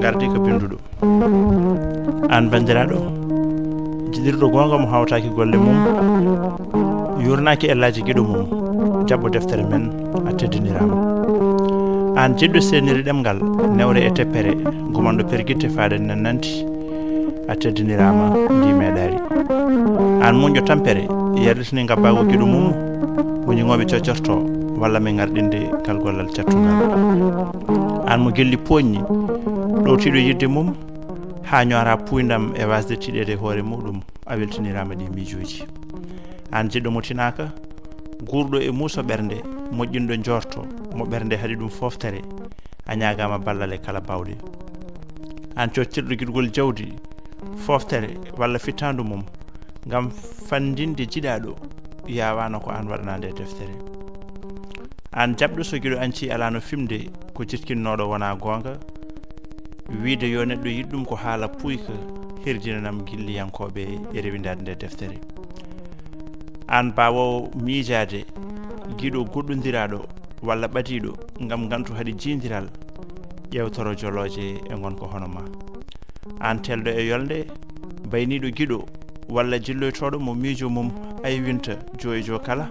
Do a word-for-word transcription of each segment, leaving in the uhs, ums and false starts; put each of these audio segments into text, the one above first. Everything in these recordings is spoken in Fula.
Ngardi ko binduɗo. Aan banndiraaɗo, jiɗirɗo goonga mo hawtaaki golle mum, yuurnaaki ellaaji giɗo mum, jaɓɓo deftere men, a teddiniraama. Aan jiɗɗo seeniri ɗemngal, newre e teppere, gumanɗo pergitte faaɗe nannanti, a teddiniraama ndi meeɗaari. Aan muñɗo tampere, yarditini ngabbaagu giɗo mum, muñi ngooɓe coccorto, walla mi ngarɗinde ngal gollal cattungal. Aan mo gilli pooñni, ɗowtiiɗo yiɗde mum, haa ñoora puuyndam e waasde tiiɗeede hoore muɗum, a weltiniraama ɗi miijooji. Aan jiɗɗo mo tinaaka, guurɗo e muuso ɓernde, moƴƴinɗo njoorto, mo ɓernde haɗi ɗum fooftere, a ñaagaama ballal e kala baawɗe. Aan coctirɗo giɗgol jawdi, fooftere walla fittaandu mum, ngam fanndinde jiɗaaɗo, yaawaano ko aan waɗanaa nde deftere. Aan jaɓɗo so giɗo añci alaano fimde, ko jitkinnooɗo wonaa goonga, wiyde yo neɗɗo yiɗ ɗum ko haala puyka, hirjinanam gilliyankooɓe e rewindaade nde deftere. Aan baawoowo miijaade giɗo goɗɗondiraaɗo walla ɓadiiɗo ngam ngantu haɗi jiyndiral, ƴeewtoro jolooje e ngonka hono ma. Aan teelɗo e yolnde, bayniiɗo giɗo walla jilloytooɗo mo miijo mum aywinta joo e joo kala,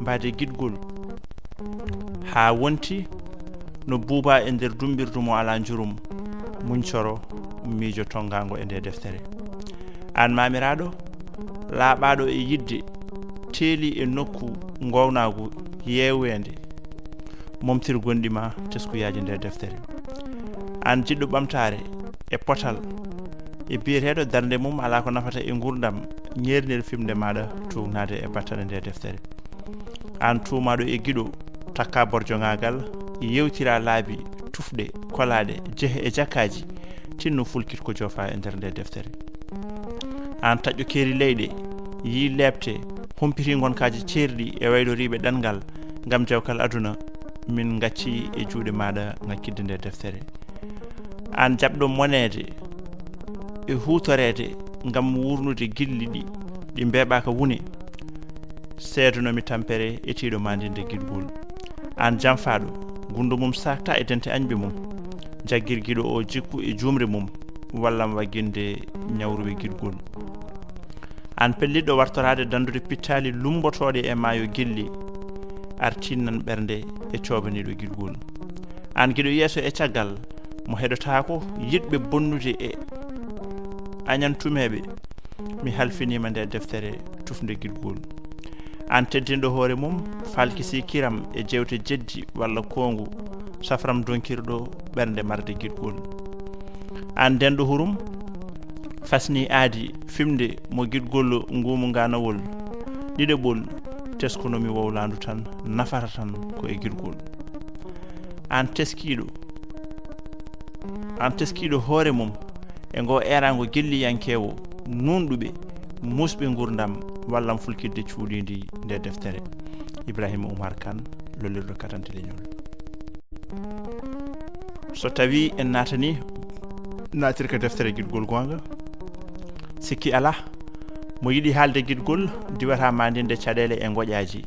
mbaade giɗgol haa wonti no buubaa e nder dummbirdu mo alaa njurum, muñcoro miijo tonngaango e nde deftere. Aan maamiraaɗo, laaɓaaɗo e yiɗde, teeli e nokku ngoownaagu yeeweende, momtir gonɗi ma teskuyaaji nde deftere. Aan jiɗɗo ɓamtaare e potal e biyeteeɗo darnde mum alaa ko nafata e nguurndam, ñeernir fimde maaɗa tuugnaade e battane nde deftere. Aan tuumaaɗo e giɗo, takkaa borjogaagal, yeewtiraa laabi, tufɗe, kolaaɗe, jehe e jakkaaji, tinno fulkit ko joofaa e nder nde deftere. Aan taƴɗo keeri leyɗe, yii leepte, humpiti ngonkaaji ceerɗi e wayloriiɓe ɗanngal ngam jawkal aduna, min ngacci e juuɗe maaɗa ngakkitde nde deftere. Aan jaɓɗo moneede e huutoreede ngam wuurnude gilli ɗi, ɗi mbeeɓaaka wune, seedano mi tampere etiiɗo ma ndinde giɗgol. Aan janfaaɗo, gunndo mum saakta e dente añɓe mum, jaggir giɗo o jikku e juumre mum, wallam wagginde ñawruɓe giɗgol. Aan pellitɗo wartoraade danndude pittaali lummbotooɗe e maayo gilli, artinnan ɓernde e coobaniiɗo giɗgol. Aan giɗo yeeso e caggal, mo heɗotaako yiɗɓe bonnude e añantumeeɓe, mi halfiniima nde deftere tufnde giɗgol. Aan teddinɗo hoore mum, falkisi kiram e jeewte jeddi walla koongu, safram donkirɗo ɓernde marde giɗgol. Aan denɗo hurum, fasni aadi fimde mo giɗgol nguumu ngaanawol, ɗiɗaɓol teskuno mi wowlaandu tan, nafata tan ko e giɗgol. Aan teskiiɗo, aan teskiiɗo hoore mum e ngo eeraango gilliyankeewo, nuunɗuɓe, muusɓe nguurndam, wallam fulkitde cuuɗiindi nde deftere. Ibrahima Oumar Kane, lollirɗo katante leñol. So tawii en naatanii naatirka deftere Giɗgol Goonga, sikki alaa, mo yiɗi haalde giɗgol, diwata maandinde caɗeele e ngoƴaaji.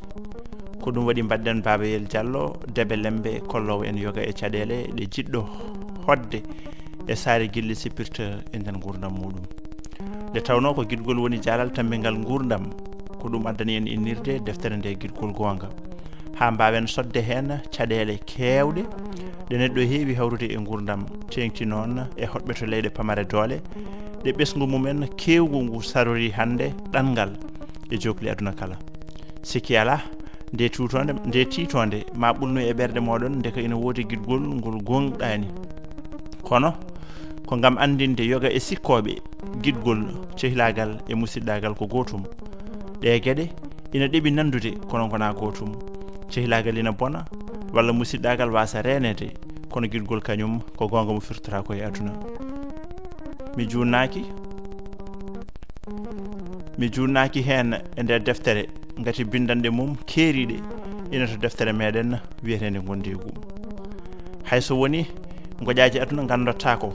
Ko ɗum waɗi mbaɗɗen Baaba Yel Jallo, Debe Lemmbe, kolloowo en yoga e caɗeele ɗe jiɗɗo hoɗde e saare gilli sippirta e nder nguurndam muuɗum. Nde tawnoo ko giɗgol woni jaalal tammbingal nguurndam, ko ɗum addani en innirde deftere nde Giɗgol Goonga, haa mbaawen sodde heen caɗeele keewɗe ɗe neɗɗo heewi hawrude e nguurndam, teeŋti noon e hoɗɓe to leyɗe pamare doole, ɗe ɓesngu mumen keewgu ngu sarorii hannde ɗanngal e jookli aduna kala. Sikki alaa, nde tiitoonde, nde tiitoonde maa ɓulnu e ɓerɗe mooɗon, nde ka ina woodi giɗgol ngol gooŋɗaani. Kono, ko ngam anndinde yoga e sikkooɓe giɗgol, cehilaagal e musiɗɗaagal ko gootum. Ɗee geɗe ina ɗeɓi nanndude, kono ngonaa gootum. Cehilaagal ina bona, walla musiɗɗaagal waasa reeneede, kono giɗgol kañum ko goonga mo firtoraa ko e aduna. Mi juunnaaki, mi juunnaaki heen e nder deftere, ngati binndanɗe mum keeriiɗe ina to deftere meɗen wiyeteende Ngondiigu. Hay so woni ngoƴaaji aduna nganndottaako,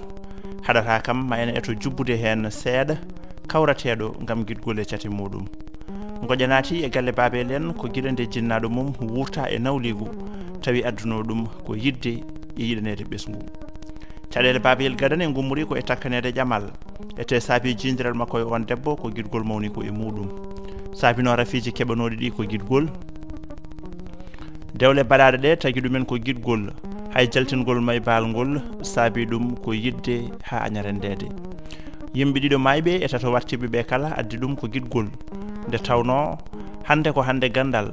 haɗata kam ma en eto jubbude heen seeɗa, kawrateeɗo ngam giɗgol e cate muɗum. Ngoƴa naati e galle Baabel en ko gila nde jinnaaɗo mum wuurta e nawliigu, tawi addunoo ɗum ko yiɗde e yiɗaneede ɓesngu. Caɗeele Baabel gadane ngummori ko e takkaneede ƴamal, ete saabi jiindiral makko e oon debbo ko giɗgol mawni ko e muɗum. Saabinoo rafiiji keɓanooɗi ɗi ko giɗgol. Dewle baɗaaɗe ɗe tagi ɗumen ko giɗgol, hay jaltingol maybal ngol saabi ɗum ko yiɗde haa aña renndeede. Yimɓe ɗiɗo maayɓe e tato wartirɓe ɓe kala addi ɗum ko giɗgol. Nde tawnoo hannde ko hannde ganndal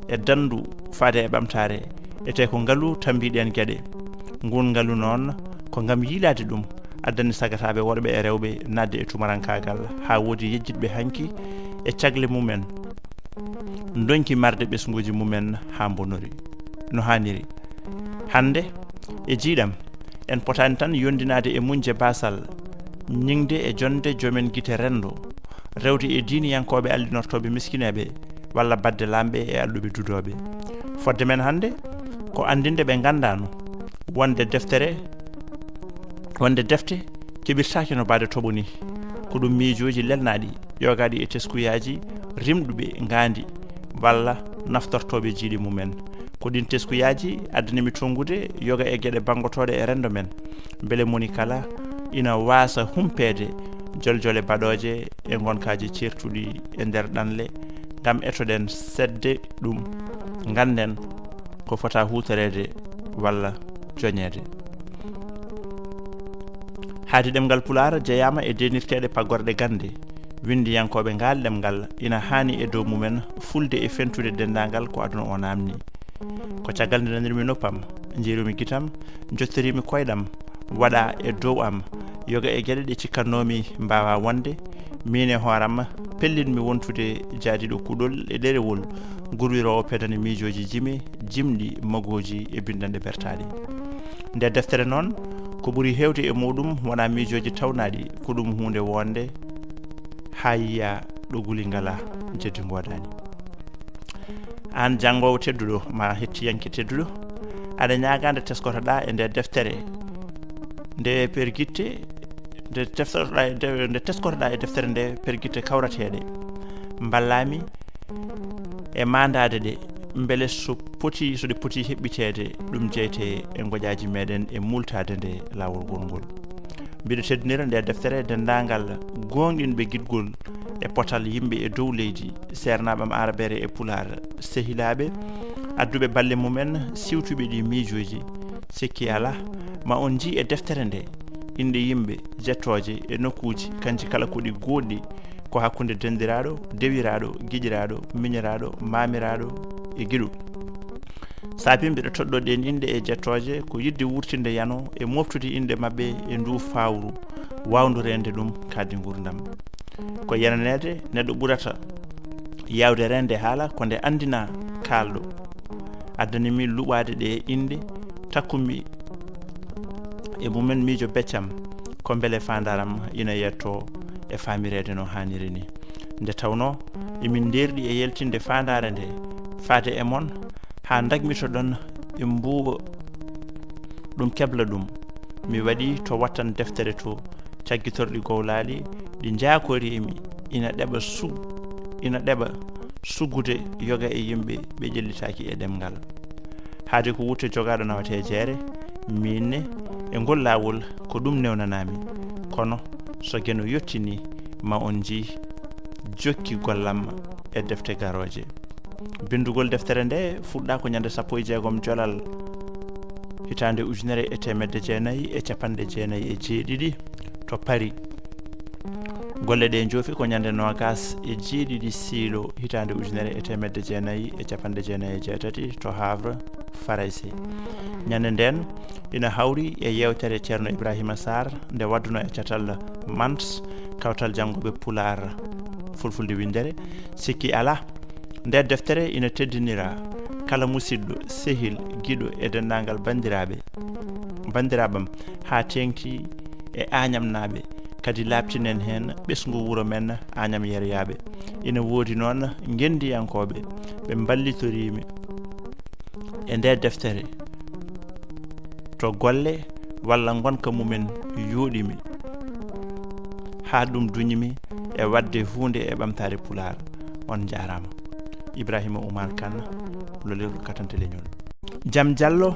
e danndu faade e ɓamtaare, ete ko ngalu tambi ɗeen geɗe. Ngun ngalu noon ko ngam yiilaade ɗum addani sagataaɓe worɓe e rewɓe naatde e tumarankaagal, haa woodi yejjitɓe hanki e cagle mumen ndonki marde ɓesnguuji mumen haa mbonori no haaniri. Hannde, e jiiɗam, en potaani tan yondinaade e muñje baasal, ñiŋde e jonde joomen gite renndo, rewde e diiniyankooɓe allinortooɓe miskineeɓe, walla baɗde laamɓe e alɗuɓe dudooɓe. Fodde men hannde, ko anndinde ɓe nganndaano wonde deftere, wonde defte keɓirtaake no baade toɓo ni. Ko ɗum miijooji lelnaaɗi, yogaaɗi e teskuyaaji rimɗuɓe ngaandi walla naftortooɓe jiiɗe mumen. Ko ɗiin teskuyaaji addani mi tonngude yoga e geɗe banngotooɗe e renndo men, mbele moni kala ina waasa humpeede joljole baɗooje e ngonkaaji ceertuɗi e nder ɗanle, ngam etoɗen seedde ɗum, ngannden ko fota huutoreede walla joñeede. Haadi ɗemngal Pulaar jeyaama e deenirteeɗe paggorɗe gannde, winndiyankooɓe ngaal ɗemngal ina haani e dow mumen fulde e fentude denndaangal ko aduna o naamni. Ko caggal nde nanirmi noppam, njiirumi gitam, njottorimi koyɗam, waɗa e dow am yoga e geɗe ɗe cikkannoomi mbaawa wonde, miin e hooram pellinmi wontude jaadiiɗo kuɗol e ɗerewol, gurwiroowo pedane miijooji jime, jimɗi, magooji e binndanɗe bertaaɗe. Nde deftere noon, ko ɓuri heewde e muɗum wonaa miijooji tawnaaɗi, ko ɗum huunde woonde, haa yiya ɗo guli ngalaa, jeddi ngoodaani. Aan janngoowo tedduɗo, ma hettiyanke tedduɗo, aɗa ñaagaa nde teskotoɗaa e nde deftere nde pergitte, nde teftotoɗaa e de-, nde teskotoɗaa e deftere nde pergitte kawrateeɗe. Mballaami e maandaade ɗe, mbele so poti, so ɗe poti heɓɓiteede, ɗum jeyte e ngoƴaaji meɗen e multaade nde laawol gol ngol. Mbiɗo teddinira nde deftere denndaangal gooŋɗinɓe giɗgol e potal yimɓe e dow leydi, seernaaɓe am aarabeere e pulaar, sehilaaɓe, adduɓe balle mumen, siwtuɓe ɗi miijooji. Sikki alaa, ma on njii e deftere nde inɗe yimɓe, jettooje e nokkuuji, kanji kala ko ɗi gooɗɗi, ko hakkunde denɗiraaɗo, dewiraaɗo, giƴiraaɗo, miñiraaɗo, maamiraaɗo e giɗo. Saabi mbiɗo toɗɗoo ɗeen inɗe e jettooje ko yiɗde wuurtinde yano e moftude inɗe maɓɓe e nduu fawru, waawndu reende ɗum kadi nguurndam. Ko yenaneede neɗɗo ɓurata yaawde reende haala ko nde anndina kaalɗo. Addani mi luɓaade ɗe inɗe, takkumi e mumen miijo beccam, ko mbele faandaaram ina yettoo e faamireede no haaniri ni. Nde tawnoo emin ndeerɗi e yaltinde faandaare nde faade e mon, haa ndagmitoɗon e mbuuɓa ɗum kebla ɗum, mi waɗi to wattan deftere to, caggitorɗi gowlaali ɗi njaakorii mi, ina ɗeɓa su-, ina ɗeɓa suggude yoga e yimɓe ɓe ƴellitaaki e ɗemngal. Haade ko wutte jogaaɗo nawata e jeere, miin ne e ngol laawol ko ɗum newnanaa mi. Kono so Geno yottinii, ma on njii jokki gollam e defte garooje. Binndugol deftere nde fuɗɗaa ko ñande sappo e jeegom Jolal, hitaande ujunere e teemedde jeenayi e capanɗe jeenayi e jeeɗiɗi to Paris. Golle ɗe njoofi ko ñande noogas e jeeɗiɗi Siilo, hitaande ujunere e teemedde jeenayi e capanɗe jeenayi e jeetati to Havre, Farayse. Ñande nden, ina hawri e yeewtere Ceerno Ibrahima Sarr nde waɗduno e catal MANS, Kawtal Janngooɓe Pulaar Fulfulde Winndere. Sikki alaa, nde deftere ina teddinira kala musidɗo, sehil, giɗo e denndaangal banndiraaɓe, banndiraaɓam, haa teeŋti e Aañamnaaɓe, kadi laaɓtinen heen ɓesngu wuro men Aañam Yeryaaɓe. Ina woodi noon ngenndiyankooɓe ɓe mballitoriimi e nde deftere to golle walla ngonka mumen yooɗimi, haa ɗum duñimi e waɗde huunde e ɓamtaare Pulaar. On njaaraama. Ibrahima Oumar Kane, Lolirɗo Katante Leñol. Jam Jallo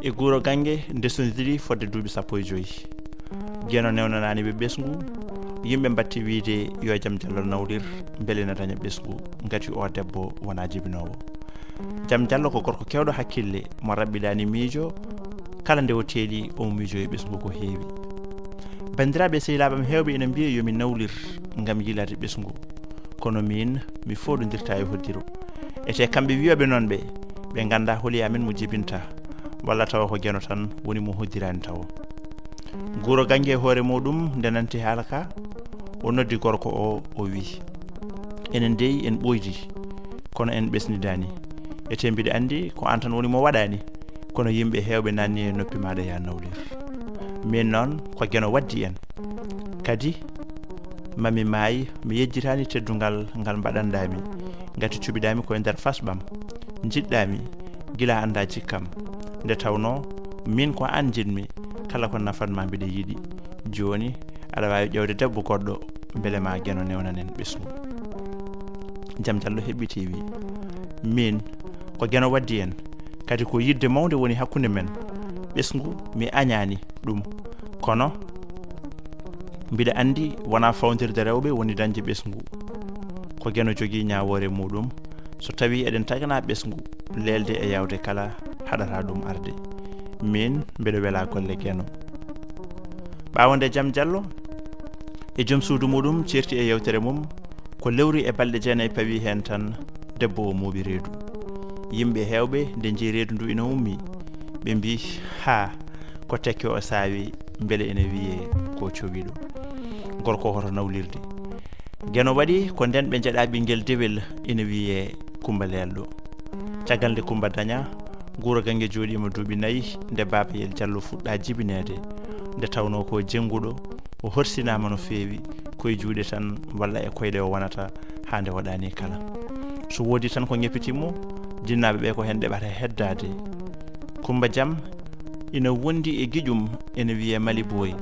e Guuro Gannge ndesondiri fodde duuɓi sappo e joyi. Geno newnanaani ɓe ɓesngu, yimɓe mbatti wiyde yo Jam Jallo nawlir, mbele ina daña ɓesngu, ngati o debbo wonaa jibinoowo. Jam Jallo ko gorko keewɗo hakkille, mo raɓɓiɗaani miijo, kala nde o teeli omo miijo e ɓesngu ko heewi. Banndiraaɓe e sehilaaɓe am heewɓe ina mbiya yo mi nawlir ngam yiilaade ɓesngu, kono miin mi fooɗondirta e hoddiro. Etee kamɓe wiyooɓe noon ɓe, ɓe nganndaa holi amen mo jibinta, walla tawa ko Geno tan woni mo hoddiraani tawo. Guuro Gannge e hoore muuɗum nde nanti haala ka, o noddi gorko o, o wi, enen dey en ɓooydi, kono en ɓesnidaani. Etee mbiɗa anndi ko aan tan woni mo waɗaani, kono yimɓe heewɓe naanni e noppi maaɗa ya nawlir. Miin noon ko Geno waddi en. Kadi, ma mi maay, mi yejjitaani teddungal ngal mbaɗanɗaa mi, ngati cuɓiɗaa mi ko e nder fasɓam. Njiɗɗaa mi, gila a anndaa jikkam. Nde tawnoo, miin ko aan njiɗmi, kala ko nafat ma mbiɗa yiɗi. Jooni, aɗa waawi ƴeewde debbo goɗɗo, mbele ma Geno newnan en ɓesngu. Jam Jallo heɓɓitii wi, miin, ko Geno waddi en, kadi ko yiɗde mawnde woni hakkunde men. Ɓesngu, mi añaani ɗum. Kono, mbiɗa anndi wonaa fawndirde rewɓe woni dañde ɓesngu. Ko Geno jogii ñaawoore muuɗum. So tawii eɗen taganaa ɓesngu, leelde e yaawde kala haɗata ɗum arde. Miin, mbeɗa welaa golle Geno. Ɓaawo nde Jam Jallo e joom suudu muuɗum ceerti e yeewtere mum, ko lewru e balɗe jeenayi pawi heen tan, debbo o mooɓi reedu. Yimɓe heewɓe nde njii reedu ndu ina ummii, ɓe mbii, haa, ko tekke o saawi, mbele ina wiyee ko cowiiɗo. Gorko hoto nawlirde. Geno waɗi ko ndeen ɓe njeɗa ɓinngel dewel ina wiyee Kumba Leelɗo. Caggal nde Kumba dañaa, Guuro Gannge jooɗiima duuɓi nayi nde Baabayel Jallo fuɗɗa jibineede. Nde tawnoo ko jennguɗo, o horsinaama no feewi, ko e juuɗe tan walla e koyɗe o wonata haa nde waɗaani kala. So woodi tan ko ñeppitii mo, jinnaaɓe ɓe ko heen ɗeɓata heddaade. Kumba Jam ina wondi e giƴum ina wiyee Mali Booy.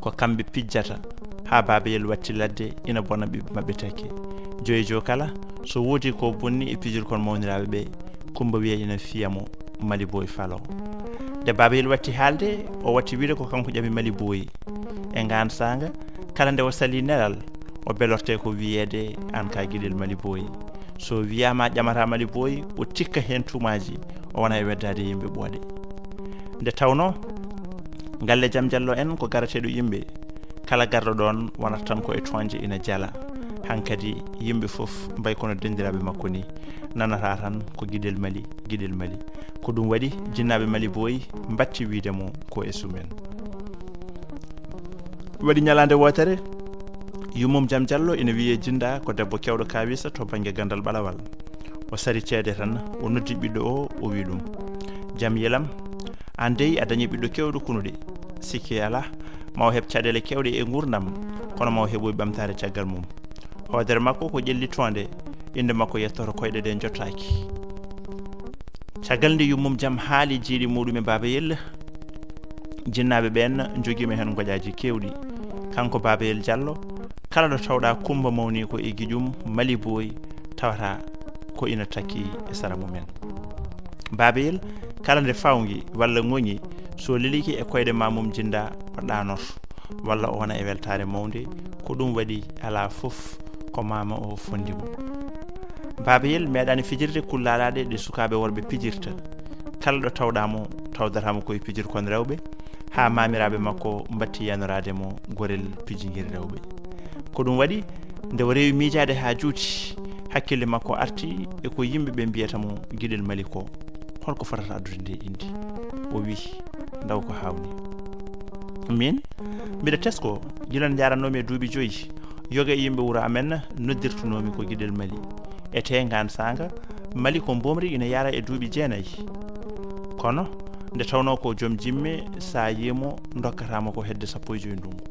Ko kamɓe pijjata haa Baabayel watti ladde ina bona ɓiɓɓe maɓɓe tekke. Joyi jo kala, so woodi ko bonni e pijirkon mawniraaɓe ɓe, Kumba wiya ina fiya mo Mali Booy Falo. Nde Baabayel watti haalde, o watti wiyde ko kanko ƴami Mali Booy. E ngaan saanga, kala nde o salii nelal, o belorte ko wiyeede aan ka giɗel Mali Booy. So wiyaama ƴamata Mali Booy, o tikka heen tuumaaji, o wona e weddaade yimɓe ɓooɗe. Nde tawnoo, galle Jam Jallo en ko garateeɗo yimɓe, kala garɗo ɗoon wonata tan ko e toñde ina jala. Hankadi yimɓe fof mbayi kono denndiraaɓe makko ni, nanata tan ko giɗel Mali, giɗel Mali. Ko ɗum waɗi jinnaaɓe Mali Booy mbatti wiyde mo ko e sumen. Waɗi ñalaande wootere, yummum Jam Jallo ina wiyee Jinnda, ko debbo keewɗo kaawisa to bannge ganndal ɓalawal. O sari ceede tan, o noddi ɓiɗɗo o, o wi ɗum, Jam yelam, aan dey a dañi ɓiɗɗo keewɗo kunuɗe. Sikki alaa, ma o heɓ caɗeele keewɗe e nguurndam, kono ma o heɓoy ɓamtaare caggal mum. Hoodere makko ko ƴellitoonde, innde makko yettoto koyɗe ɗe jottaaki. Caggal nde yummum Jam haali jiiɗi muuɗum e Baabayel, jinnaaɓe ɓeen njogiima heen ngoƴaaji keewɗi. Kanko Baabayel Jallo, kala ɗo tawɗa Kumba mawni ko e giƴum Mali Booy, tawata ko ina takki e sara mumen. Baabayel, kala nde fawngi walla ŋoŋi, so lelike e koyɗe ma mum Jinnda, o ɗaanoto, walla o wona e weltaare mawnde, ko ɗum waɗi alaa fof ko maama o fonndi mo. Baabayel meeɗaani fijirde kulle laaɗe ɗe sukaaɓe worɓe pijirta. Kala ɗo tawɗa mo, tawdata mo ko e pijirkon rewɓe, haa maamiraaɓe makko mbatti yanoraade mo gorel pijingel rewɓe. Ko ɗum waɗi, nde o rewi miijaade haa juuti, hakkille makko arti e ko yimɓe ɓe mbiyata mo giɗel Mali ko. Holko fotata addude nde innde? O wi, "Ndaw ko hawni." Min, mbiɗa tesko, gila njaranoomi e duuɓi joyi, yoga e yimɓe wuro amen noddirtunoomi ko Giɗel Mali. E tee ngaan saanga, Mali ko mboomri ina yara e duuɓi jeenayi. Kono, nde tawnoo ko joom jimme, sa yiimo, ndokkataama ko hedde sappo e joyi ndungu.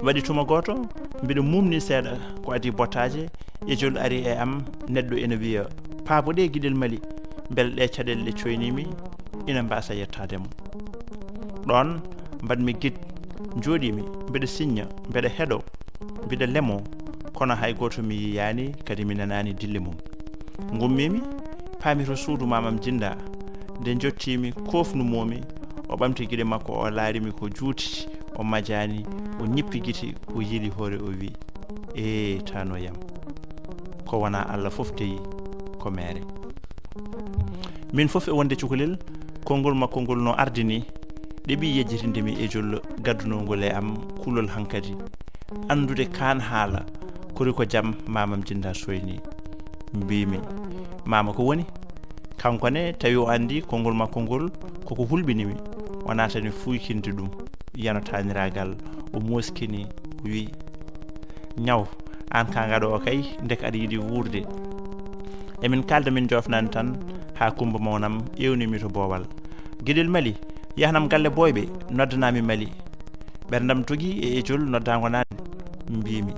Waɗi tuma gooto, mbiɗa mumni seeɗa ko adii bottaaje, e jol ari e am, neɗɗo ina wiya, "Paabo ɗe Giɗel Mali, mbele ɗe caɗeele ɗe coynimi, ina mbaasa yettaade mo." Ɗoon mbaɗmi gid, njooɗimi, mbeɗa siñña, mbeɗa heɗo, mbiɗa lemo, kono hay gooto mi yiyaani, kadi mi nanaani dille mum. Ngummimi, paami to suudu Maamam Jinda. Nde njottiimi, koofnumoomi, o ɓamti giɗe makko, o laarimi ko juuti, o majaani, o ñippi gite, o yili hoore, o wi, "Ee, tano yam. Ko wona Allah fof deyi, ko meere." Min fof e wonde cukalel, konngol makko ngol no ardini, ɗeɓi yejjitinde mi e jollo gaddunoo ngol e am kulol hankadi. Anndude kaan haala, kori ko jam Maamam Jinda soyni. Mbiimi, "Maama ko woni?" Kanko ne, tawi o anndi konngol makko ngol koko hulɓinimi, o naatani fuykinde ɗum. Yano taaniraagal, o mooskini, o wi, "Ñaw, aan ka ngaɗo o kay, ndek aɗa yiɗi wuurde." Emin kaalda min joofnaani tan, haa Kumba mawnam ewnimi to boowal. "Giɗel Mali, yahnam galle Boyɓe, noddanami Mali." Ɓerndam dogi e ejol noddaango naane. Mbiimi,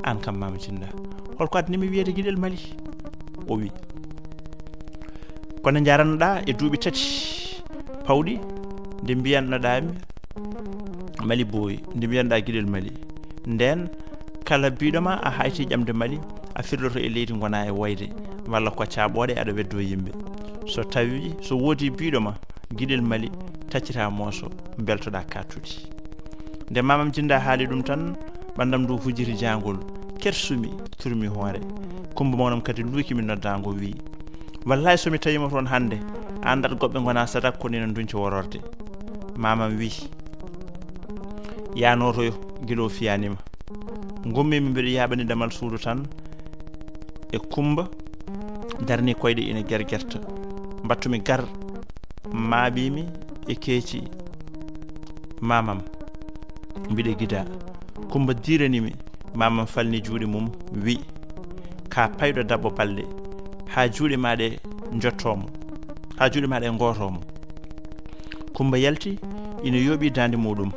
"Aan kam Maama Jinda, holko addanimi wiyeede Giɗel Mali?" O wi, "Ko nde njarannoɗaa e duuɓi tati pawɗi, nde mbiyannoɗaami Mali Boy, nde mbiyanɗaa Giɗel Mali. Ndeen, kala biiɗo ma a hayti ƴamde Mali, a firloto e leydi ngonaa e woyde, walla ko caaɓooɗe aɗa weddoo yimɓe. So tawi, so woodi biiɗo ma Giɗel Mali, taccita mooso, mbeltoɗaa kaattude." Nde Maamam Jinda haali ɗum tan, ɓanndam ndu hujjiti jaangol, kersumi, turmi hoore. Kumba mawnam kadi luuki mi noddaango, wi, "Wallaay, so mi tawiima toon hannde, a anndat goɓɓe ngonaa sadak kono ina ndunca wororde." Maamam wi, "Yaanootoyo, gila o fiyaani ma." Ngummimi mbiɗo yaaɓani damal suudu tan, e Kumba darni koyɗe ina gergerta. Mbattumi gar, maaɓimi e keeci Maamam. Mbiɗo gida. Kumba diiranimi, Maamam falni juuɗe mum, wi, "Ka payɗo dabbo balɗe, haa juuɗe ma ɗe njottomo, haa juuɗe ma ɗe ngotomo." Kumba yalti, ina yooɓi daande muɗum.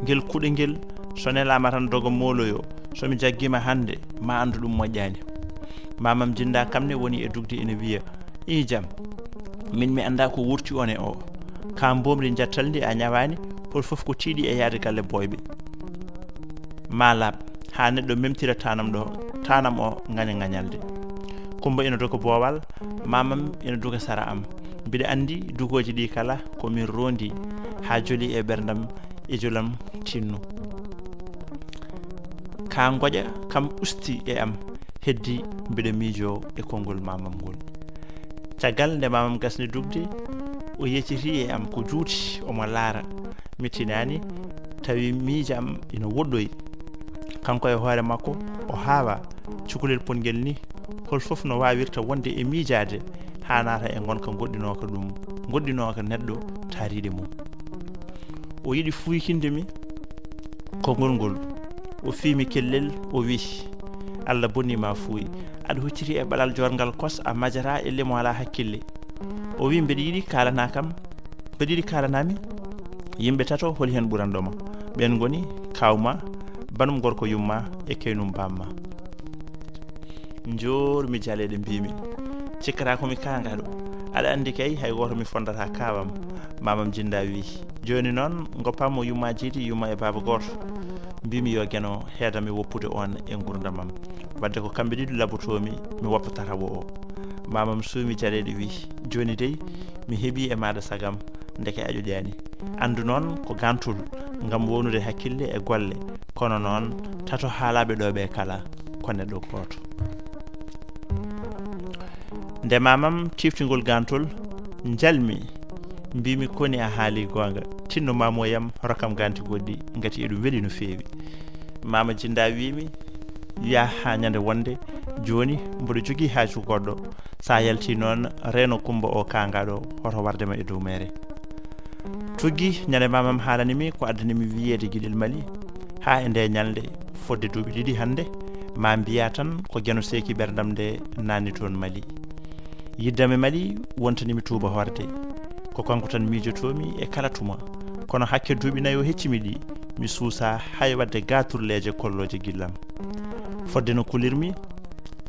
Ngel kuɗe ngel, so nelaama tan doga mooloyo, so mi jaggiima hannde, ma anndu ɗum moƴƴaani. Maamam Jinda kam ne woni e dugde ina wiya, "Ii jam, min mi anndaa ko wurti one o. Ka mboomri njattal ndi a ñawaani, hol fof ko tiiɗi e yahde galle Boyɓe. Ma laaɓ, haa neɗɗo memtira tanam ɗo, tanam o ngaña ngañalde." Kumba ina doga boowal, Maamam ina doga sara am. Mbiɗa anndi dugooji ɗi kala ko min roondi haa joli e ɓerndam e jolam tinno. Ka ngoƴa kam usti e am, heddi mbiɗa miijo e konngol Maamam ngol. Caggal nde Maamam gasni dugde, o yecciti e am ko juuti, omo laara. Mi tinaani, tawi miijo am ina woɗɗoyi. Kanko e hoore makko, o haawa cukalel pongel ni, hol fof no waawirta wonde e miijaade haa naata e ngonka goɗɗinooka ɗum, goɗɗinooka neɗɗo taariiɗe mum. O yiɗi fuykinde mi konngol ngol. O fii mi kellel, o wi, "Allah bonni ma fuuy. Aɗa hucciti e ɓalal joorngal kos, a majata e limo alaa hakkille." O wi, "Mbeɗa yiɗi kaalana kam, mbeɗa yiɗi kaalanami yimɓe tato holi heen ɓuranɗo ma. Ɓeen ngoni kaaw ma, banum gorko yumma e keynum bamma." Njoormi jaleeɗe mbiimi, "Cikkata ko mi kaangaɗo. Aɗa anndi kay hay gooto mi fondata kaawam." Maamam Jinda wi, "Jooni noon, ngoppam mo yumma jiidi, yumma e baaba gooto." Mbiimi, "Yo Geno heedami woppude oon e nguurndamam. Wadde ko kamɓe ɗiɗo labotoomi, mi woppa tataɓo o." Maamam suumi jaleeɗe wi, "Jooni dey, mi heɓi e maaɗa sagam, ndeke a ƴoƴaani. Anndu noon ko gantul ngam wownude hakkille e golle, kono noon tato haalaaɓe ɗo ɓe kala ko neɗɗo gooto." Nde Maamam tiftingol gantol, njalmi, mbiimi, "Koni a haali goonga, tinno maamoyam, rokkam ganti goɗɗi, ngati eɗum weli no feewi." Maama Jinda wiimi, "Yah haa ñande wonde, Jooni mboɗo jogii haaju goɗɗo. So a yaltii noon, reeno Kummba o kaangaaɗo, hoto warde ma e dow meere. Tuggi ñande maamam haalani mi ko addani mi wiyeede Giɗel Mali. Haa e nde ñalnde, fodde duuɓi ɗiɗi hannde, ma mbiya tan ko Geno seeki ɓerndam nde naanni toon Mali. Yiddam e Mali wontani mi tuuba hoorde. Ko kanko tan miijotoomi e kala tuma. Kono hakke duuɓi nayo heccimi ɗi, mi suusa hay waɗde gaaturleeje kollooje gillam. Fodde no kulirmi,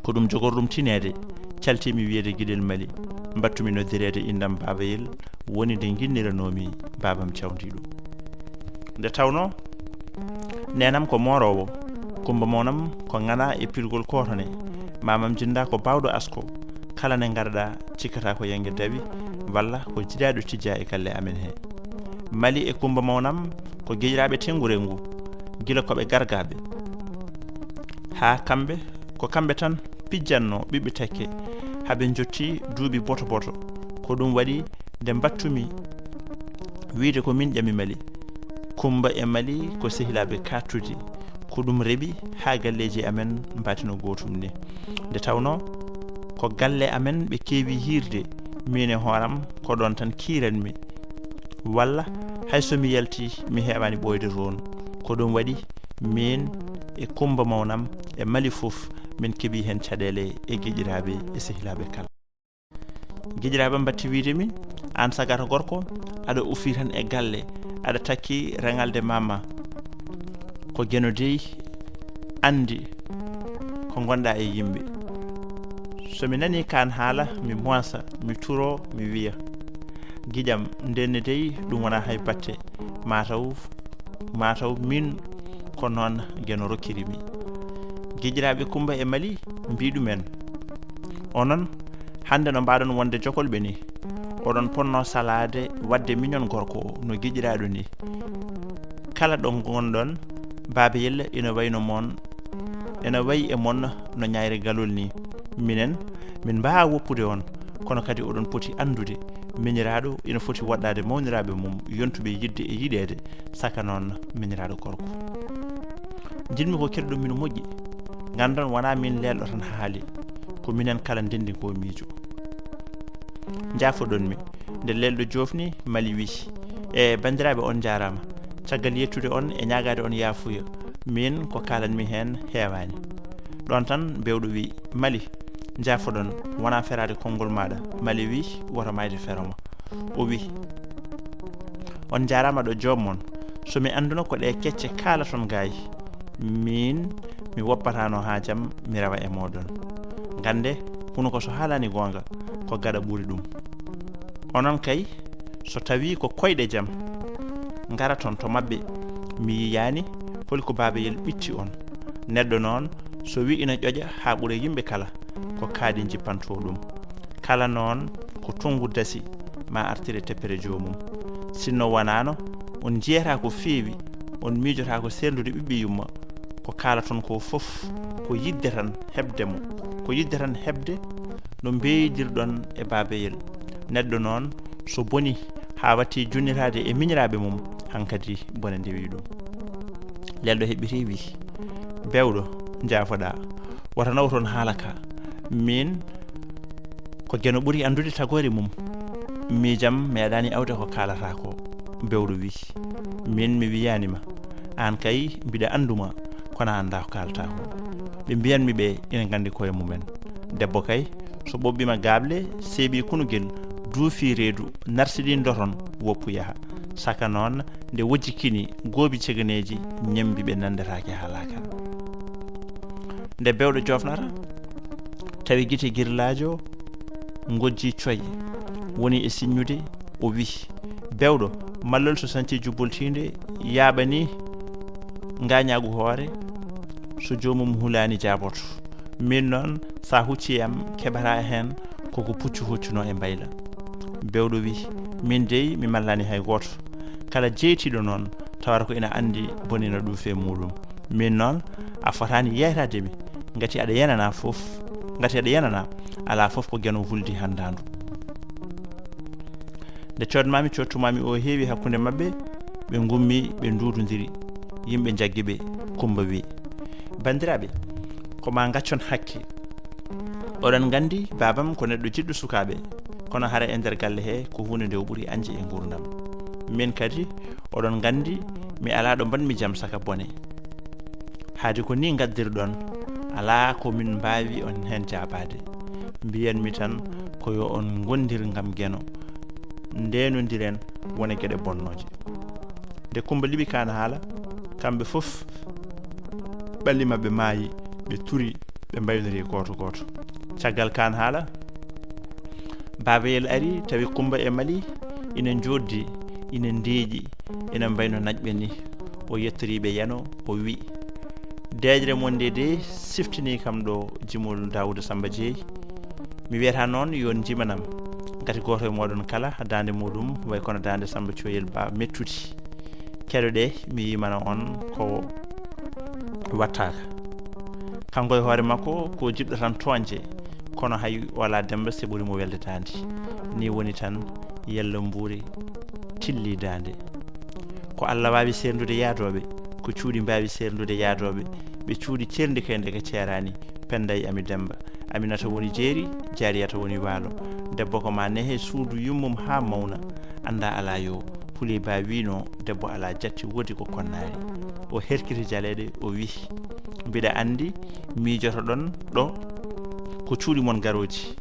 ko ɗum jogorɗum tineede, caltiimi wiyeede Giɗel Mali, mbattumi noddireede inndam Baabayel, woni nde nginniranoomi baabam cawndiiɗo. Nde tawnoo, neenam ko mooroowo, Kummba mawnam ko ŋana e pirgol kootone, maamam jinnda ko baawɗo asko, kala nde ngarɗa cikkata ko yannge dawi, walla ko jiɗaaɗo tijja e galle amen he. Mali e Kummba mawnam ko giƴiraaɓe tenngu renngu, gila ko ɓe gargaaɓe. Haa kamɓe, ko kamɓe tan pijjannoo ɓiɓɓe tekke, haa ɓe njotti duuɓi boto boto. Ko ɗum waɗi nde mbattumi wiyde ko min ƴami Mali. Kummba e Mali ko sehilaaɓe kaattude. Ko ɗum rewi haa galleeji amen mbaatino gootum ni. Nde tawnoo ko galle amen ɓe keewi hiirde, miin e hooram ko ɗoon tan kiiranmi. Walla hay so mi yaltii, mi heewaani ɓooyde toon. Ko ɗum waɗi miin e Kummba mawnam e Mali fof, min keɓii heen caɗeele e giƴiraaɓe e sehilaaɓe kala. Giƴiraaɓe mbaɗti wiyde mi, aan sagata gorko, aɗa ufi tan e galle, aɗa takki reŋalde maama. Ko Geno dey anndi ko ngonɗa e yimɓe. So mi nanii kaan haala, mi moosa, mi turo, mi wiya, giƴam, ndenne dey ɗum wonaa hay batte, mataw mataw miin ko noon Geno rokkiri mi. Giƴiraaɓe Kummba e Mali mbii ɗumen, onon hannde no mbaaɗon wonde jokolɓe ni, oɗon potnoo salaade waɗde miñon gorko o no giƴiraaɗo ni. Kala ɗo ngonɗon, Baaba Yella ina wayno mon, ina wayi e mon no ñaayre galol ni. Minen, min mbaawaa woppude on, kono kadi oɗon poti anndude miñiraaɗo ina foti woɗɗaade mawniraaɓe mum, yontuɓe yiɗde e yiɗeede, saka noon miñiraaɗo gorko. Njiɗmi ko keɗoɗon mi no moƴƴi, nganndon wonaa miin leelɗo tan haali, ko minen kala ndenndi ko miijo. Njaafoɗon mi, nde leelɗo joofni, Mali wii, e banndiraaɓe, on njaaraama. Caggal yettude on e ñaagaade on yaafuya, miin ko kaalanmi heen heewaani. Ɗoon tan Bewɗo wii, Mali, njaafoɗon, wonaa feraade konngol maaɗa. Mali wii, woto maayde fero ma. O wii, on njaaraama ɗo joom mon. So mi annduno ko ɗe kecce kaalaton gaay, miin mi woppataano haa jam mi rewa e mooɗon. Ngannde, hunuko so haalaani goonga, ko gaɗa ɓuri ɗum. Onon kay, so tawii ko koyɗe jam ngaraton to maɓɓe, mi yiyaani holi ko Baaba Yel ɓitti on. Neɗɗo noon, so wii ina ƴoƴa haa ɓura yimɓe kala, ko kaaɗi njippantoo ɗum. Kala noon ko tonngu dasi, ma artire teppere joomum. Sinno wanaano, on njiyataa ko feewi, on miijotaa ko seerndude ɓiɓɓe yumma. Ko kaalaton ko fof, ko yiɗde tan heɓde mo, ko yiɗde tan heɓde no mbeydirɗon e Baaba Yel. Neɗɗo noon, so boni haa watti junnitaade e miñiraaɓe mum, hankadi bone ndewi ɗum. Leelɗo heɓɓiti wii, Bewɗo, njaafoɗaa, wota naw toon haala ka. Miin ko Geno ɓuri anndude tagoore mum. Miijam meeɗaani awde ko kaalataa ko. Bewɗo wii, miin mi wiyaani ma. Aan kay mbiɗa anndu ma, kono a anndaa ko kaalataa ko. Ɓe mbiyanmi ɓe ina nganndi koye mumen. Debbo kay, so ɓoɓɓiima gaaɓle, seeɓii kunugel, duufii reedu, narsidii ndoton, woppu yaha. Saka noon, nde wojjikini goobi ceganeeji, ñemmbi ɓe nanndetaake haa laakara. Nde Bewɗo joofnata, tawi gite girlaajo ngojji coy, woni e siññude, o wii, Bewɗo, mallol so sañcii jubboltiinde, yaaɓanii ngaañaagu hoore, so joomum hulaani jaaboto. Miin noon, so a huccii am, keɓataa heen ko ko puccu huccunoo e mbayla. Bewɗo wii, miin dey, mi mallaani hay gooto. Kala jeytiiɗo noon, tawata ko ina anndi bonina ɗuufi e muuɗum. Miin noon, a fotaani yeeytaade mi, ngati aɗa yenana fof, ngati aɗa yenana, alaa fof ko Geno huldi hanndaandu. Nde coodmaami, coodtumaami o heewi hakkunde maɓɓe, ɓe ngummi, ɓe nduudondiri. Yimɓe njaggi ɓe, Kummba wii, banndiraaɓe, ko maa ngaccon hakke, Oɗon nganndi baabam ko neɗɗo jiɗɗo sukaaɓe, kono hara e nder galle he ko huunde nde o ɓuri añde e nguurndam. Min kadi, oɗon nganndi mi alaa ɗo mbaɗmi jam saka bone. Haade ko nii ngaddirɗon, alaa ko min mbaawi on heen jaabaade. Mbiyanmi tan ko yo on ngondir ngam Geno, ndeenondiren wona geɗe bonnooje. Nde Kummba liɓi Kaan Haala, kamɓe fof ɓalli maɓɓe maayi, ɓe turi, ɓe mbaynorii gooto gooto. Caggal Kaan Haala, Baaba Yel ari, tawi Kummba e Mali ina njooɗdi, ina ndeeƴi, ina mbayno naƴɓe ni. O yettorii ɓe yano, o wi': "Deeƴre mon nde de siftinii kam ɗo jimol Daawuda Sammba Jeey. Mi wiyata noon yo on njimanam, ngati gooto e mooɗon kala daande muuɗum way kono daande Sammba Cooyel Ba mettude. Keɗoɗee, mi yimana on ko wattaaka." Kanko e hoore makko ko jiɗɗo tan tooñde, kono hay o alaa Demmba si ɓuri mo welde daande. Ni woni tan yalla mbuuri tilli daande. Ko Allah waawi seerndude yaadooɓe, ko cuuɗi mbaawi seerndude yaadooɓe, ɓe cuuɗi ceerndi kay ndeke ceeraani, Pennda e Ami Demmba. Aminata woni jeeri, Jaariyata woni waalo. Debbo ko ma nehe suudu yummum haa mawna, annda alaa yo. Puley Ba wiino, debbo alaa jatti woodi ko konnaari. O herkiti jaleeɗe, o wi'i: "Mbiɗa anndi miijotoɗon ɗo ko cuuɗi mon garooji.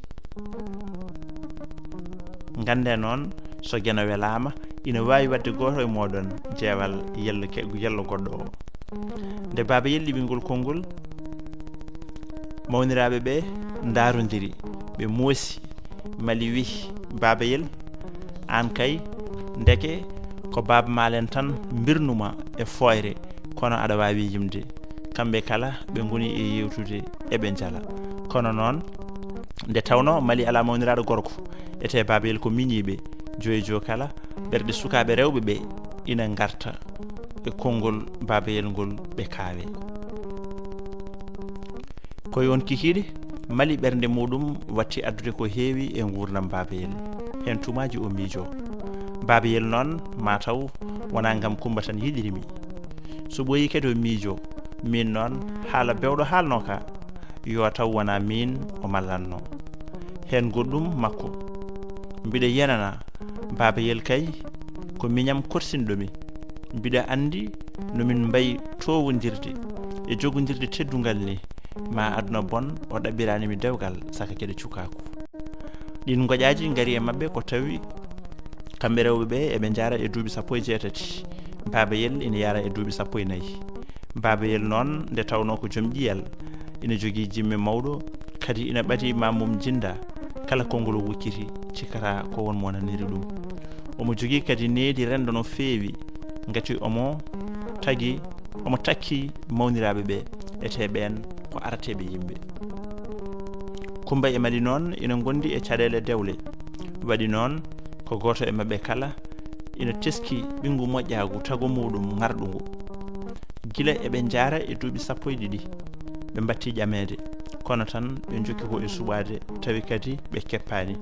Nganndee noon, so Geno welaama, ina waawi waɗde gooto e mooɗon jeewal yello ke-, yello goɗɗo o." Nde Baaba Yel liɓi ngol konngol, mawniraaɓe ɓe ndaarondiri, ɓe moosi. Mali wi'i: "Baaba Yel, aan kay, ndeke ko Baaba Maalen tan mbirnuma e fooyre, kono aɗa waawi yimde." Kamɓe kala ɓe ngoni e yeewtude, eɓe njala. Kono noon, nde tawnoo Mali alaa mawniraaɗo gorko, etee Baaba Yel ko miñiiɓe, joyi jo kala, ɓerɗe sukaaɓe rewɓe ɓe ina ngarta e konngol Baaba Yel ngol, ɓe kaawe. Ko e oon kikiiɗe, Mali ɓernde muuɗum watti addude ko heewi e nguurndam Baaba Yel. Heen tumaaji o miijo. Baaba Yel noon, maa taw wonaa ngam Kummba tan yiɗiri mi. So ɓooyii kadi o miijo, miin noon, haala bewɗo haalnoo ka, yo taw wonaa miin o mallannoo. Heen goɗɗum makko: "Mbiɗa yenana, Baaba Yel kay, ko miñam korsinɗo mi. Mbiɗa anndi no min mbayi toowondirde e jogondirde teddungal ni, ma aduna bon o ɗaɓɓiraani mi dewgal saka geɗe cukaaku." Ɗiin ngoƴaaji ngari e maɓɓe ko tawi kamɓe rewɓe ɓe eɓe njara e duuɓi sappo e jeetati. Baaba Yel ina yara e duuɓi sappo e nayi. Baaba Yel noon, nde tawnoo ko joom ƴiyal, ina jogii jimme mawɗo, kadi ina ɓadii ma mum jinda, kala konngol o wucciti, cikkata ko won mo naniri ɗum. Omo jogii kadi needi renndo no feewi, ngati omo tagi, omo takki mawniraaɓe ɓe, etee ɓeen ko arateeɓe yimɓe. Kummba e Mali noon ina ngondi e caɗeele dewle. Waɗi noon, ko gooto e maɓɓe kala ina teski ɓinngu moƴƴaagu tago muuɗum ŋarɗungu. Gila eɓe njara e duuɓi sappo e ɗiɗi, ɓe mbatti ƴameede, kono tan ɓe njokki ko e suɓaade, tawi kadi ɓe keppaani.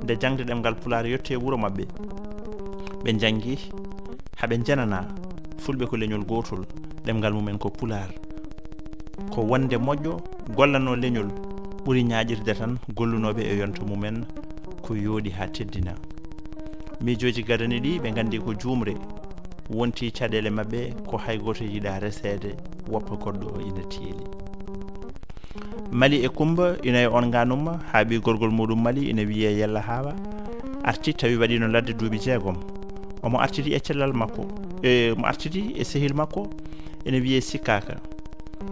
Nde jaŋde ɗemngal Pulaar yotti e wuro maɓɓe, ɓe njanngi haa ɓe njenanaa. Fulɓe ko leñol gootol, ɗemngal mumen ko Pulaar. Ko wonde moƴƴo gollanoo leñol ɓuri ñaaƴirde tan gollunooɓe e yonta mumen ko yooɗi haa teddina. Miijooji gadani ɗi ɓe nganndi ko juumre, wonti caɗeele maɓɓe ko hay gooto yiɗaa reseede, woppa goɗɗo o ina teeli. Mali e Kummba ina e on nganumma haa ɓii gorgol muuɗum Mali ina wiyee Yella Haawa arti tawi waɗiino ladde duuɓi jeegom. Omo artiti e cellal makko, e mo artiti e sehil makko ina wiyee Sikkaaka.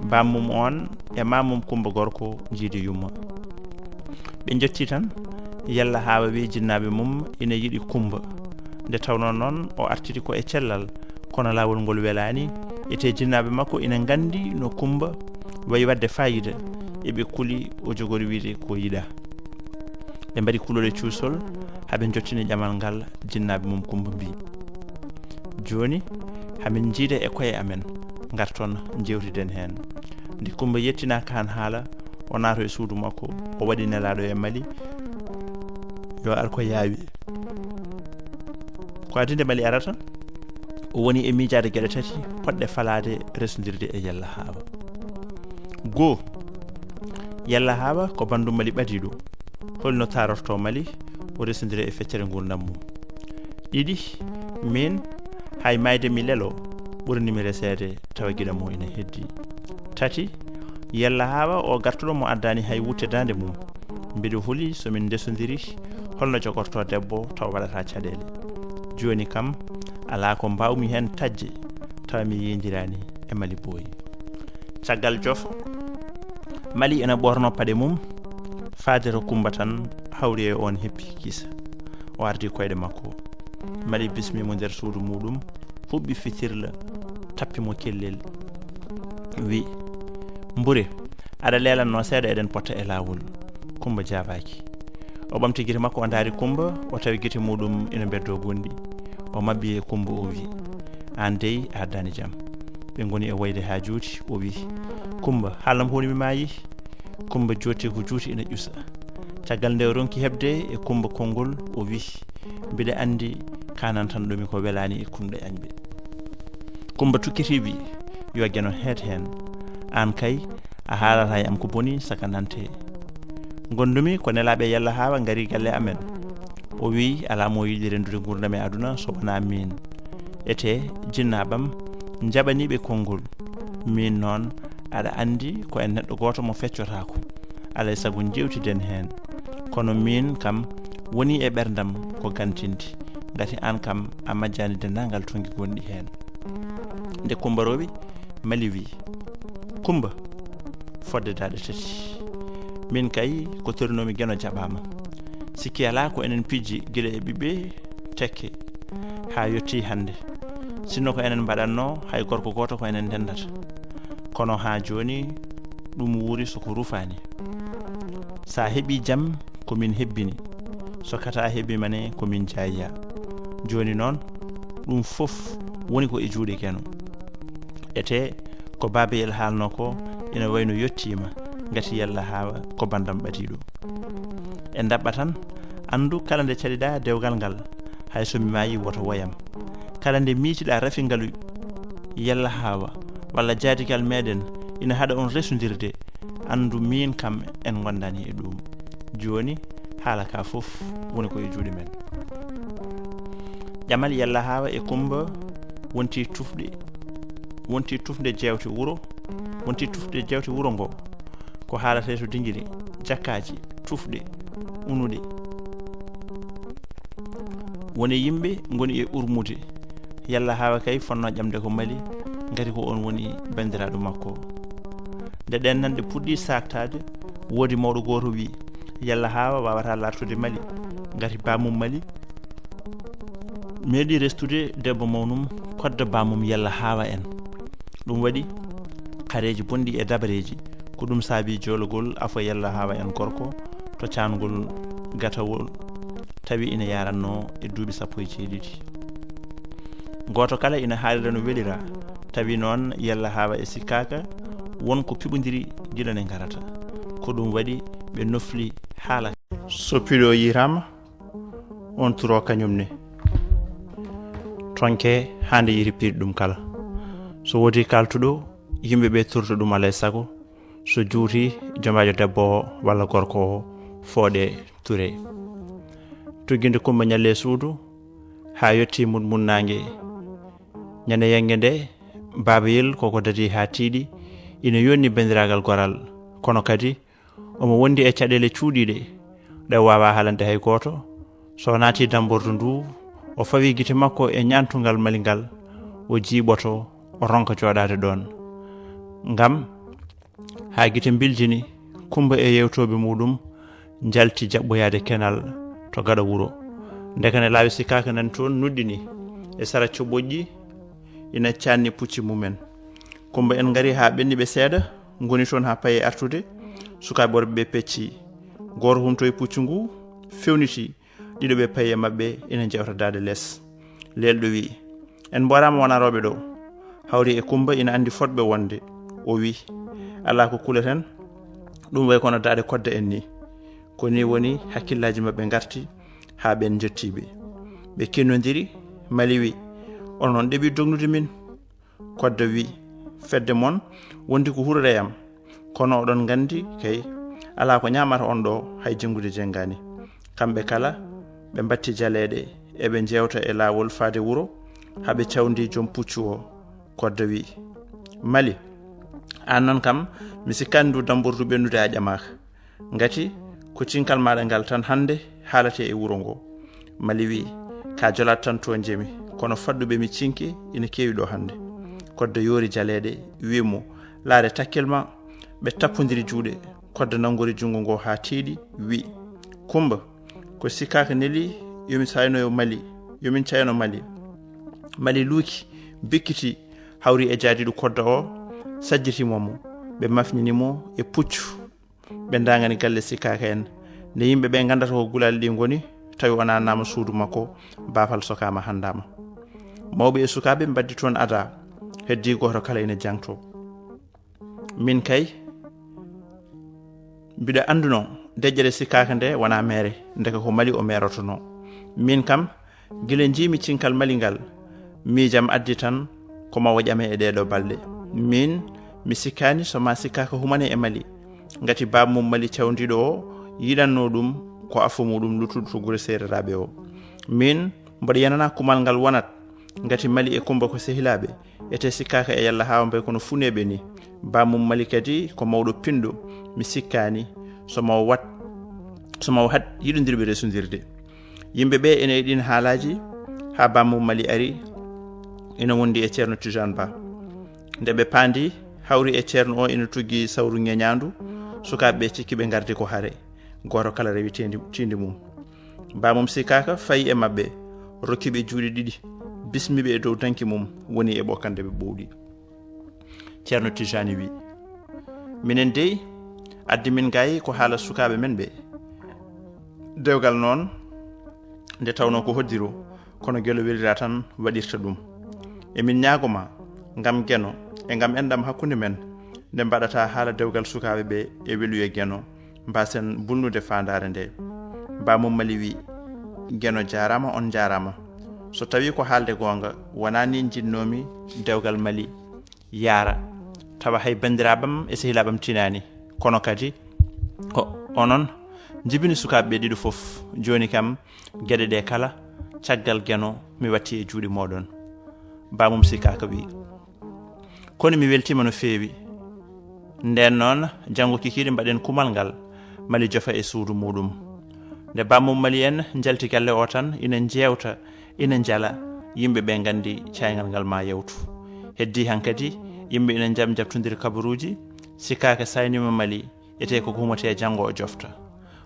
Bammum on e mammum Kummba gorko njiidi yumma. Ɓe njotti tan, Yella Haawa wi jinnaaɓe mum ina yiɗi Kummba. Nde tawnoo noon o artiti ko e cellal, kono laawol ngol welaani, etee jinnaaɓe makko ina nganndi no Kummba wayi waɗde faayiida, eɓe kuli o jogori wiyde ko yiɗaa. Ɓe mbaɗi kulol e cuusol, haa ɓe njottini ƴamal ngal, jinnaaɓe mum Kummba mbii: "Jooni, hamin njiida e koye amen, ngarton njeewtiden heen." Nde Kummba yettinaa Kaan Haala, o naato e suudu makko, o waɗi nelaaɗo e Mali, yo ar ko yaawi. Ko adii nde Mali arata, o woni e miijaade geɗe tati potɗe falaade, resondirde e Yella Haawa. Goo, Yalla Haawa ko banndum Mali ɓadiiɗo. Hol no taarortoo Mali, o resondira e feccere nguurndam mum? Ɗiɗi, miin, hay maayde mi lelo ɓurani mi reseede tawa giɗo am ina heddii. Tati, Yalla Haawa o gartuɗo mo addaani hay wutte daande mum. Mbiɗo huli so min ndesondiri, hol no jogortoo debbo tawa waɗataa caɗeele? Jooni kam, alaa ko mbaaw-mi heen taƴde tawa mi yeeyndiraani e Mali Booyi. Caggal jofo, Mali ina ɓoorno paɗe mum, faade to Kummba tan hawri e oon heppi kisa. O ardi koyɗe makko. Mali bismii mo nder suudu muuɗum, huɓɓi fitirla, tappi mo kellel, wi: "Mbure, aɗa leelannoo seeɗa, eɗen potta e laawol." Kummba jaabaaki. O ɓamti gite makko, o ndaari Kummba, o tawi gite muuɗum ina mbeddoo gonɗi. O maɓɓi e Kummba, o wi: "Aan dey, a addaani jam." Ɓe ngoni e wayde haa juuti, o wi: "Kummba, haalam, hooni mi maayii?" Kummba jooɗti ko juuti ina ƴusa. Caggal nde o ronki heɓde e Kummba konngol, o wi: "Mbiɗa anndi kaanantanɗo mi ko welaani e kunɗe añɓe." Kummba tukkiti wi: "Yo Geno heet heen. Aan kay, a haalata e am ko boni, saka nante. Ngonndumi ko nelaaɓe Yalla Haawa ngari galle amen." O wi: "Alaa mo yiɗi renndude nguurndam e aduna so wonaa miin. Etee, jinnaaɓe am njaɓanii ɓe konngol. Miin noon, aɗa anndi ko en neɗɗo gooto mo feccotaako. Alaa e sago njeewtiden heen. Kono miin kam, woni e ɓerndam ko gantinde, ngati aan kam a majjaani denndaangal tonngi gonɗi heen." Nde Kummba rowi, Mali wi: "Kummba, fodde daaɗe tati. Miin kay, ko torinoomi Geno jaɓaama. Sikki alaa ko enen pijji gila e ɓiɓɓe tekke haa yettii hannde. Sinno ko enen mbaɗatnoo, hay gorko gooto ko enen ndenndata. Kono haa jooni, ɗum wuuri so ko rufaani. So a heɓii jam, ko min hebbini. So kata heɓiima ne, ko min jaayiyaa. Jooni noon, ɗum fof woni ko e juuɗe Geno. Etee, ko Baabeyel haalnoo ko ina wayi no yettiima, ngati Yalla Haawa ko banndam ɓadiiɗo. En ndaɓɓa tan, anndu kala nde caɗiɗaa dewgal ngal, hay so mi maayii, woto woyam. Kala nde miijtiɗaa rafi ngalu Yalla Haawa walla jaadigal meeɗen ina haɗa on resondirde, anndu miin kam en ngondaani e ɗuum. Jooni, haala ka fof woni ko e juuɗe men." Ƴamal Yalla Haawa e Kummba wonti tufɗe, wonti tufnde jeewte wuro, wonti tufnde jeewte wuro ngo. Ko haalatee to Dingiri, jakkaaji, tufɗe, unuɗe. Woni yimɓe ngoni e urmude. Yalla Haawa kay fotnoo ƴamde ko Mali, ngati ko oon woni banndiraaɗo makko. Nde ɗeen nanɗe puɗɗii saaktaade, woodi mawɗo gooto wi: "Yalla Haawa waawataa laartude Mali, ngati baamum Mali meeɗii restude debbo mawnum, kodda baamum Yalla Haawa en. Ɗum waɗi kareeji bonɗi e dabareeji. Ko ɗum saabii joolagol afo Yalla Haawa en gorko to caangol gatawol, tawi ina yaarannoo e duuɓi sappo e jeeɗiɗi. Gooto kala ina haalira no welira, tawi noon Yalla Haawa e sikkaaka won ko piɓondiri gila ne ngarata. Ko ɗum waɗi ɓe nofli haala." So piɗo yiytaama, on turo kañum ne. Tonke haa nde yiri piiɗi ɗum kala. So woodi kaaltuɗo, yimɓe ɓe turta ɗum alaa e sago. So juuti, jomaajo debbo o walla gorko o fooɗe ture. Tugginde Kummba ñalle suudu, haa yotti mun munnaange. Ñande yannge nde, Baabayel koko dadi haa tiiɗi, ina yonni banndiraagal goral. Kono kadi, omo wondi e caɗeele cuuɗiiɗe, ɗe o waawaa haalande hay gooto. So o naati dambordu ndu, o fawi gite makko e ñaantungal Mali ngal, o jiiɓoto, o ronka jooɗaade ɗoon. Ngam haa gite mbiljini, Kummba e yeewtooɓe muuɗum njalti jaɓɓoyaade kenal to gaɗa wuro. Ndekane laawi sikkaaka nan toon nuɗɗini e sara coɓoƴƴi, ina caanni pucci mumen. Kummba en ngari haa ɓenni ɓe seeɗa, ngoni toon haa paye artude. Sukaaɓe worɓe ɓe pecci. Gooto humtoyi puccu ngu, fewniti. Ɗiɗo ɓe paye maɓɓe ina njewta daade les. Leelɗo wi'i: "En mboraama wona rewɓe ɗo." Hawri e Kummba ina anndi fotɓe wonde. O wi'i: "Alaa ko kuleten, ɗum wayi kono daade kodda en ni." Ko ni woni hakkillaaji maɓɓe ngarti haa ɓeen njottii ɓe. Ɓe kinnondiri, Mali wi'i: "Onon ɗeɓi dognude min." Kodda wi'i: "Fedde mon wondi ko hurre am, kono oɗon nganndi kay, Alaa ko ñaamata on ɗo, hay jenngude jenngaani. Kamɓe kala, ɓe mbatti jaleeɗe, eɓe njeewta e laawol faade wuro, haa ɓe cawndi joom puccu o. Kodda wi, "Mali, aan noon kam, mi sikkaani ndu dambordu ɓennude a ƴamaaka. Ngati ko cinkal maaɗa ngal tan hannde haalate e wuro ngo." Mali wi, "Ka jolaat tan to njemi, kono fadduɓe mi cinki ina keewi ɗo hannde." Kodda yoori jaleeɗe, wi mo, "Laare takkel ma." Ɓe tappondiri juuɗe. Kodda nanngori junngo ngo haa tiiɗi, wi, "Kumba, ko sikkaaka neli yomin cayno Mali, yomin cayno Mali." Mali luuki, bikkiti, hawri e jaadiiɗo kodda o, sajjiti mo mo. Ɓe mafnini mo e puccu. Ɓe ndaangani galle sikkaaka en. Nde yimɓe ɓe nganndata ko gulaali ɗi ngoni, tawi o naannaama suudu makko, baafal sokaama hanndaama. Mawɓe e sukaaɓe mbaddi toon adaa, heddii gooto kala ina jangto. Min kay, mbiɗa annduno deƴƴere sikkaaka nde wonaa meere, ndeke ko Mali o meerotono. Min kam, gila njiimi cinkal Mali ngal, miijam addi tan ko mawo ƴame e ɗee ɗoo balɗe. Min, mi sikkaani so ma sikkaaka humane e Mali. Ngati baaba mum Mali cawndiiɗo o yiɗanno ɗum ko afo muɗum luttuɗo to gure seereraaɓe o. Min, mboɗo yanana kumal ngal wonat. Ngati Mali e Kumba ko sehilaaɓe. Ete sikkaaka e yalla haa mbay kono funeeɓe ni. Baaba mum Mali kadi ko mawɗo pinɗo. Mi sikkaani so mawo wat, so mawo hat yiɗondirɓe resondirde. Yimɓe ɓe ene e ɗin haalaaji haa baaba mum Mali ari, ina wondi e Ceerno Tijaan Ba. Nde ɓe paandi, hawri e Ceerno o ina tuggi sawru ŋeñaandu, sukaaɓe ɓe cikki ɓe ngardi ko hare. Gooto kala rewi tiindi, tiindi mum. Baaba mum sikkaaka fayi e maɓɓe, rokki ɓe juuɗe ɗiɗi, bismi ɓe e dow danki mum, woni e ɓokkande ɓe ɓowɗi. Ceerno Tijani wi, "Minen dey, addi min gay ko haala sukaaɓe men ɓe. Dewgal noon, nde tawnoo ko hoddiro, kono gelo welira tan waɗirta ɗum. Emin ñaago ma, ngam geno e ngam enɗam hakkunde men, nde mbaɗata haala dewgal sukaaɓe ɓe e weluye geno, mbaasen bulnude faandaare nde." Ba mum Mali wi, "Geno jaaraama, on jaaraama. So tawi ko haalde goonga, wonaa ni njinnoomi dewgal Mali yaara, tawa hay banndiraaɓam e sehilaaɓam tinaani. Kono kadi, o, onon njibini sukaaɓe ɓe ɗiɗo fof. Jooni kam, geɗe ɗe kala, caggal geno, mi watti e juuɗe mooɗon." Ba mum sikkaaka wi, "Kono mi weltiima no feewi. Ndeen noon, janngo kikiiɗe mbaɗen kumal ngal, Mali jofa e suudu muɗum." Nde ba mum Mali en njalti galle o tan, ina njeewta, ina njala, yimɓe ɓe nganndi cayngal ngal ma yawtu. Heddi hankadi, yimɓe ina njaɓ njaɓtondiri kabaruuji, sikkaaka saynima Mali, ete ko humate janngo o jofta.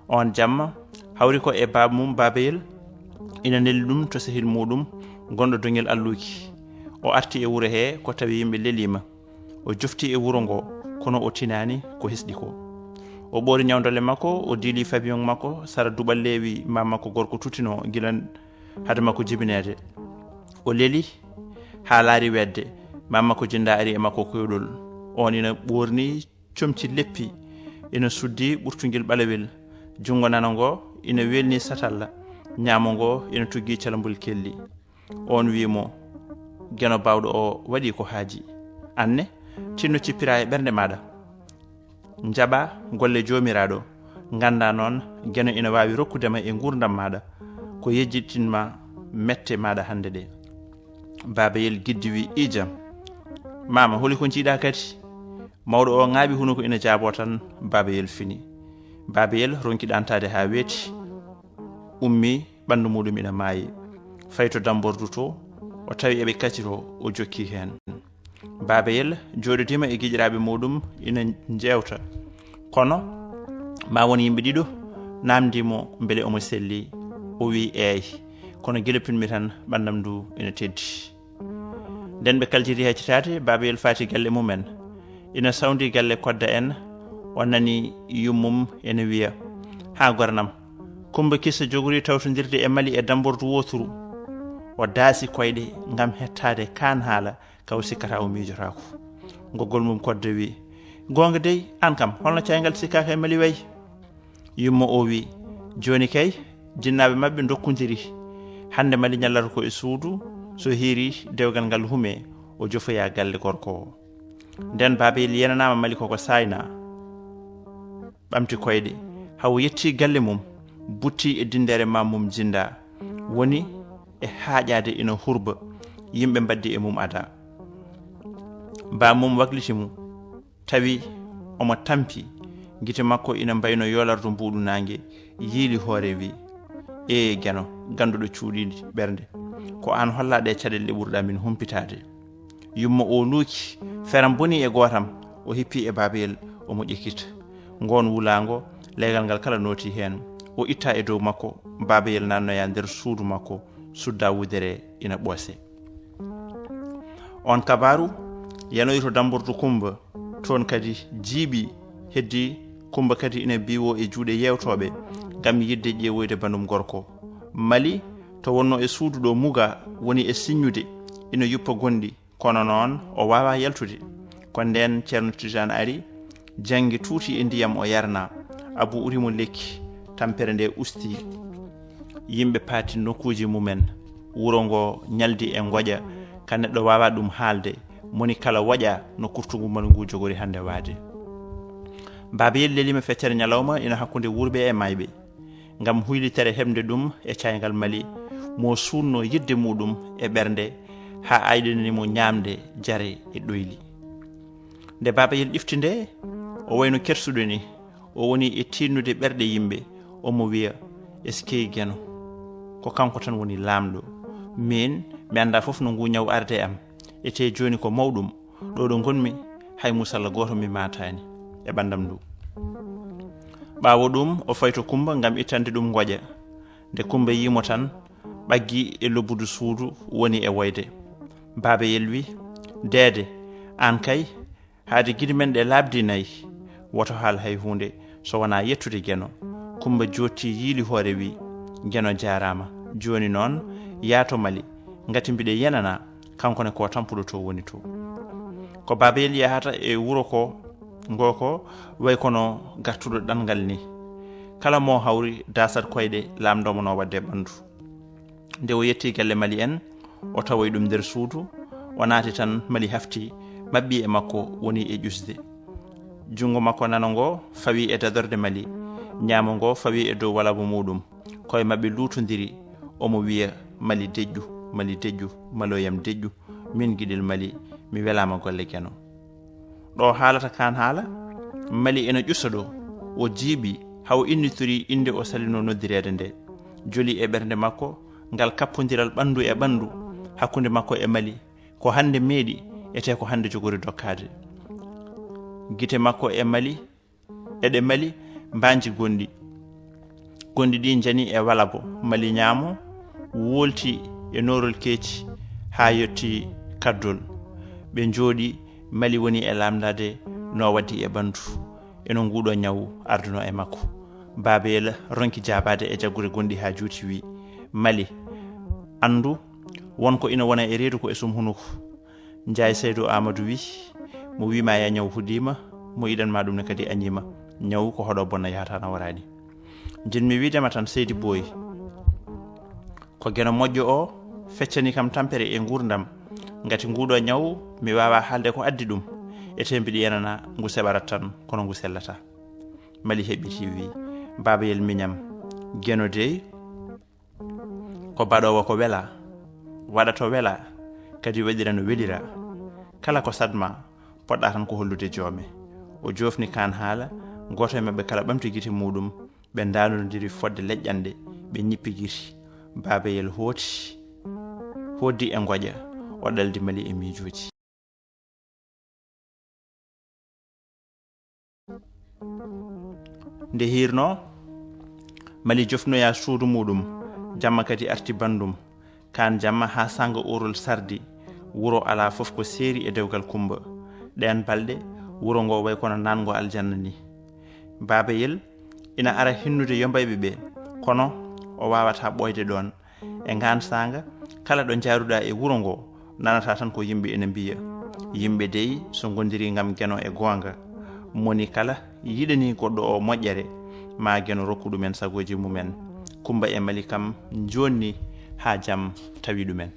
On jamma, hawri ko e baaba mum Babayel, ina neli ɗum to sehil muɗum, gonɗo doŋel alluki. O arti e wuro he ko tawi yimɓe leliima. O jofti e wuro ngo, kono o tinaani ko hesɗi ko. O ɓoori ñawdolle makko, o diili fabiyoŋ makko, sara duɓal leewi ma makko gorko tutino gila hade makko jibineede. O leli haa laari wedde, ma makko jinda ari e makko koyɗol. On ina ɓoorni comci leppi, ina suddi ɓurtungel ɓalawel. Junngo nano ngo ina welni satalla, ñaamo ngo ina tuggi calambol kelli. On wi mo, "Geno baawɗo o waɗi ko haaji. Anne, tinno cippira e ɓernde maaɗa. Njaɓa golle joomiraaɗo. Ngannda noon, geno ina waawi rokkude ma e nguurndam maaɗa ko yejjitin ma mette maaɗa hannde ɗe." Babayel giddi wi, "Ijam, maama, holi ko njiiɗa kadi?" Mawɗo o ŋaaɓi hunuko ina jaabo tan, Babayel fini. Babayel ronki ɗantaade haa weeti, ummi, ɓanndu muɗum ina maayi. Fayi to dambordu to, o tawi eɓe kaciro, o jokki heen. Babayel jooɗodiima e giƴiraaɓe muɗum ina njeewta. Kono ma won yimɓe ɗiɗo naamndi mo mbele omo selli. O wi, "Eey, kono gila pinmi tan ɓanndam ndu ina teddi." Nden ɓe kaljiti heccitaade, Babayel faati galle mumen. Ina sawndi galle kodda en, o nani yummum ena wiya, "Haa goranam, Kumba Kissa jogori tawtondirde e Mali e dambordu wooturu." O daasi koyɗe ngam hettaade kaan haala, ka o sikkata o miijotaako. Ngoggol mum kodda wi, "Goonga dey, aan kam, holno cayngal sikkaaka e Mali wayi?" Yumma o wi, "Jooni kay, jinnaaɓe maɓɓe ndokkondiri. Hannde Mali ñallata ko e suudu, so hiiri dewgal ngal hume, o jofoya galle gorko o." Nden Babayel yenanaama Mali koko saayna. ɓamti koyɗe, hawo yetti galle mum, butti e dindeere ma mum jinda, woni e haaƴaade ina hurba, yimɓe mbaddi e mum ada. Ba mum wakliti mo, tawi omo tampi, gite makko ina mbayno yoolardo mbuuɗu naange, yiili hoore wi, "Ee Geno, gannduɗo cuuɗiiɗi ɓernde, ko aan hollaa ɗe caɗeele ɗe ɓurɗaa min humpitaade." Yumma o luuki, feram boni e gootam, o hippi e Babayel, omo ƴekkita. Ngoon wulaango, leegal ngal kala nooti heen. O itta e dow makko, Babayel naannoya nder suudu makko, sudda wudere ina ɓoose. On kabaaru yanoyi to Dambordu Kumba, toon kadi jiiɓi, heddi Kumba kadi ina biwo e juuɗe yeewtooɓe ngam yiɗde ƴeewoyde bandum gorko. Mali, to wonno e suudu ɗo Muga woni e siññude, ina yuppa gonɗi, kono noon o waawaa yaltude. Ko ndeen Ceerno Tijaan ari, janngi tuuti e ndiyam o yarna. Abu uri mo lekki, tampere nde usti. Yimɓe paati nokkuuji mumen. Wuro ngo ñaldi e ngoƴa, ka neɗɗo waawaa ɗum haalde. Moni kala woƴa no kurtungu mbalu ngu jogori hannde waade. Baaba Yel lelima feccere ñalawma ina hakkunde wuurɓe e maayɓe. Ngam huylitere heɓde ɗum e cayngal Mali, mo suunno yiɗde muɗum e ɓernde, haa ayɗinani mo ñaamde jare e ɗoyli. Nde Baaba Yel ƴifti nde, o wayno kersuɗo ni, o woni e tiinnude ɓerɗe yimɓe, omo wiya, "Eskey Geno, ko kanko tan woni laamɗo. Miin, mi anndaa fof no ngu ñaw arde am, e tee jooni ko mawɗum, ɗo ɗo ngonmi, hay musalla gooto mi maataani e ɓanndam ndu." Ɓaawo ɗum, o fayi to Kumba ngam ittande ɗum ngoƴa. Nde Kumba yii mo tan, ɓaggi e lobbudu suudu, woni e woyde. Baaba Yel wi, "Deede, aan kay, haade gide men ɗe laaɓdi nayi, woto haal hay huunde, so wonaa yettude Geno." Kumba jootti yiili hoore wi, "Geno jaaraama. Jooni noon, yaa to Mali, ngati mbiɗa yenana, kanko ne ko tampuɗo to woni to." Ko Baaba Yel yahata e wuro ko, ngo ko way kono gartuɗo ɗanngal ni. Kala mo hawri dasat koyɗe laamɗo mo no waɗde ɓanndu. Nde o yetti galle Mali en, o tawoyi ɗum nder suudu, o naati tan Mali hafti, maɓɓi e makko woni e ƴusde. Junngo makko nano ngo fawi e dadorde Mali, ñaamo ngo fawi e dow walabo muɗum. Koye maɓɓe luutondiri, omo wiya, "Mali deƴƴu, Mali deƴƴu, maloyam deƴƴu, min giɗel Mali, mi welaama golle Geno." Ɗo haalata kaan haala, Mali ena ƴusa ɗo, o jiiɓi, hawo innitori innde o salino noddireede nde. Joli e ɓernde makko, ngal kappondiral ɓanndu e ɓanndu, hakkunde makko e Mali, ko hannde meeɗi, etee ko hannde jogori dokkaade. Gite makko e Mali, eɗe Mali mbaanji gonɗi. Gonɗi ɗi njani e walabo, Mali ñaamo, wolti e norol keeci haa yotti kaddol. Ɓe njooɗi, Mali woni e laamndaade no waɗdi e ɓanndu. Eno nguɗo ñaw arduno e makko. Baaba Yel ronki jaabaade e jaggude gonɗi haa juuti wi, "Mali, anndu, won ko ina wona e reedu ko e sum hunuko." Njaay Saydu Aamadu wi, "Mo wiima ya ñaw fuɗɗiima, mo yiɗanma ɗum ne kadi añiima. Ñaw ko hoɗo bonna yahata na waraani." Njiɗmi wiidema tan, Seydi Booy, ko Geno moƴƴo o feccani kam tampere e nguurndam. Ngati nguɗo ñaw mi waawaa haalde ko addi ɗum. Etee mbiɗa yenana ngu seɓarat tan, kono ngu sellataa. Mali heɓɓiti wi, "Baaba Yel miñam, Geno dey ko baɗoowo ko wela, waɗa to wela, kadi waɗira no welira. Kala ko saɗma, poɗɗa tan ko hollude joome." O joofni kaan haala, gooto e maɓɓe kala ɓamti gite muɗum, ɓe ndaanondiri fodde leƴƴanɗe, ɓe ñippi gite. Baaba Yel hooti, hooddi e ngoƴa, o ɗaldi Mali e miijooji. Nde hiirno, Mali jofnoya suudu muɗum, jamma kadi arti banndum. Kaan jamma haa sanga oorol sardi, wuro alaa fof ko seeri e dewgal Kumba. Ɗeen balɗe, wuro ngo way kono naatngo aljanna ni. Baaba Yel ina ara hinnude yombayɓe ɓe, kono o waawataa ɓooyde ɗoon. E ngaan saanga, kala ɗo njaaruɗaa e wuro ngo, nanataa tan ko yimɓe ina mbiya. Yimɓe dey, so ngondiri ngam Geno e goonga, moni kala yiɗani goɗɗo o moƴƴere, ma Geno rokku ɗumen sagooji mumen. Kumba e Mali kam njonni haa jam tawi ɗumen.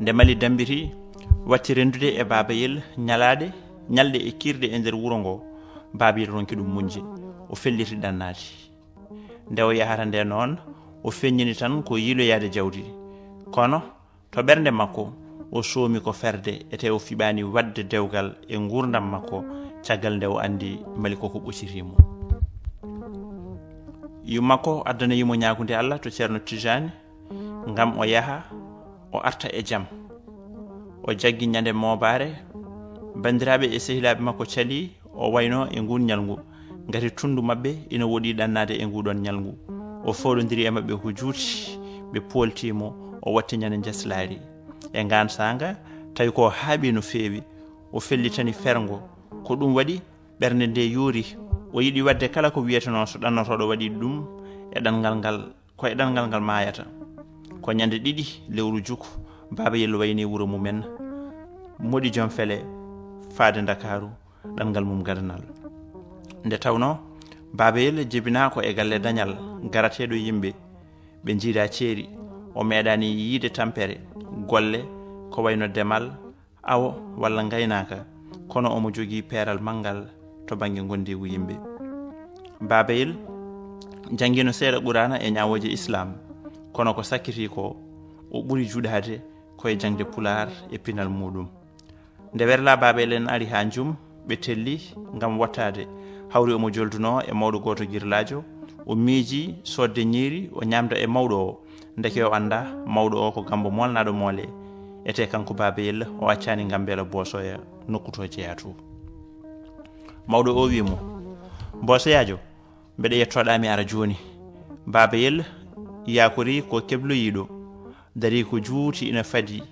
Nde Mali dambiti, watti renndude e Baaba Yel ñalaaɗe, ñalɗe e kiirɗe e nder wuro ngo. Baaba Yel ronki ɗum muñde, o felliti ɗannaade. Nde o yahata nde noon, o feññini tan ko yiiloyaade jawdi. Kono to ɓernde makko, o soomi ko ferde, ete o fiɓaani waɗde dewgal e nguurndam makko, caggal nde o anndi Mali koko ɓoccitii mo. Yumma makko addanayimo ñaagunde Allah to Ceerno Tijaani, ngam o yaha, o arta e jam. O jaggi ñande moobaare, banndiraaɓe e sehilaaɓe makko calii, o wayno e ngun ñalngu, ngati tunndu maɓɓe ina woɗi ɗannaade e nguɗon ñalngu. O fooɗondiri e maɓɓe ko juuti, ɓe pooltii mo, o watti ñande njaslaari. E ngaan saanga, tawi ko haaɓi no feewi, o fellitani ferngo. Ko ɗum waɗi ɓernde nde yoori, o yiɗi waɗde kala ko wiyetenoo so ɗannotooɗo waɗi ɗum e ɗanngal ngal, ko e ɗanngal ngal maayata. Ko ñande ɗiɗi lewru juko, Baaba Yel wayni wuro mumen, moɗi Joom Fele, faade Ndakaaru, ɗanngal mum gadanal. Nde tawnoo, Baaba Yel jibinaa ko e galle dañal, garateeɗo yimɓe, ɓe njiida ceeri, o meeɗaani yiide tampere, golle, ko wayno demal, awo walla ngaynaaka, kono omo jogii peeral manngal to bannge ngonndiigu yimɓe. Baaba Yel janngino seeɗa Quraana e ñaawooje Islaam, kono ko sakkitii ko, o ɓuri juɗaade ko e jaŋde Pulaar e pinal muuɗum. Nde werlaa Baaba Yel en ari haa Njum, ɓe telli ngam wattaade. Hawri omo joldunoo e mawɗo gooto girlaajo, o miiji soodde ñiiri, o ñaamda e mawɗo o. Ndeke o anndaa, mawɗo o ko Gammbo moolnaaɗo moole. Etee kanko Baaba Yel, o accaani Gammbeela Boosoya nokku to jeyaa to. Mawɗo o wii mo, "Boosoyaajo, mbeɗa yettoɗaa mi ara jooni." Baaba Yel yaakori ko kebloyiiɗo, darii ko juuti ina fadi,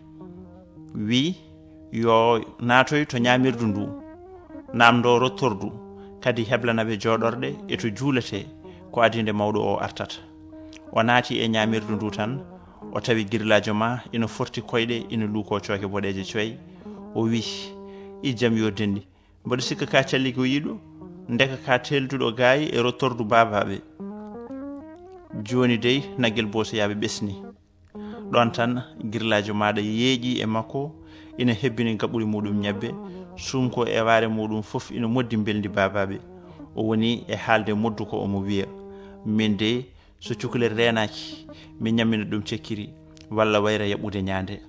wii, yo naatoy to ñaamirdu ndu, naamndoo rottordu, kadi heblana ɓe jooɗorɗe e to juuletee, ko adii nde mawɗo o artata. O naati e ñaamirdu ndu tan, o tawi girlaajo ma ina forti koyɗe, ina luukoo cooke boɗeeje coy. O wii, "I jam yo denɗi, mboɗo sikka ka calligoyiiɗo, ndeka ka teelduɗo gaayi e rottordu baabaaɓe. Jooni dey naggel boosoyaaɓe ɓesni." Ɗoon tan girlaajo maaɗa yeeƴi e makko, ina hebbini gaɓɓuli muuɗum ñebbe, sunkoo e waare muuɗum fof ina moddi mbelndi baabaaɓe. O woni e haalde moddu ko omo wiya, "Min dey, so cukalel reenaaki, mi ñammina ɗum cekkiri, walla wayra yaɓɓude ñaande."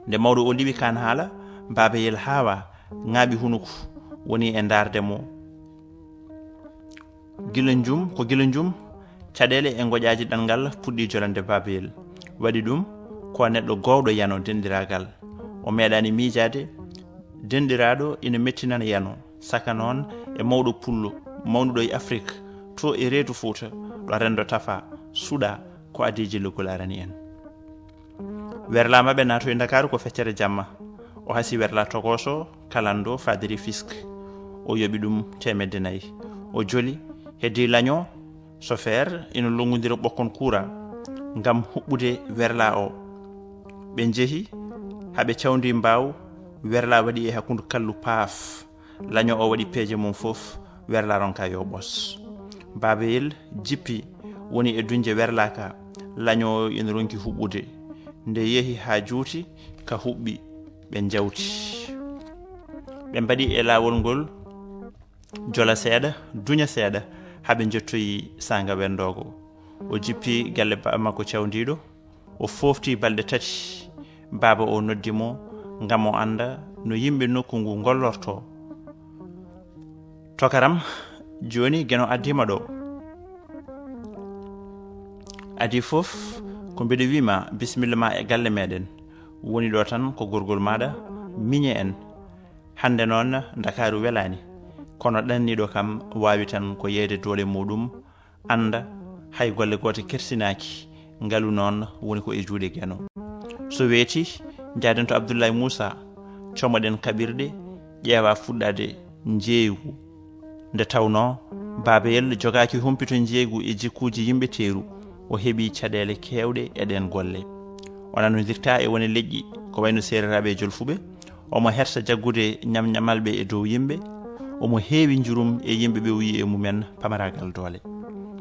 Nde mawɗo o liɓi kaan haala, Baaba Yel haawa, ŋaaɓi hunuko, woni e ndaarde mo. Gila Njum, ko gila Njum, caɗeele e ngoƴaaji ɗanngal puɗɗi jolande Baaba Yel. Waɗi ɗum ko neɗɗo goowɗo yano denɗiraagal. O meeɗaani miijaade denɗiraaɗo ina mettinana yano, saka noon e mawɗo pullo, mawnuɗo e Afrik, to e reedu Fuuta, ɗo renndo tafaa, suuɗaa, ko adii jillugol arani en. Werlaa maɓɓe naatoyi Ndakaaru ko feccere jamma. O hasi werlaa tokooso, kalando, faade Rufisque. O yoɓi ɗum teemedde nayi. O joli, heddii laño, sofeer, ina lonngondira ɓokkon kuura ngam huɓɓude werlaa o. Ɓe njehi, haa ɓe cawndi mbaaw, werlaa waɗi e hakkunde kallu paaf. Laño o waɗi peeje mum fof, werlaa ronka yo ɓos. Baaba Yel jippi, woni e duñde werlaa ka, laño o ina ronki huɓɓude. Nde yehi haa juuti, ka huɓɓi, ɓe njawti. Ɓe mbaɗi e laawol ngol, jola seeɗa, duña seeɗa, haa ɓe njottoyi saanga wenndoogo. O jippi galle ba-, makko cawndiiɗo, o foofti balɗe tati. Baaba o noddi mo ngam o annda no yimɓe nokku ngu ngollortoo. "Tokaram, jooni Geno addiima ɗo. Adii fof ko mbeɗa wiima bisimilla ma e galle meɗen. Woni ɗo tan ko gorgol maɗa, miñe en. Hannde noon Ndakaaru welaani, kono ɗanniiɗo kam waawi tan ko yeeyde doole muɗum, annda hay golle goote kersinaaki, ngalu noon woni ko e juuɗe Geno. So weeti, njaaden to Abdullaay Muusa, comoɗen kaɓirɗe, ƴeewa fuɗɗaade njeeygu." Nde tawnoo Baaba Yel jogaaki humpito njeeygu e jikkuuji yimɓe teeru, o heɓi caɗeele keewɗe e ɗeen golle. O nanodirta e wone leƴƴi, ko wayno Seereraaɓe e Jolfuɓe, omo hersa jaggude ñamñamalɓe e dow yimɓe, omo heewi njurum e yimɓe ɓe o yiyi e mumen pamaraagal doole.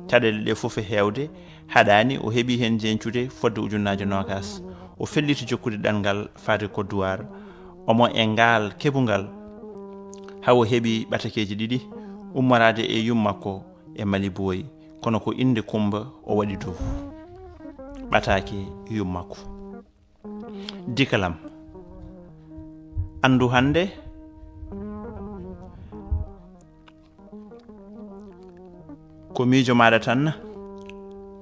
Caɗeele ɗe fof e heewde, haɗaani o heɓi heen jeñcude fodde ujunnaaje noogaas. O felliti jokkude ɗanngal faade Côte d'Ivoire. Omo e ngaal keɓungal Hawo heɓi ɓatakeeji ɗiɗi ummoraade e yummakko e Mali Booyi, kono ko innde Kummba o waɗi dow ɓataake yummakko. Dikalam, anndu hannde ko miijo maaɗa tan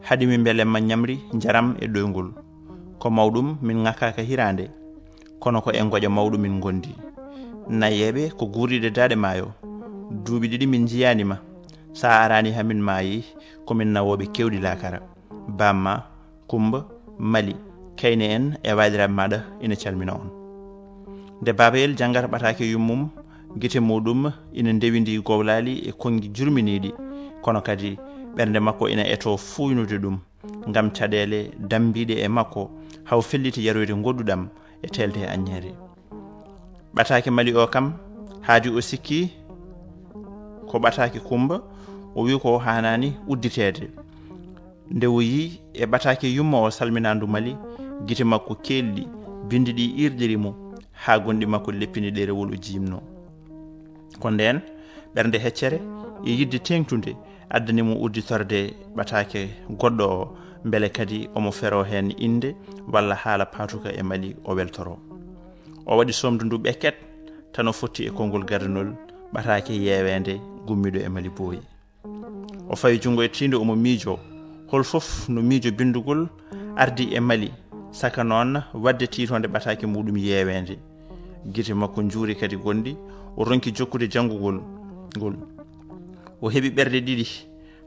haɗi mi mbelemma ñamri njaram e ɗoyngol. Ko mawɗum min ŋakkaaka hiraande, kono ko e ngoƴa mawɗo min ngondi. Nayeeɓe ko guurdiiɗe daaɗe maayo. Duuɓi ɗiɗi min njiyaani ma. Sa araani ha min maayi, ko min nawooɓe kewɗi laakara. Bamma, Kummba, Mali, Kayne en e waajiraaɓe maaɗa ina calmina on. Nde Babayel janngata ɓataake yummum, gite muɗum ina ndewindi gowlaali e konngi jurminiiɗi, kono kadi ɓernde makko ina etoo fuuynude ɗum, ngam caɗeele dammbiiɗe e makko, haw felliti yaroyde ngoɗɗuɗam e teelde e aññeede. Ɓataake Mali o kam, haadi o sikki ko ɓataake Kummba, o wi ko o haanaani udditeede. Nde o yii e ɓataake yumma o salminaandu Mali, gite makko keelɗi, binndi ɗi iirɗiri mo, haa gonɗi makko leppini ɗerewol o jiimno. Ko ndeen, ɓernde heccere e yiɗde teeŋtude addani mo udditorde ɓataake goɗɗo o, mbele kadi omo feroo heen innde walla haala paatuka e Mali o weltoroo. O waɗi soomdu ndu ɓekket, tan o fotti e konngol gadanol ɓataake yeeweende gummiiɗo e Mali Booyi. O fawi junngo e tiinde, omo miijoo, hol fof no miijo binndugol ardi e Mali, saka noon waɗde tiitoonde ɓataake muɗum yeeweende. Gite makko njuuri kadi gonɗi, o ronki jokkude janngugol ngol. O heɓi ɓerɗe ɗiɗi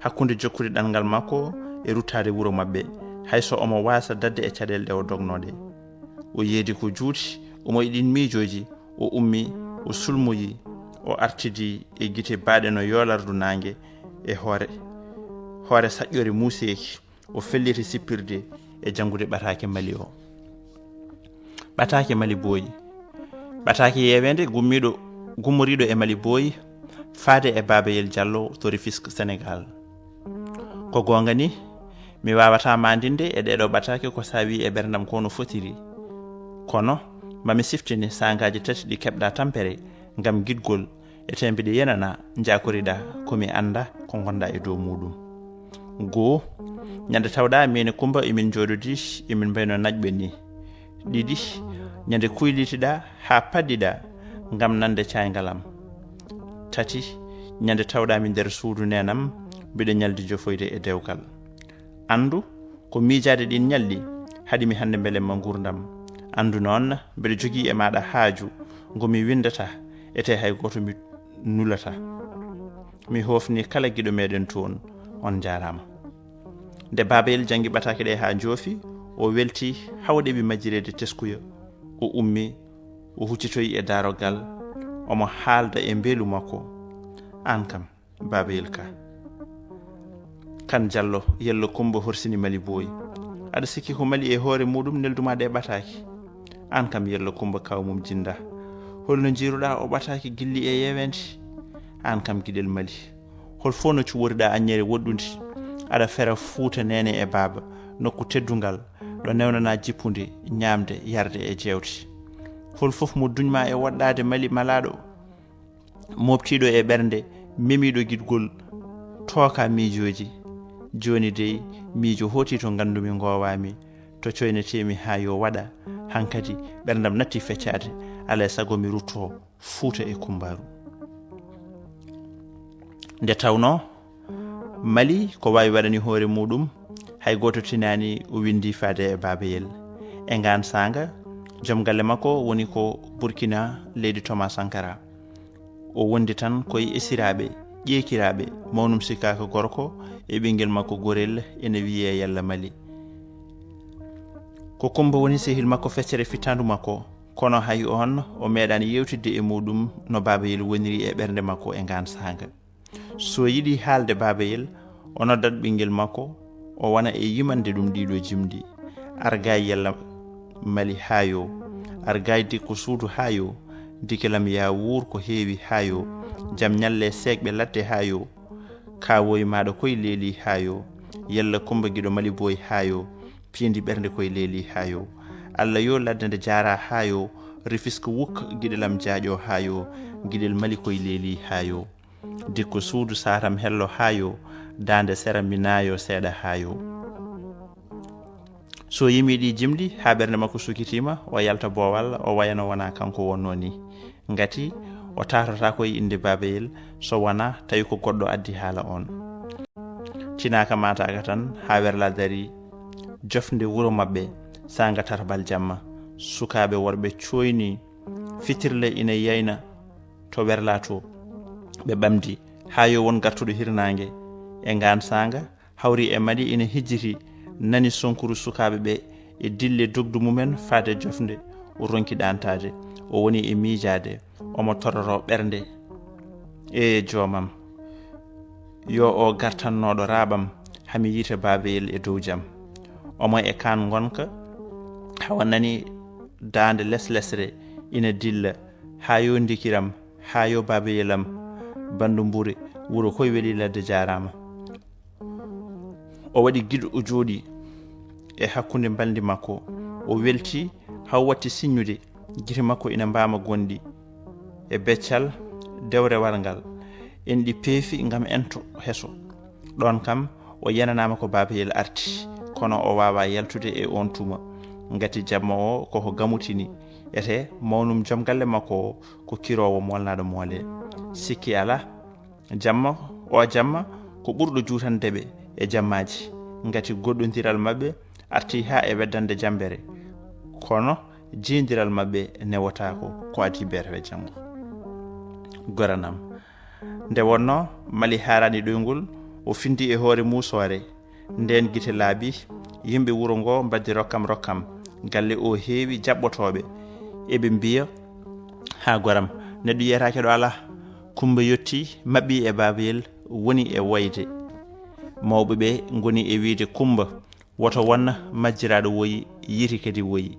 hakkunde jokkude ɗanngal makko e ruttaade wuro maɓɓe, hay so omo waasa daɗde e caɗeele ɗe o dognoo ɗe. O yeedi ko juuti, omo e ɗiin miijooji, o ummi, o sulmoyi, o artidi e gite baaɗe no yoolardu naange e hoore, hoore saƴƴoore muuseeki, o felliti sippirde e janngude ɓataake Mali o. Ɓataake Mali Booyi. Ɓataake yeeweende gummiiɗo, gummoriiɗo e Mali Booyi, faade e Babayel Jallo to Rufisque, Senegaal. Ko goonga ni, mi waawataa maandinde e ɗeeɗoo ɓataake ko saawi e ɓerndam ko no fotiri. Kono, ma mi siftine saangaaji tati ɗi keɓɗaa tampere ngam giɗgol, e tee mbiɗa yenana njaakoriɗaa ko mi annda ko ngonɗaa e dow muɗum. Goo, ñande tawɗaa miin e Kummba emin njooɗodii, emin mbayno naƴɓe ni. Ɗiɗi, ñande kuylitiɗaa haa paddiɗaa ngam nande cayngal am. Tati, ñande tawɗaa mi nder suudu neenam, mbiɗa ñaldi jofoyde e dewgal. Anndu, ko miijaade ɗiin ñalɗi haɗi mi hannde mbelemma nguurndam. Anndu noon, mbeɗa jogii e maaɗa haaju ngo mi winndata, etee hay gooto mi nulata. Mi hoofni kala giɗo meeɗen toon. On njaaraama. Nde Babayel janngi ɓataake ɗe haa njoofi, o welti, haw ɗeɓi majjireede teskuya. O ummi, o huccitoyi e daarogal, omo haalda e mbeelu makko. Aan kam, Babayel Ka. Kan Jallo, yalla Kummba horsini Mali Booyi. Aɗa sikki ko Mali e hoore muɗum neldu ma ɗe ɓataake? Aan kam, yalla Kummba kaaw mum jinda. Holno njiiruɗaa o ɓataake gilli e yeeweende? Aan kam, giɗel Mali. Hol fof no cuworiɗaa aññeere woɗɗunde? Aɗa fera Fuuta neene e baaba, nokku teddungal, ɗo newnanaa jippude, ñaamde, yarde e jeewte. Hol fof mo duñmaa e woɗɗaade Mali malaaɗo? Mooɓtiiɗo e ɓernde, memiiɗo giɗgol, tooka miijooji. Jooni dey, miijo hooti to nganndumi ngoowaami, to coynetee-mi haa yo waɗa. Hankadi, ɓerndam natti feccaade, alaa e sago mi ruttoo Fuuta e Kummbaaru. Nde tawnoo, Mali ko waawi waɗani hoore muɗum, hay gooto tinaani o winndi faade e Babayel. E ngaan saanga, joom galle makko woni ko Burkina, leydi Thomas Sankara. O wondi tan ko e esiraaɓe, ƴeekiraaɓe, mawnum sikkaaka gorko e ɓinngel makko gorel ene wiyee Yalla Mali. Ko Kummba woni sehil makko feccere fittaandu makko, kono hay oon o meeɗaani yeewtidde e muɗum no Babayel woniri e ɓernde makko e ngaan saanga. So yiɗi haalde Babayel, o noddat ɓinngel makko, o wona e yimande ɗum ɗiɗo jimɗi. Argaay Yalla Mali haayo, argaay dikko suudu haayo, dikilam yaa wuur ko heewi haayo, jam ñalle seekɓe ladde haayo, kaawoy maaɗa koy leeli haayo, Yalla Kummba giɗo Mali Booy haayo, piindi ɓernde koy leeli haayo. Alla yo ladde nde jaara haayo, Rufisque wuk giɗelam jaaƴo haayo, giɗel Mali koye leeli haayo. Dikko suudu saram hello haayo, daande sera mi naayo seeɗa haayo. So yimi ɗi jimɗi haa ɓernde makko sukitiima, o yalta boowal, o wayano wona kanko wonno ni. Ngati o taarata koye innde Babayel, so wona tawi ko goɗɗo addi haala on. Tinaaka maataaka tan haa werla dari jofnde wuro maɓɓe, saanga tarbal jamma. Sukaaɓe worɓe coyni fitirle ina yayna to werla to. Ɓe ɓamdi haa yo won gartuɗo hirnaange. E ngaan saanga, hawri e Mali ina hijjiti, nani sonkuru sukaaɓe ɓe e dille dogdu mumen faade jofnde. O ronki ɗaantaade, o woni e miijaade, omo tororo ɓernde. E joomam, yo o gartannooɗo raaɓam, hami yiita Babayel e dow jam. Omo e kaan ngonka, hawa nani daande leslesre ina dilla, haa yo ndikiram, haa yo Babayelam, bandu mbure, wuro koye weli ladde jaaraama. O waɗi giɗo, o jooɗi e hakkunde mbalndi makko, o welti, haw watti siññude, gite makko ina mbaama gonɗi e beccal dewre warngal. En ɗi peefi ngam ento heso. Ɗoon kam, o yenanaama ko Babayel arti, kono o waawaa yaltude e oon tuma. Ngati jamma o koko gamutini, ete mawnum joom galle makko o ko kiroowo moolnaaɗo moole. Sikki alaa, jamma o jamma ko ɓurɗo juutande ɓe e jammaaji, ngati goɗɗondiral maɓɓe arti haa e weddande jambere. Kono jiindiral maɓɓe newotaako ko adii beetawe janngo. Goranam. Nde wonnoo Mali haaraani ɗoyngol, o findi e hoore muusoore. Ndeen gite laabi, yimɓe wuro ngo mbaddi rokkam rokkam. Galle o heewi jaɓɓotooɓe. Eɓe mbiya, haa goram, neɗɗo yiyataake ɗo alaa. Kumba yotti, maɓɓi e Babayel, woni e woyde. Mawɓe ɓe ngoni e wiyde Kumba, woto won majjiraaɗo woyi, yiti kadi woyi.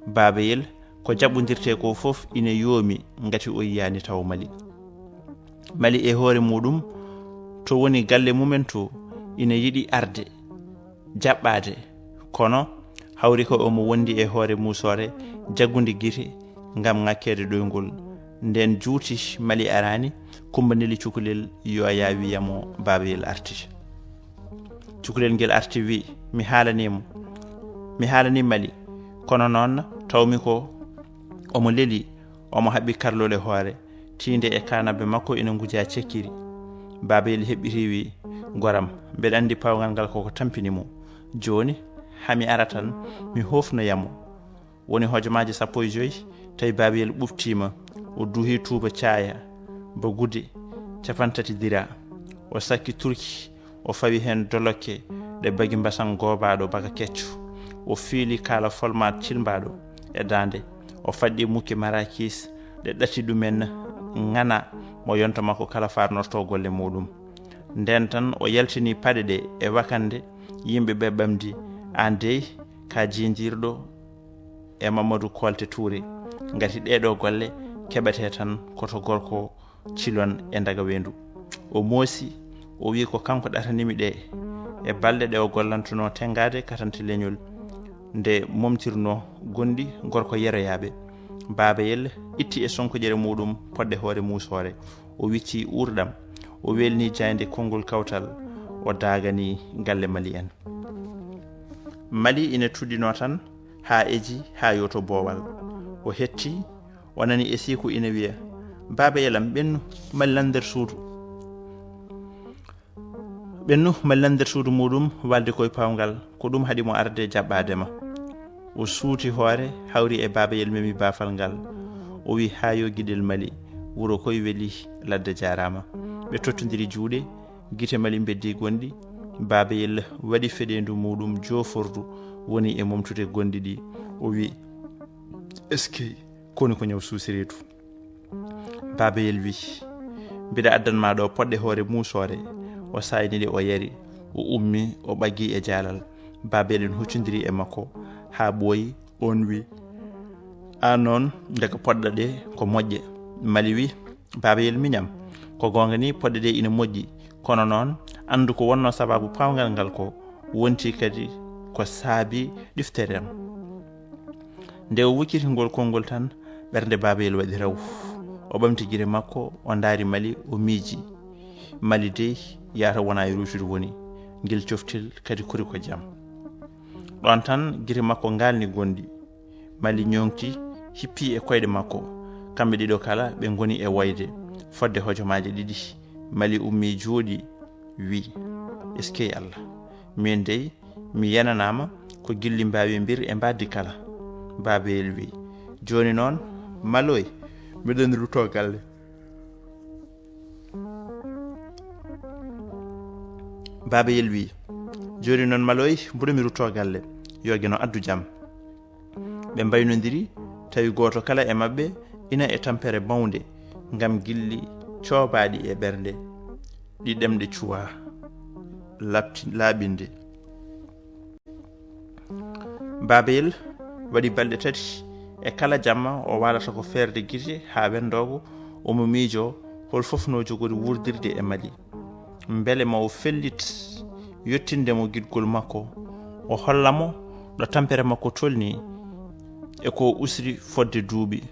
Babayel, ko jaɓɓondirtee ko fof ina yoomi, ngati o yiyaani taw Mali. Mali e hoore muɗum, to woni galle mumen to, ina yiɗi arde, jaɓɓaade, kono hawri ko omo wondi e hoore muusoore, jaggude gite, ngam ŋakkeede ɗoyngol. Ndeen juuti Mali araani, Kumba neli cukalel yo a yaa wiyamo Babayel arti. Cukalel ngel arti wi, mi haalanii mo. Mi haalanii Mali, kono noon tawmi ko omo leli, omo haɓɓi karlol e hoore, tiinde e kaanabbe makko ina nguja cekkiri. Babayel heɓɓiti wi, goram, mbeɗa anndi pawngal ngal koko tampini mo. Jooni, hami ara tan, mi hofnoyamo. Woni hojomaaji sappo e joy, tawi Babayel ɓuɓtiima, o duhi tuuba caaya, ba gude, capantati dira. O sakki turki, o fawi heen dolokke ɗe bagi mbasan goobaaɗo baka kecco. O fiili kaala folmaat cilmbaaɗo e daande. O faɗɗi mukke marakis ɗe ɗati ɗumen ŋana mo yonta makko kala farnorto golle muɗum. Ndeen tan o yaltini paɗe ɗe e wakannde, yimɓe ɓe ɓamdi, aan dey ka jiindirɗo e Mamadou Kolte Touré. Ngati ɗeɗo golle keɓete tan ko to gorko cilon e ndaga weendu. O moosi, o wi ko kanko ɗatanimi ɗe e balɗe ɗe o gollantuno tengade katante leñol nde momtirno gonɗi gorko yeroyaaɓe. Babayel itti e sonkoƴere muɗum poɗɗe hoore muusoore. O wicci uurɗam. O welni jaaynde konngol kawtal. O daagani galle Mali en. Mali ina tuddino tan haa eji haa yooto boowal. O hetti, o nani e siku ina wiya, "Baaba yelam, ɓennu, Mali lan nder suudu. Ɓennu, Mali lan nder suudu muɗum, walde koye pawngal. Ko ɗum haɗi mo arde jaɓɓaade ma." O suuti hoore, hawri e Baaba Yel memi baafal ngal. O wi, "Haa yo giɗel Mali, wuro koye weli, ladde jaaraama." Ɓe tottondiri juuɗe, gite Mali mbeddi gonɗi. Baaba Yel waɗi feɗeendu muɗum joofordu, woni e momtude gonɗi ɗi. O wi, "Eskey, koni ko ñaw suusireetu." Baaba Yel wi, "Mbiɗa addan ma ɗo poɗɗe hoore muusoore." O saayni ɗe, o yari, o ummi, o ɓaggi e jaalal. Baaba Yel en huccondiri e makko haa ɓooyi, oon wi, "Aan noon, ndeke poɗɗe ɗe ko moƴƴe." Mali wi, "Baaba Yel miñam, ko goonga ni poɗɗe ɗe ina moƴƴi, kono noon anndu ko wonnoo sabaabu paawngal ngal ko, wonti kadi ko saabi ɗiftere am." Nde o wucciti ngol konngol tan, Ɓernde Babayel waɗi raw. O ɓamti gite makko, o ndaari Mali, o miiji. Mali dey, yaata wona e ruutude woni. Ngel coftel kadi kori ko jam. Ɗon tan gite makko ngaalni gonɗi. Mali ñoŋti, hippi e koyɗe makko. Kamɓe ɗiɗo kala ɓe ngoni e woyde. Fodde hojomaaji ɗiɗi, Mali ummi jooɗi, wi: "Eskey Allah. Min dey, mi yenanaama ko gilli mbaawi mbir e mbaɗdi kala." Babayel wi: "Jooni noon, Maloy, miɗen rutto galle." Babayel wi: "Jooni noon, Maloy, mboɗo mi rutto galle. Yo Geno addu jam." Ɓe mbaynondiri, tawi gooto kala e maɓɓe ina e tampere mawnde, ngam gilli coobaaɗi e ɓernde, ɗi ɗemɗe cuwaa laɓti-, laaɓinde. Babayel waɗi balɗe tati, e kala jamma o waalata ko feerde gite haa wenndoogo, omo miijoo hol fof no jogori wuurdirde e Mali. Mbele ma o fellit yettinde mo giɗgol makko, o holla mo ɗo tampere makko tolni e ko usri fodde duuɓi.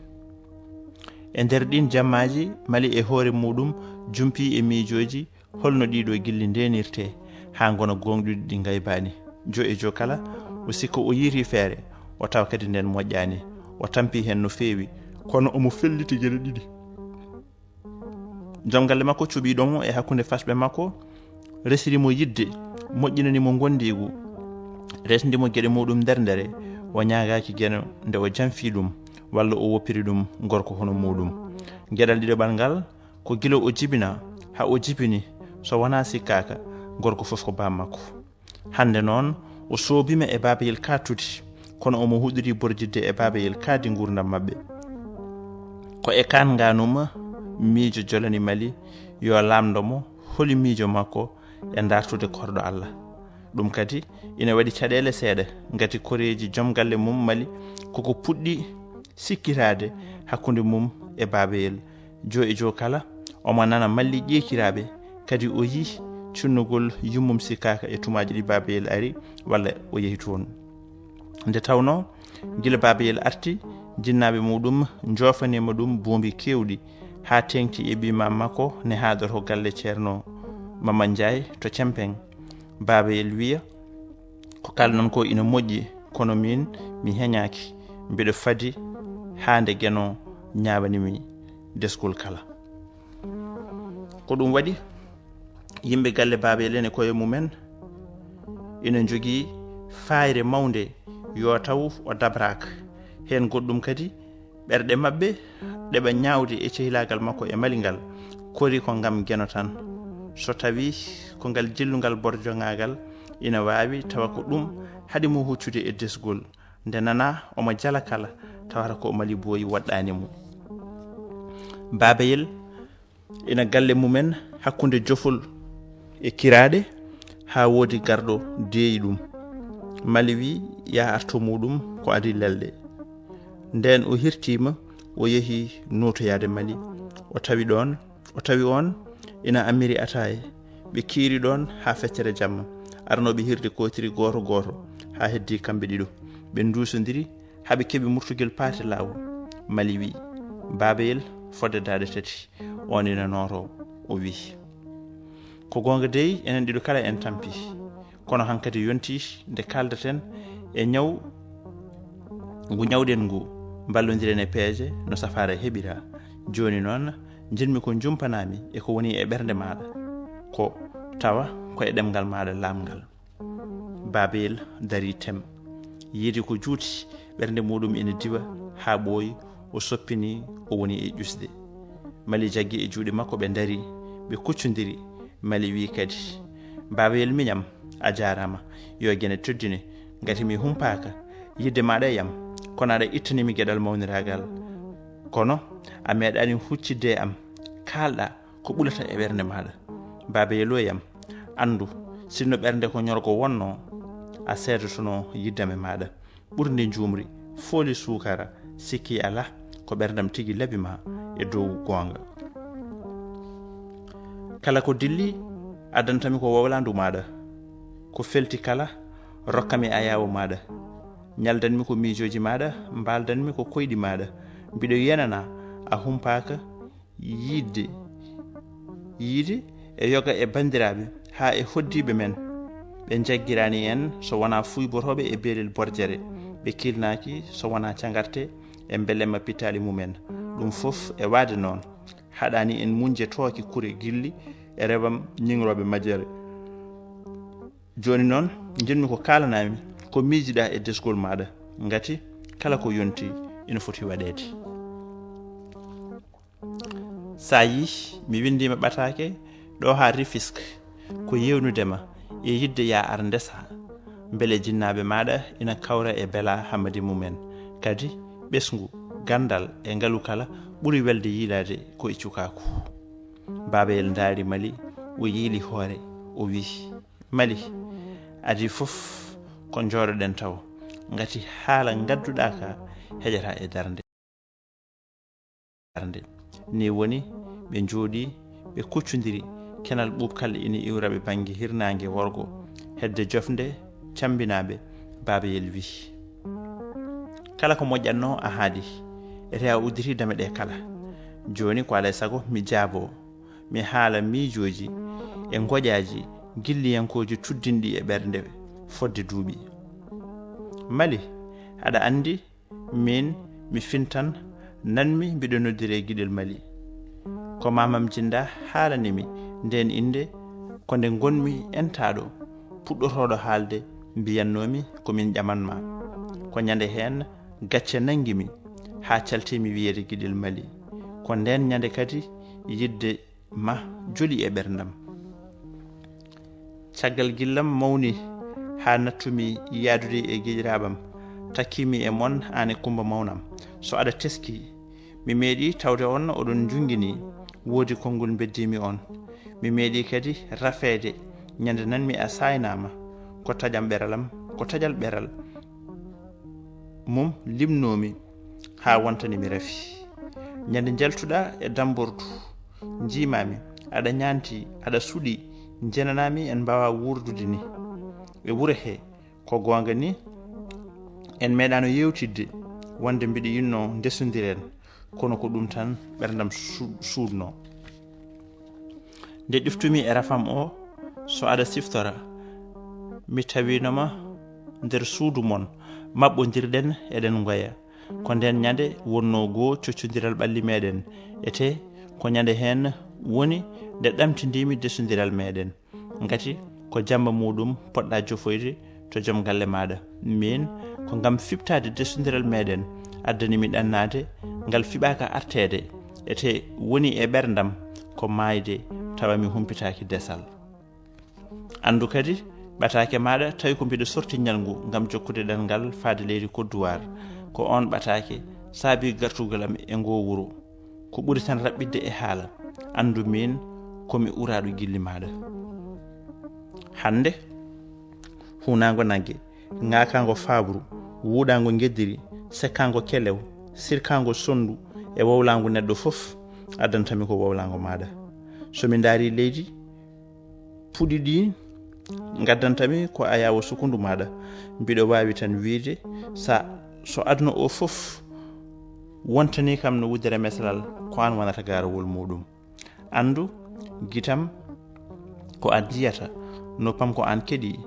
E nder ɗiin jammaaji, Mali e hoore muuɗum jumpii e miijooji, holno ɗiɗo gilli ndeenirtee haa ngona gooŋɗuɗi ɗi ngaybaani. Jo e jo kala, o sikka o yiiti feere, o tawa kadi ndeen moƴƴaani. O tampi heen no feewi, kono omo felliti geɗe ɗiɗi. Joom galle makko cuɓiiɗo mo e hakkunde fasɓe makko, resiri mo yidde, moƴƴinani mo ngondiigu, resndi mo geɗe muuɗum nder ndere, o ñaagaaki Geno nde o janfii ɗum, walla o woppiri ɗum gorko hono muuɗum. Geɗal ɗiɗaɓal ngal, ko gila o jibina, haa o jibini, so wonaa sikkaaka, gorko fof ko baam makko. Hannde noon, o soobiima e Babayel kaattude, kono omo huɗori borjidde e Babayel kaadi nguurndam maɓɓe. Ko e kaan ngaanuma miijo jolani Mali, yo laamndo mo holi miijo makko e ndaartude korɗo Allah. Ɗum kadi ina waɗi caɗeele seeɗa, ngati koreeji joom galle mum Mali koko puɗɗi sikkitaade hakkunde mum e Babayel. Jo e jo kala, omo nana malli ƴeekiraaɓe, kadi o yii cunnugol yummum sikkaaka e tumaaji ɗi Babayel ari walla o yehi toon. Nde tawnoo, gila Babayel arti, jinnaaɓe muuɗum njoofaniima ɗum buumbi keewɗi, haa teeŋti e ɓii maam makko ne haaɗoroo galle Ceerno Mamad Njaay to Cempeŋ. Babayel wiya, ko kaalɗon ko ina moƴƴi, kono miin mi heñaaki, mbiɗo fadi haa nde Geno ñaawani mi desgol kala. Ko ɗum waɗi, yimɓe galle Babayel en e koye mumen ina njogii faayre mawnde, yo taw o dabraaka. Heen goɗɗum kadi, ɓerɗe maɓɓe ɗeɓa ñaawde e cehilaagal makko e Mali ngal, kori ko ngam Geno tan. So tawii ko ngal jillungal borjogaagal, ina waawi tawa ko ɗum haɗi mo huccude e desgol. Nde nanaa omo jala kala, tawata ko Mali booyi woɗɗaani mo. Babayel ina galle mumen hakkunde jofol e kiraaɗe, haa woodi garɗo deeyi ɗum. Mali wi, yaa arto muuɗum ko adii lelɗe. Ndeen o hirtiima, o yehi nootoyaade Mali. O tawi ɗoon, o tawi oon ina ammiri ataaye. Ɓe kiiri ɗoon haa feccere jamma. Arnooɓe hirde kootiri gooto gooto, haa heddii kamɓe ɗiɗo. Ɓe nduusondiri, haa ɓe keɓi murtugel paate laawol. Mali wi, Babayel, fodde daaɗe tati. Oon ina nooto, o wi, ko goonga dey, enen ɗiɗo kala en tampi. Kono hankadi yontii nde kaaldaten e ñaw ngu ñawɗen ngu, mballondiren e peeje no safaara heɓira. Jooni noon, njiɗmi ko njumpanaami e ko woni e ɓernde maaɗa, ko tawa ko e ɗemngal maaɗa laamngal. Babayel darii tem. Yiide ko juuti, ɓernde muuɗum ina diwa haa ɓooyi, o soppinii, o woni e ƴusde. Mali jaggi e juuɗe makko, ɓe ndarii, ɓe kuccondiri. Mali wi kadi, Babayel miñam, a jaaraama, yo Geno teddine, ngati mi humpaaka yiɗde maaɗa e am, kono aɗa ittani mi geɗal mawniraagal. Kono a meeɗaani huccidde e am, kaalɗa ko ɓulata e ɓernde maaɗa. Babayel o yam, anndu, sinno ɓernde ko ñorgo wonnoo, a seedotonoo yiddam e maaɗa. Ɓurnde njuumri, fooli suukara, sikki alaa, ko ɓerndam tigi laɓi ma e dow goonga. Kala ko dilli, addantami ko wowlandu maaɗa. Ko felti kala, rokkami ayaawo maaɗa. Ñaldanmi ko miijooji maaɗa, mbaaldanmi ko koyɗi maaɗa. Mbiɗo yenana a humpaaka yiɗde yiide e yoga e banndiraaɓe haa e hoɗdiiɓe men. Ɓe njaggiraani en so wonaa fuuybotooɓe e beelel borjere. Ɓe kiilnaaki so wonaa cagarte e mbelemma pittaali mumen. Ɗum fof e waade noon, haɗaani en muñde tooke kure gilli e rewam ñiŋrooɓe majjere. Jooni noon, njiɗmi ko kaalanaa-mi ko miijiɗaa e desgol maaɗa, ngati kala ko yonti ina foti waɗeede. So a yii mi winndiima ɓataake ɗo haa Rufisque, ko yeewnude ma e yiɗde yaa ar ndesa, mbele jinnaaɓe maaɗa ina kawra e Bela Hammadi mumen. Kadi ɓesngu, ganndal e ngalu kala ɓuri welde yiilaade ko e cukaaku. Baabayel ndaari Mali, o yiili hoore, o wii, Mali, adii fof ko njooɗoɗen tawo, ngati haala ngadduɗaa ka heƴataa e darnde. Darnde. Ni woni ɓe njooɗii, ɓe kuccondiri, kenal ɓuuɓkal ina iwra ɓe bannge hirnaange worgo, hedde jofnde cammbinaaɓe, Baabayel wii, kala ko moƴƴatnoo a haalii, ete a udditii dame ɗe kala. Jooni ko alaa e sago mi jaaboo, mi haala miijooji e ngoƴaaji gilliyankooji tuddinɗi e ɓernde fodde duuɓi. Mali, aɗa anndi, miin mi Fintan, nanmi mbiɗo noddiree Giɗel Mali. Ko maamam Jinnda haalani mi ndeen innde, ko nde ngonmi entaaɗo, puɗɗotooɗo haalde, mbiyannoo mi ko miin ƴaman ma. Ko ñande heen gacce nanngi mi, haa caltii mi wiyeede Giɗel Mali. Ko ndeen ñande kadi yiɗde ma joli e ɓerndam. Caggal gillam mawni haa nattumi yahdude e giƴiraaɓam, takkiimi e mon aan e Kummba Mawnam. So aɗa teskii, mi meeɗii tawde on oɗon njunnginii, woodi konngol mbeddiimi on. Mi meeɗii kadi rafeede ñande nanmi a saaynaama, ko taƴam ɓeralam, ko taƴal ɓeral mum limnoomi haa wontani mi rafi. Ñande njaltuɗaa e dambordu, njiimaami aɗa ñaanti, aɗa suɗi, njenanaami en mbaawaa wuurdude ni e wuro hee. Ko goonga ni, en meeɗaano yeewtidde wonde mbiɗo yiɗnoo ndesondiren, kono ko ɗum tan ɓerndam su-, suuɗnoo. Nde ɗiftumi e rafam o, so aɗa siftora, mi tawiino ma nder suudu mon, maɓɓondirɗen, eɗen ngoya. Ko ndeen ñande wonnoo goo coccondiral ɓalli meeɗen, etee ko ñande heen woni nde ɗamtindiimi ndesondiral meeɗen. Ngati ko jammba muuɗum poɗɗaa jofoyde to joom galle maaɗa. Miin ko ngam fiɓtaade ndesondiral meeɗen addani mi ɗannaade ngal fiɓaaka arteede, etee woni e ɓerndam ko maayde tawa mi humpitaaki desal. Anndu kadi ɓataake maaɗa tawi ko mbiɗo sorti ñalngu ngam jokkude ɗanngal faade leydi Côte d'Ivoire. Ko oon ɓataake saabii gartugol am e ngoo wuro. Ko ɓuri tan raɓɓiɗde e haala, anndu miin ko mi uraaɗo gilli maaɗa. Hannde, huunaango nagge, ŋaakaango faabru, wuuɗaango ngeddiri, sekkaango kelew, sirkaango sonndu e wowlaango neɗɗo fof, addantami ko wowlaango maaɗa. So mi ndaarii leydi, puɗi ɗi ngaddantami ko ayaawo sukundu maaɗa. Mbiɗo waawi tan wiyde, sa, so aduna o fof wontanii kam no wuddere mesalal, ko aan wonata gaarawol muuɗum. Anndu, gitam ko aan jiyata, noppam ko aan keɗii,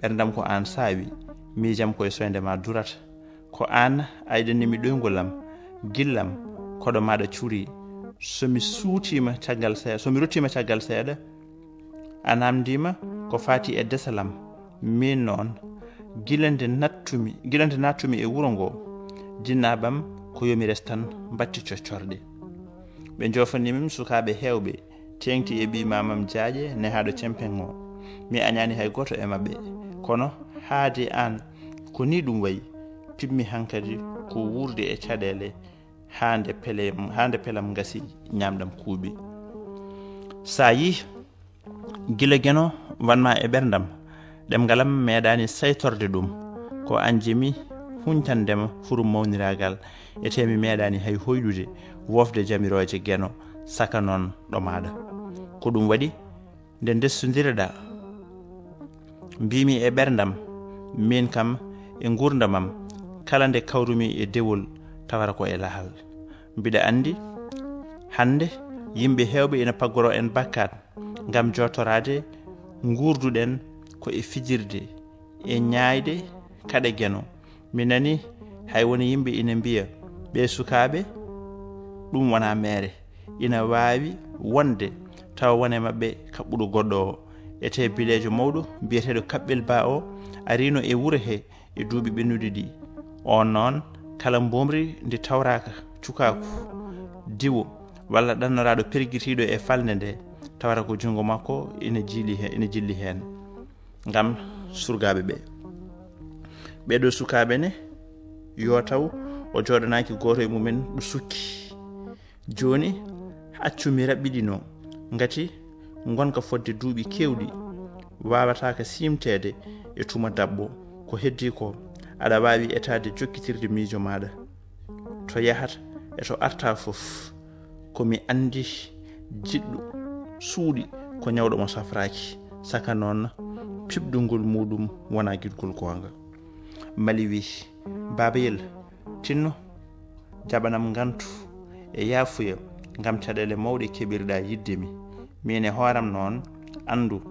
ɓerndam ko aan saawi, miijam ko e soynde ma durata. Ko aan aydanimi ɗoyngol am, gillam, koɗo maaɗa cuurii. So mi suutiima caggal seeɗa, so mi ruttiima caggal seeɗa, a naamndiima ko faati e desal am. Miin noon, gila nde nattumi, gila nde nattumi e wuro ngo, jinnaaɓe am ko yo mi res tan mbatti coccorɗe. Ɓe njoofanii min sukaaɓe heewɓe, teeŋti e ɓii maamam Jaaƴe nehaaɗo Cempeŋ o. Mi añaani hay gooto e maɓɓe. Kono haade aan, ko nii ɗum wayi, piɓmi hankadi ko wuurde e caɗeele haa nde pele-, haa nde pelam ngasi, ñaamɗam kuuɓi. So a yii, gila Geno wanma e ɓerndam, ɗemngal am meeɗaani saytorde ɗum. Ko aan jemi huñtandema furu mawniraagal, etee mi meeɗaani hay hoyɗude wofde jamirooje Geno, saka noon ɗo maaɗa. Ko ɗum waɗi, nde ndesondireɗaa, mbiimi e ɓerndam, miin kam e nguurndam am, kala nde kawrumi e dewol, tawata ko e lahal. Mbiɗa anndi hannde yimɓe heewɓe ina paggoro en bakkaat ngam jootoraade nguurduɗen ko e fijirde e ñaayde kaɗe geno. Mi nani hay woni yimɓe ina mbiya ɓee sukaaɓe ɗum wonaa meere. Ina waawi wonde tawa wone maɓɓe kaɓɓuɗo goɗɗo o. Etee bileejo mawɗo biyeteeɗo Kaɓɓel Ba o ariino e wuro he e duuɓi ɓennuɗi ɗi. Oon noon kala mboomri ndi tawraaka cukaaku diwo walla ɗannoraaɗo pergitiiɗo e falnde nde tawata ko junngo makko ina jiili he ina jilli heen ngam surgaaɓe ɓe. Ɓeeɗo sukaaɓe ne yo taw o jooɗanaaki gooto e mumen ɗo sukki. Jooni accu mi raɓɓiɗino ngati ngonka fodde duuɓi keewɗi waawataaka siimteede e tuma daɓɓo. Ko heddii ko aɗa waawi etaade jokkitirde miijo maaɗa to yahata e to arta fof. Ko mi anndi jiɗɗo suuɗi ko ñawɗo mo safraaki saka noon piɓɗungol muɗum wonaa giɗgol goonga. Mali wi baabayel tinno jaɓanam ngantu e yaafuya ngam caɗeele mawɗe keɓirɗa yiɗde mi. Miin e hooram noon anndu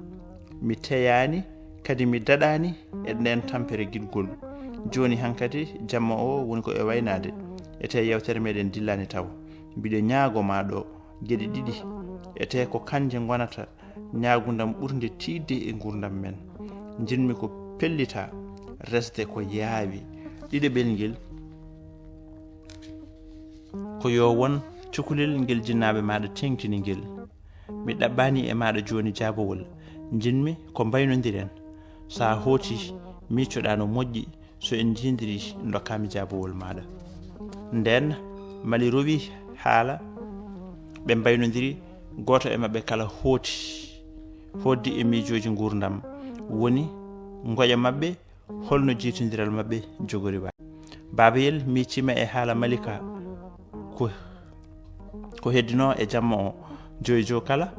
mi teyaani kadi mi daɗaani e ndeen tampere giɗgol. Jooni hankadi jamma o woni ko e waynaade etee yewtere meɗen dillaani taw. Mbiɗo ñaago ma ɗo geɗe ɗiɗi etee ko kanje ngonata ñaagundam ɓurnde tiiɗde e nguurndam men. Njiɗmi ko pellita resde ko yaawi. Ɗiɗaɓel ngel ko yo won cukalel ngel jinnaaɓe maaɗa teeŋtini ngel. Mi ɗaɓɓaani e maaɗa jooni jaabowol. Njiɗmi ko mbaynondiren. So a hooti miicoɗaa no moƴƴi, so en njiidiri ndokkaami jaabowol maaɗa. Ndeen Mali rowi haala ɓe mbaynondiri gooto e maɓɓe kala hooti hooddi e miijooji nguurndam woni ngoƴa maɓɓe holno jiitondiral maɓɓe jogori waade. Baabayel miijiima e haala Mali ka ko ko heddinoo e jamma o joyi jo kala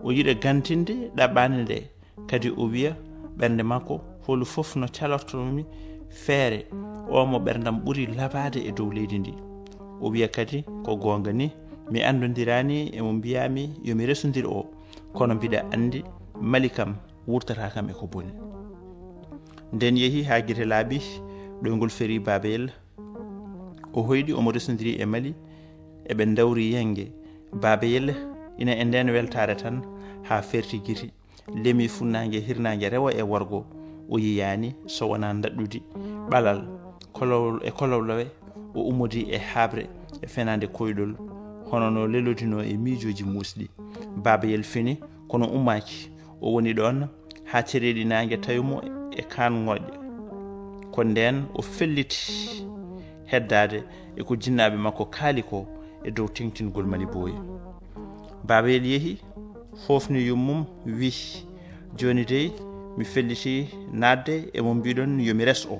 o yiɗa gantinde ɗaɓɓaande nde. Kadi o wiya ɓernde makko holu fof no calortomi feere o mo ɓerndam ɓuri labaade e dow leydi ndi. O wiya kadi ko goonga ni mi anndondiraani e mo mbiyaami yo mi resondir o kono mbiɗa anndi Mali kam wurtata kam e ko boni. Nden yehi haa gite laaɓi ɗoyngol ferii Babayel. O hoyɗi omo resondiri e Mali eɓe ndawri yenge. Babayel ina e nden weltaare tan haa ferti gite. Lemi funnaange hirnaange rewo e worgo o yiyaani so wonaa ndaɗɗudi ɓalal kolow e kolowlowe. O ummodi e haaɓre e fenaande koyɗol hono no lelodinoo e miijooji muusɗi. Babayel fini kono ummaaki. O woni ɗoon haa cereeɗi naange tawi mo e kaan ŋoƴƴa. Ko ndeen o felliti heddaade e ko jinnaaɓe makko kaali ko e dow teeŋtingol Mali Booyi. Babayel yehi foofni yummum wii jooni dey mi felliti naatde e mo mbiɗon yo mi res o.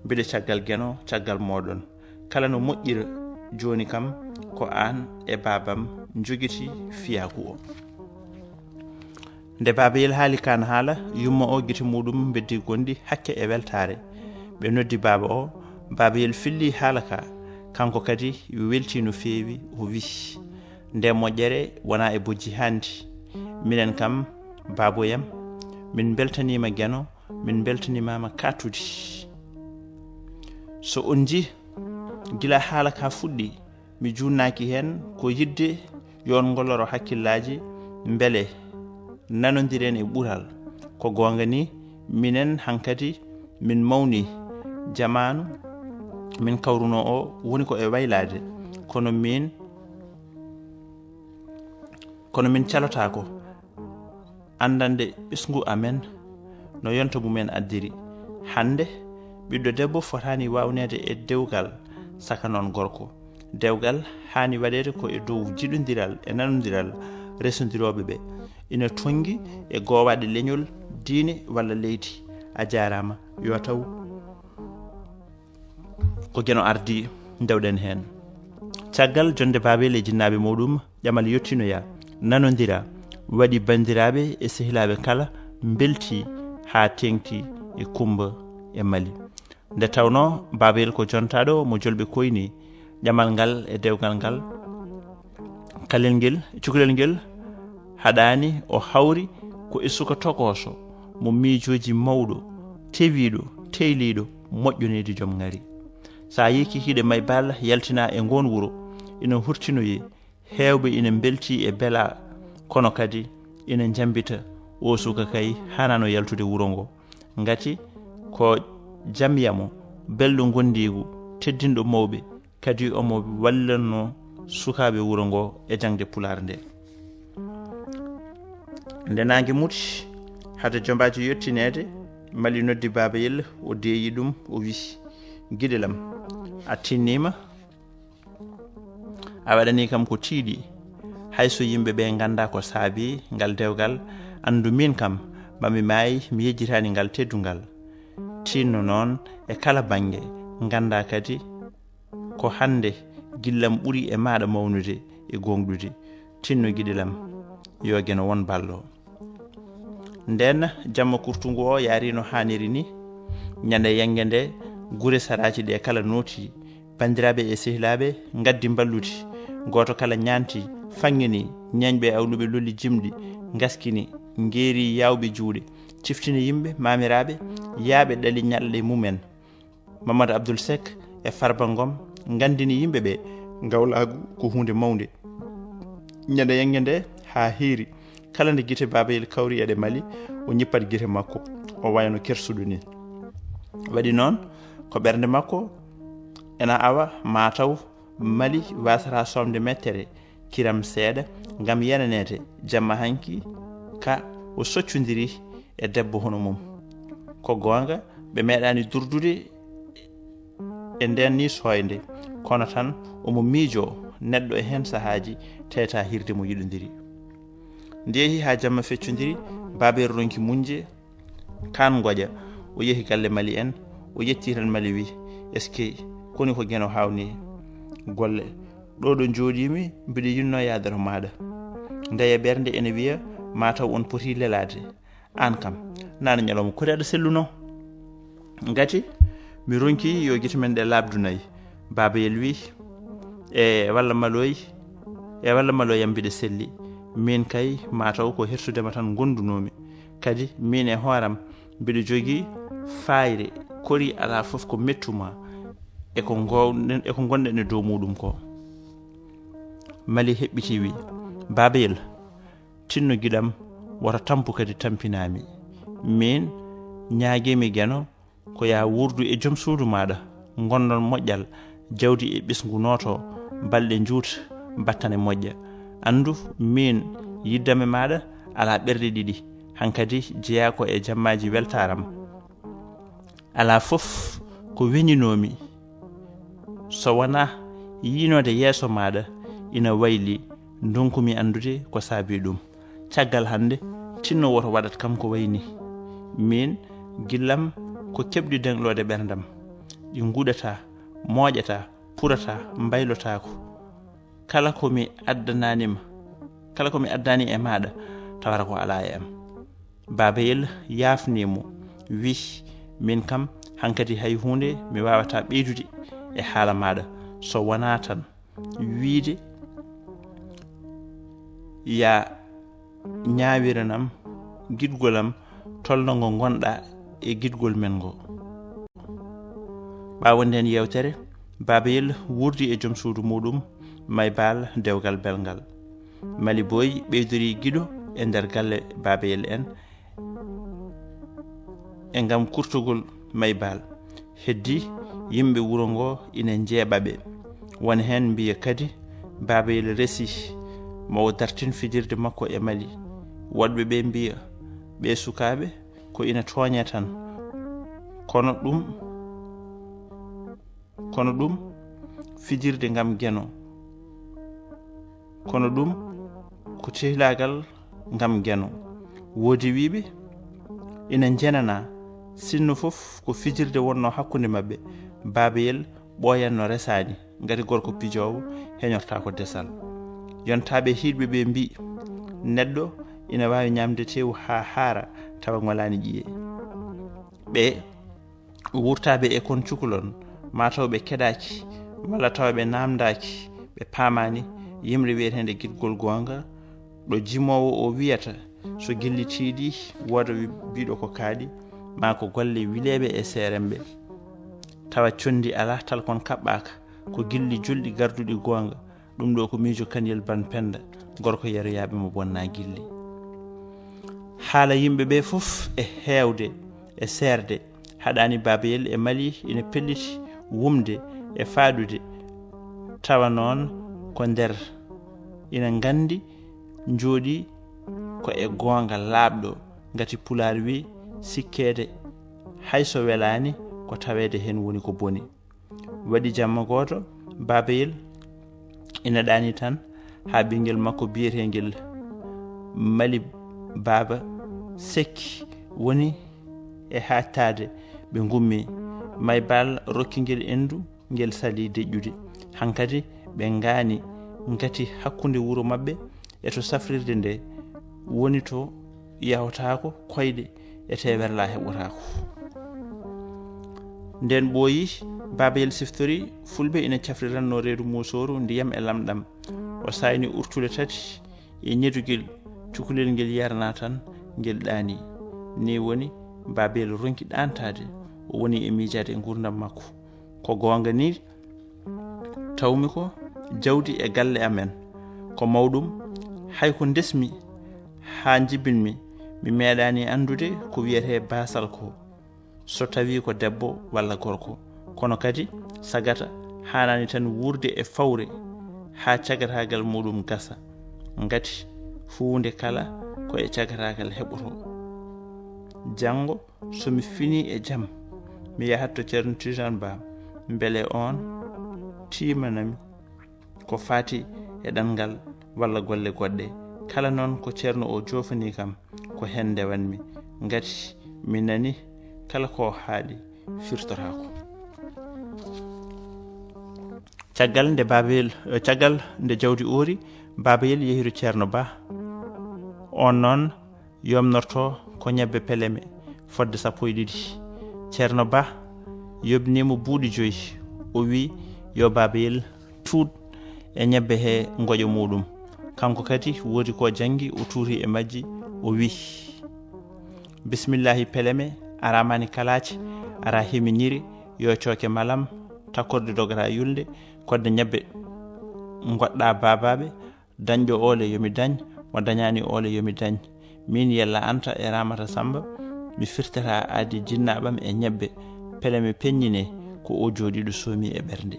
Mbiɗo caggal Geno caggal mooɗon. Kala no moƴƴira jooni kam ko aan e baabam njogiti fiyaaku o. Nde Babayel haali kaan haala yumma o gite muɗum mbeddi gonɗi hakke e weltaare. Ɓe noddi baaba o. Babayel filli haala ka kanko kadi welti no feewi o wii nde moƴƴere wona e bojji hanndi. Minen kam baaboyam min mbeltaniima Geno. Min mbeltanimaama kattudi. So on nji gila haala ka fuɗɗi mi juunnaaki heen ko yiɗde yo on ngolloro hakkillaaji mbele nanondiren e ɓural. Ko goonga ni minen hankadi min mawni jamaanu min kawruno o woni ko e waylaade kono min kono min calotaako anndande ɓesngu amen no yonta mumen addiri. Hannde ɓiɗɗo debbo fotaani waawneede e dewgal saka noon gorko. Dewgal haani waɗeede ko e dow jiɗondiral e nanondiral resondirooɓe ɓe ina tonngi e goowaɗe leñol, diine walla leydi. A jaaraama yo taw ko Geno ardi ndewɗen heen. Caggal jonnde Baabel e jinnaaɓe muɗum ƴamal yottinoya nanondira waɗi banndiraaɓe e sehilaaɓe kala mbelti haa teeŋti e Kummba e Mali. Nde tawnoo Baabel ko jontaaɗo mo jolɓe koyni Ƴamal ngal e dewgal ngal, kalel ngel, cukalel ngel haɗaani, o hawri ko e suka tokooso mo miijooji, mawɗo, tewiiɗo, teyliiɗo, moƴƴo nehdi joom ŋari. So a yehi kikiiɗe May Balla yaltina e ngoon wuro, ina hurtinoyee, heewɓe ina mbeltii e belaa, kono kadi ina njambita, o suka kay hanaano yaltude wuro ngo. Ngati ko jam yamo, belɗo ngondiigu, teddinɗo mawɓe, kadi omo wallanno sukaaɓe wuro ngo e jaŋde Pulaar nde. Nde naange muti, hade jombaajo yettineede, Mali noddi Baaba Yel, o deeyi ɗum, o wi: "Giɗel am, a tinniima, a waɗanii kam ko tiiɗi. Hay so yimɓe ɓe nganndaa ko saabii ngal dewgal, anndu miin kam, ma mi maayi, mi yejjitaani ngal teddungal. Tinno noon e kala bannge, nganndaa kadi ko hannde gillam ɓuri e maaɗa mawnude e gooŋɗude. Tinno giɗel am, yo Geno won ballo." Ndeen, jamma kurtungu o yaari no haaniri ni. Ñande yannge nde, gure saraaji ɗe kala nooti. Banndiraaɓe e sehilaaɓe ngaddi mballuɗi. Gooto kala ñaanti, faŋŋini, ñeeñɓe e awluɓe lolli jimɗi, ngaskini, ngeeri yaawɓe juuɗe, ciftini yimɓe, maamiraaɓe, yaaɓe ɗali ñalɗe mumen. Mamadou Abdoul Seck e Farba Ngom nganndini yimɓe ɓe, ngawlaagu ko huunde mawnde. Ñande yannge nde haa hiiri, kala nde gite Baaba Yel kawri e ɗe Mali, o ñippat gite makko, o wayno kersuɗo ni. Waɗi noon, ko ɓernde makko ena awa, maa taw Mali waasata soomde mettere kiram seeɗa ngam yenaneede jamma hanki ka o soccondiri e debbo hono mum. Ko goonga, ɓe meeɗaani durdude e ndeen ni sooynde, kono tan omo miijoo neɗɗo e heen sahaaji teyta hirde mo yiɗondiri. Nde yehi haa jamma feccondiri, Baaba Yel ronki muñde, kaan ngoƴa, o yehi galle Mali en, o yetti tan Mali wi: "Eskey, koni ko Geno haawnii golle. Ɗo ɗo njooɗiimi, mbiɗo yinnoo yaade to maaɗa." Ndeya ɓernde ene wiya, maa taw on poti lelaade. Aan kam, naane ñalawma kori aɗa selluno. Ngati, mi ronki yo gite men ɗe laaɓdu nayi. Baaba Yel wi: "E walla Maloy, e walla Maloy am mbiɗa selli. Miin kay, maa taw ko hertudema tan ngondunoomi. Kadi, miin e hooram, mbiɗa jogii faayre, kori alaa fof ko mettuma e ko ngo-, e ko ngonɗen e dow muuɗum ko." Mali heɓɓiti wi: "Baaba Yel, tinno giɗam, wota tampu kadi tampinaami. Miin ñaagiimi Geno ko ya wuurdu e joom suudu maaɗa, ngonɗon moƴƴal, jawdi e ɓesngu nooto, balɗe njuuta, battane moƴƴa. Anndu, miin yiddam e maaɗa alaa ɓerɗe ɗiɗi, hankadi jeyaa ko e jammaaji weltaaram. Alaa fof ko weñinoomi so wonaa yiynoode yeeso maaɗa ina wayli, ndonkumi anndude ko saabii ɗum. Caggal hannde, tinno woto waɗat kam ko wayi ni. Miin, gillam ko keɓɗi dengloode ɓerndam. Ɗi nguɗataa, mooƴataa, purataa, mbaylotaako. Kala ko mi addanaani ma, kala ko mi addaani e maaɗa, tawata ko alaa e am." Baaba Yel yaafnii mo, wi: "Miin kam, hankadi hay huunde mi waawataa ɓeydude e haala maaɗa, so wonaa tan wiyde ya ñaawiranam giɗgol am tolno ngo ngonɗaa e giɗgol men ngo." Ɓaawo ndeen yeewtere, Baaba Yel wuurdi e joom suudu muuɗum, May Baal, dewgal belngal. Mali Boy ɓeydori giɗo e nder galle Baaba Yel en, e ngam kurtogol May Baal. Heddi, yimɓe wuro ngo ina njeeɓa ɓe. Won heen mbiya kadi, Baaba Yel resi mo o dartin fijirde makko e Mali. Woɗɓe ɓe mbiya, ɓe sukaaɓe ko ina tooña tan. Kono ɗum, kono ɗum fijirde ngam Geno. Kono ɗum ko tehlaagal ngam Geno. Woodi wiiɓe ina njenanaa, sinno fof ko fijirde wonno hakkunde maɓɓe. Baaba Yel ɓooyanno resaani, ngati gorko pijoowo heñortaako desal. Yontaaɓe hiiɗɓe ɓe mbii, neɗɗo ina waawi ñaamde teewu haa haara, tawa ngolaani ƴiye. Ɓe wuurtaaɓe e kon cukalon, maa taw ɓe keɗaaki walla tawa ɓe naamndaaki, ɓe paamaani yimre wiyeteende Giɗgol Goonga, ɗo jimoowo o wiyata so gilli tiiɗi, wooda wi-, biiɗo ko kaaɗi, maa ko golle wileeɓe e seeremɓe. Tawa conndi alaa, talkon kaɓɓaaka, ko gilli julɗi garduɗi goonga. Ɗum ɗo ko miijo Kaniyel Ban Pennda, gorko yeroyaaɓe mo bonnaa gilli. Haala yimɓe ɓe fof e heewde, e seerde, haɗaani Baabayel e Mali ina pelliti wumde e faaɗude, tawa noon ko nder ina nganndi njooɗi ko e goonga laaɓɗo, ngati Pulaar wi sikkeede hay so welaani ko taweede heen woni ko boni. Waɗi jamma gooto, Baabayel ina ɗaani tan haa ɓinngel makko biyeteengel Mali Baaba Sekki woni e haaƴtaade. Ɓe ngummi. May Baal rokki ngel enndu, ngel salii deƴƴude. Hankadi ɓe ngaani ngati hakkunde wuro maɓɓe e to safrirde nde woni to yawtaako koyɗe e tee werlaa heɓotaako. Nden ɓooyi, Baabayel siftori fulɓe ina cafrirannoo reedu muusooru ndiyam e lamɗam. O saayni urtule tati e ñedugel cukalel ngel yarnaa tan ngel ɗaani. Ni woni Baabayel ronki ɗaantaade, o woni e miijaade e nguurndam makko. Ko goonga ni, tawmi ko jawdi e galle amen. Ko mawɗum, hay ko ndesmi haa njibinmi, mi meeɗaani anndude ko wiyetee baasal ko, so tawii ko debbo walla gorko. Kono kadi, sagata haanaani tan wuurde e fawre haa cagataagal muɗum gasa, ngati huunde kala ko e cagataagal heɓotoo. Janngo, so mi finii e jam, mi yahat to Ceerno Tiijaan Ba, mbele oon tiimanami ko faati e ɗanngal walla golle goɗɗe. Kala noon ko Ceerno o joofanii kam, ko heen ndewanmi. Ngati mi nani kala ko haali firtotaako. Caggal nde Baabayel, eh, caggal nde jawdi oori, Baabayel yehi to Ceerno Ba. Oon noon yomnorto ko ñebbe peleme fodde sappo e ɗiɗi. Ceerno Ba yobni mo buuɗi joyi. O wi yo Baabayel tuut e ñebbe he ngoƴo muɗum. Kanko kadi woodi ko janngi, o tuuri e majji, o wi: "Bismillahi peleme, a ramani kalaaci, ara hemi ñiri, yo cooke malam, takkorde dogata yulde, kodde ñebbe ngoɗɗa baabaaɓe, dañɗo oole yo mi dañ, mo dañaani oole yo mi dañ. Miin Yella Anta e Ramata Samba, mi firtata aadi jinnaaɓam e ñebbe, peleme peññine ko o jooɗiiɗo soomi e ɓernde."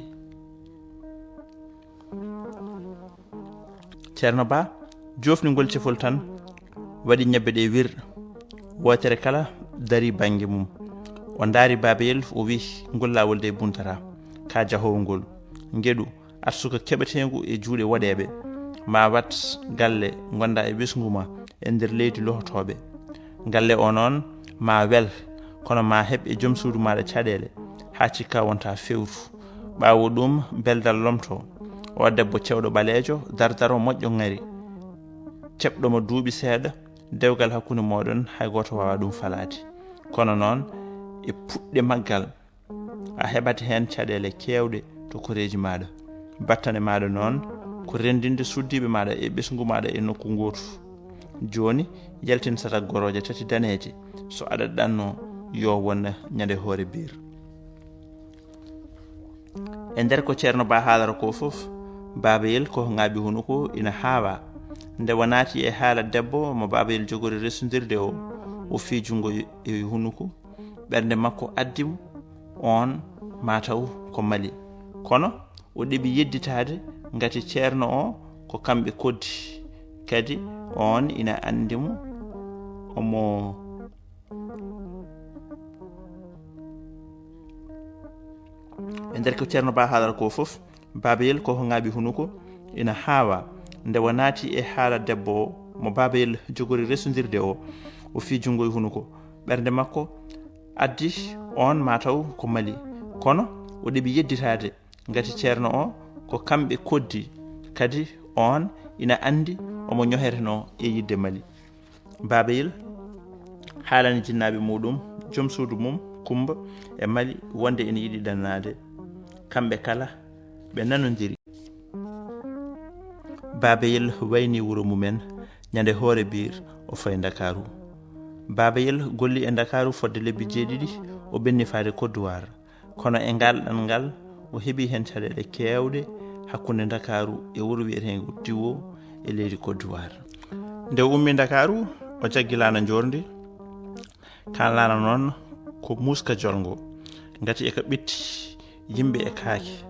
Ceerno Ba joofni ngol cefol tan, waɗi ñebbe ɗe wir. Wootere kala darii bannge mum. O ndaari Baabayel, o wi: "Ngol laawol de buntataa, ka jahoowo ngol. Ngeɗu, arsuka keɓeteengu e juuɗe woɗeeɓe. Ma wat galle ngonda e ɓesngu ma e nder leydi lohotooɓe. Galle o noon ma wel, kono ma heɓ e joom suudu maaɗa caɗeele, haa cikka wonta fewru. Ɓaawo ɗum beldal lomto. O debbo cewɗo ɓaleejo, dardaro moƴƴo ŋari, ceɓɗo mo duuɓi seeɗa, dewgal hakkunde mooɗon hay gooto waawaa ɗum falaade. Kono noon e puɗɗe maggal, a heɓat heen caɗeele keewɗe to koreeji maaɗa. Battane maaɗa noon ko renndinde suddiiɓe maaɗa e ɓesngu maaɗa e nokku ngootu. Jooni, yaltin satak gorooje tati daneeje, so aɗa ɗanno yo won ñande hoore biir." E nder ko Ceerno Ba haalata ko fof, Baabayel ko ŋaaɓi hunuko ina haawa. Nde o naati e haala debbo mo Baabayel jogori resondirde o, o fii junngo e hunuko. Ɓernde makko addi mo, oon mataw ko Mali. Kono o ɗeɓi yedditaade, ngati ceerno o ko kamɓe koddi. Kadi oon ina anndi mo, omo. E nder ko Ceerno Ba haalata ko fof, Baabayel ko ko ŋaaɓi hunuko ina haawa. Nde o naati e haala debbo o, mo Baabayel jogori resondirde o, o fii junngo e hunuko. Ɓernde makko addi oon mataw ko Mali. Kono o ɗeɓi yedditaade, ngati ceerno o ko kamɓe koddi. Kadi oon ina anndi omo ñohetenoo e yiɗde Mali. Baabayel haalani jinnaaɓe muɗum, joom suudu mum, Kummba e Mali, wonde ina yiɗi ɗannaade. Kamɓe kala ɓe nanondiri. Babayel wayni wuro mumen, ñande hoore biir o fayi Ndakaaru. Babayel golli e Ndakaaru fodde lebbi jeeɗiɗi, o ɓenni faade Côte d'Ivoire. Kono e ngal ɗanngal, o heɓi heen caɗeele keewɗe hakkunde Ndakaaru e wuro wiyeteengo Diwo e leydi Côte d'Ivoire. Nde o ummi Ndakaaru, o jaggi laana njoorndi. Kaan laana noon ko muuska jolngo, ngati e ka ɓetti yimɓe e kaake,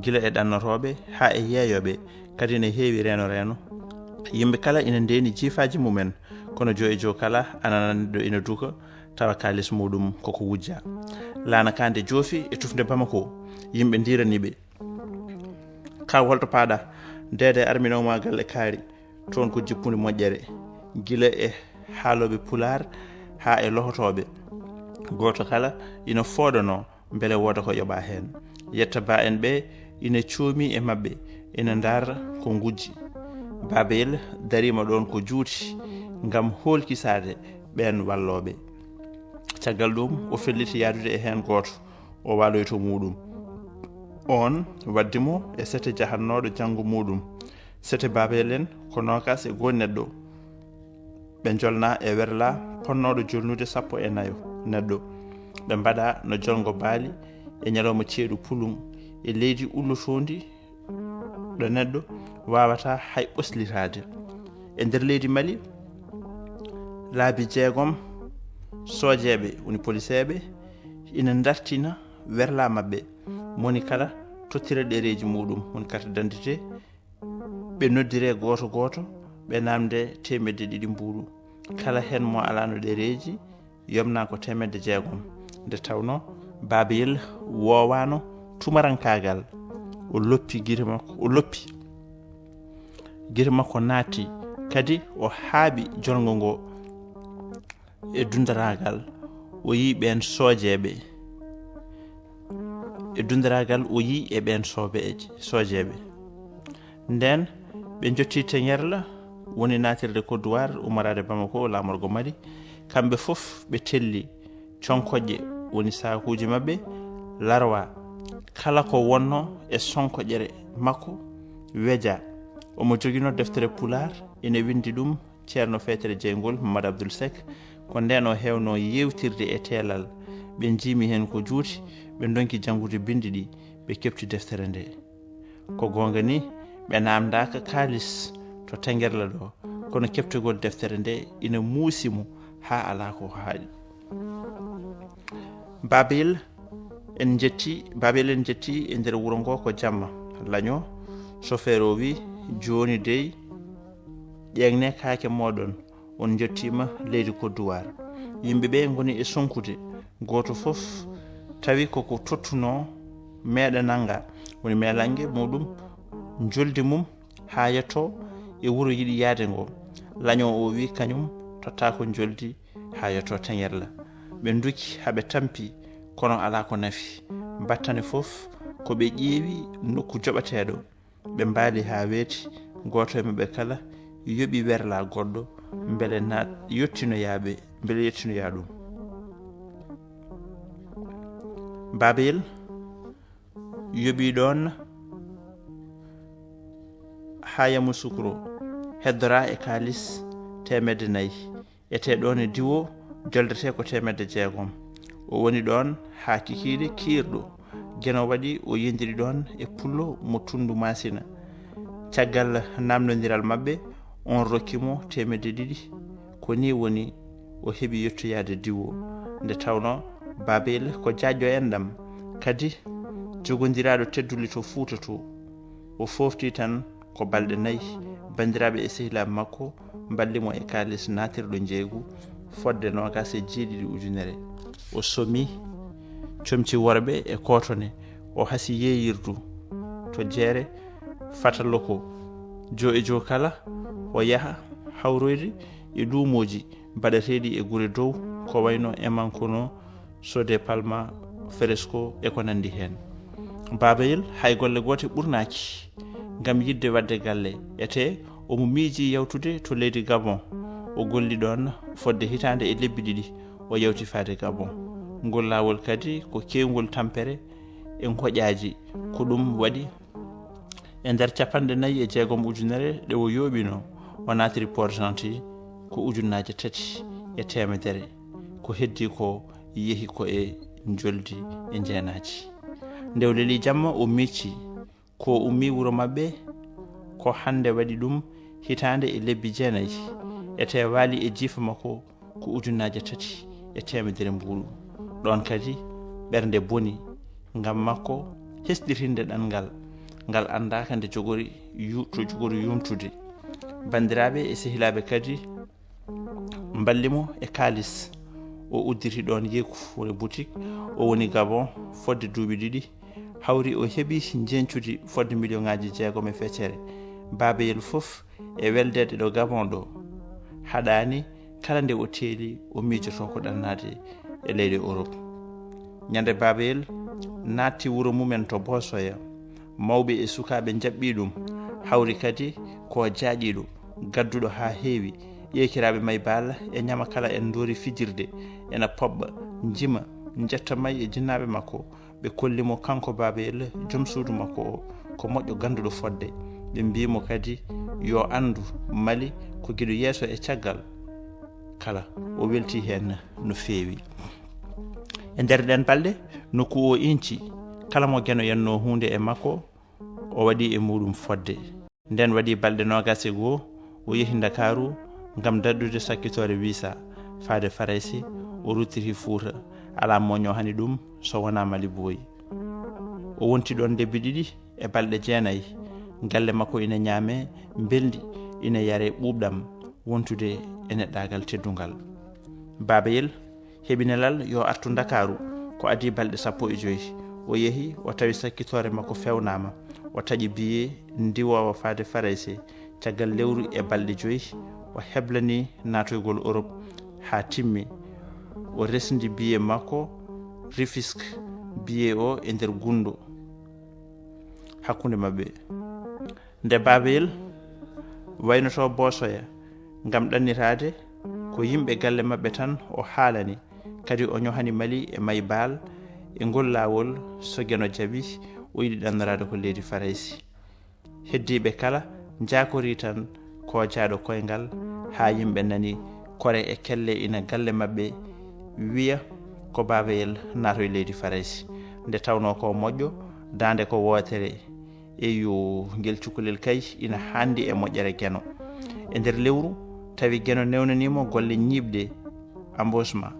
gila e ɗannotooɓe haa e yeeyooɓe, kadi ene heewi reeno reeno. Yimɓe kala ina ndeeni jiifaaji mumen, kono joo e joo kala ana nana neɗɗo ina duka, tawa kaalis muuɗum koko wujja. Laana kaa nde joofi e tufnde Bamako, yimɓe ndiiranii ɓe. Kaa holto paaɗa? Deede arminoo ma galle kaari, toon ko jippude moƴƴere, gila e haalooɓe Pulaar haa e lohotooɓe. Gooto kala ina fooɗanoo mbele wooda ko yoɓaa heen. Yetta ba en ɓe ina coomi e maɓɓe, ina ndaara ko ngujji. Babayel dariima ɗoon ko juuti ngam hoolkisaade ɓeen wallooɓe. Caggal ɗuum, o felliti yahdude e heen gooto, o waaloyi to muuɗum. Oon waddi mo e sete jahannooɗo janngo muuɗum. Sete Babayel en ko noogaas e goo neɗɗo. Ɓe njolna e werla ponnooɗo jolnude sappo e nayo neɗɗo. Ɓe mbaɗa no jolngo baali e ñalawma ceeɗu pulum e leydi ullotoondi ɗo neɗɗo waawata hay ɓoslitaade. E nder leydi Mali, laabi jeegom soojeeɓe, woni poliseeɓe, ina ndartina werla maɓɓe. Moni kala tottira ɗereeji muuɗum, woni carte d'identité, ɓe noddire gooto gooto, ɓe naamnde teemedde ɗiɗi mbuuɗu. Kala heen mo alaano ɗereeji, yomna ko teemedde jeegom. Nde tawnoo Babayel woowaano tumarankaagal, o loppi gite makko, o loppi. Gite makko naatti, kadi o haaɓi jolngo ngo e dunndaraagal. O yii ɓeen soojeeɓe. E dunndaraagal, o yii e ɓeen soobeeje, soojeeɓe. Ndeen, ɓe njottii Teñerla, woni naatirde Côte d'Ivoire, ummoraade Bamako, laamorgo Mali. Kamɓe fof ɓe telli conkoƴƴe, woni saakuuji maɓɓe, larwa. Kala ko wonnoo e sonkoƴere makko, weja. Omo joginoo deftere Pulaar, ina winndi ɗum Ceerno Feetere Jeyngol Mamadou Abdoul Seck. Ko ndeen o heewnoo yeewtirde e teelal. Ɓe njiimi heen ko juuti, ɓe ndonki janngude binndi ɗi, ɓe keɓti deftere nde. Ko goonga ni, ɓe naamndaaka kaalis to Teñerla ɗo, kono keɓtogol deftere nde ina muusi mo haa alaa ko haaɗi. Babayel en njetti, Babayel en njetti e nder wuro ngo ko jamma. Laño, sofeer o wi, "Jooni dey, ƴeeŋne kaake mooɗon, on njottiima leydi Côte d'Ivoire." Yimɓe ɓe ngoni e sonkude, gooto fof tawi koko tottunoo meeɗa nannga, woni meelange muuɗum, njoldi mum haa yetto e wuro yiɗi yahde ngo. Laño o wi kañum tottaako njoldi haa yetto Teñerla. Ɓe nduki haa ɓe tampi, kono alaa ko nafi. Battane fof ko ɓe ƴeewi nokku joɓateeɗo. Ɓe mbaali haa weeti, gooto e maɓɓe kala yoɓi werla goɗɗo, mbele na yettinoyaa ɓe, mbele yettinoyaa ɗum. Babayel yoɓi ɗoon haa Yamoussoukro, heddoraa e kaalis teemedde nayi. Etee ɗoon e Diwo, joldetee ko teemedde jeegom. O woni ɗoon haa kikiiɗe kiirɗo. Geno waɗi, o yendiri ɗoon e pullo mo Tunndu Maasina. Caggal naamnondiral maɓɓe, oon rokki mo teemedde ɗiɗi. Ko nii woni o heɓi yettoyaade Diwo. Nde tawnoo Babayel ko jaajɗo enɗam, kadi jogondiraaɗo tedduli to Fuuta to. O foofti tan ko balɗe nayi, banndiraaɓe e sehilaaɓe makko mballi mo e kaalis naatirɗo njeeygu fodde noogaas e jeeɗiɗi ujunere. O somi comci worɓe e kootone, o hasi yeeyirdu to jeere Fataloko. Joo e joo kala, o yaha hawroyde e luumooji baɗateeɗi e gure dow, ko wayno Emankono, Sode Palma, Fresco e ko nanndi heen. Babayel hay golle goote ɓurnaaki ngam yiɗde waɗde galle. Etee omo miijii yawtude to leydi Gabon. O golli ɗoon fodde hitaande e lebbi ɗiɗi, o yawti faade Gabon. Ngol laawol kadi ko keewngol tampere e ngoƴaaji. Ko ɗum waɗi E nder capanɗe nayi e jeegom ujunere ɗe o yooɓino, o naatiri Port-Gentil ko ujunnaaje tati e teemedere. Ko heddi ko yehi ko e njoldi e njeenaaji. Nde o leli jamma, o micci ko ummi wuro maɓɓe, ko hannde waɗi ɗum hitaande e lebbi jeenayi. Ete waali e jiifa makko ko ujunnaaje tati e teemedere mbuuɗu. Ɗoon kadi ɓernde boni ngam makko hesɗitinde ɗanngal ngal anndaaka nde jogori yu-, to jogori yumtude. Banndiraaɓe e sehilaaɓe kadi mballi mo e kaalis. O udditi ɗoon yeeku woni boutique. O woni Gabon fodde duuɓi ɗiɗi. Hawri o heɓi njeñcudi fodde miliyoŋaaji jeegom e feccere. Baabeyel fof e weldeede ɗo Gabon ɗo. Haɗaani kala nde o teeli o miijoto ko ɗannaade e leyɗe Europe. Ñande Baabeyel naatti wuro mumen to Boosoya, mawɓe e sukaaɓe njaɓɓi ɗum. Hawri kadi ko jaaƴiiɗo, gadduɗo haa heewi. Ƴeekiraaɓe May Baal e ñama kala en ndoori fijirde, ena poɓɓa, njima, njetta May e jinnaaɓe makko. Ɓe kolli mo kanko Baabeyel, joom suudu makko o, ko moƴƴo gannduɗo fodde. Ɓe mbii mo kadi yo anndu Mali ko giɗo yeeso e caggal kala. O weltii heen no feewi. E nder ɗeen balɗe, nokku o inci, kala mo Geno yennoo huunde e makko, o waɗi e muuɗum fodde. Nden waɗi balɗe noogas e goo, o yehi Ndakaaru ngam daɗɗude sakkitoore visa faade Farayse, o ruttiti Fuuta. Alaa mo ñoohani ɗum so wonaa Mali Booyi. O wonti ɗoon lebbi ɗiɗi e balɗe jeenayi. Galle makko ina ñaamee mbelndi, ina yaree ɓuuɓɗam, wontude e neɗɗaagal teddungal. Baabeyel heɓi nelal yo artu Ndakaaru, ko adii balɗe sappo e joy. O yehi, o tawi sakkitoore makko fewnaama. O taƴi biyee ndiwoowo faade Farayse. Caggal lewru e balɗe joy, o heblani naatoygol Europe haa timmi. O resndi biyee makko Rufisque, biyee o e nder gunndo hakkunde maɓɓe. Nde Baabeyel waynotoo Boosoya ngam ɗanniraade, ko yimɓe galle maɓɓe tan o haalani. Kadi o ñohani Mali e May Baal e ngol laawol, so Geno jaɓi, o yiɗi ɗannoraade ko leydi Farayse. Heddiiɓe kala njaakorii tan ko jaaɗo koyngal, haa yimɓe nani kore e kelle ina galle maɓɓe wiya ko Baabeyel naatoy leydi Farayse. Nde tawnoo ko moƴƴo, daande ko wootere. Eyo, ngel cukalel kay ina haandi e moƴƴere Geno. E nder lewru, tawi Geno newnanii mo golle ñiiɓde, embauchement,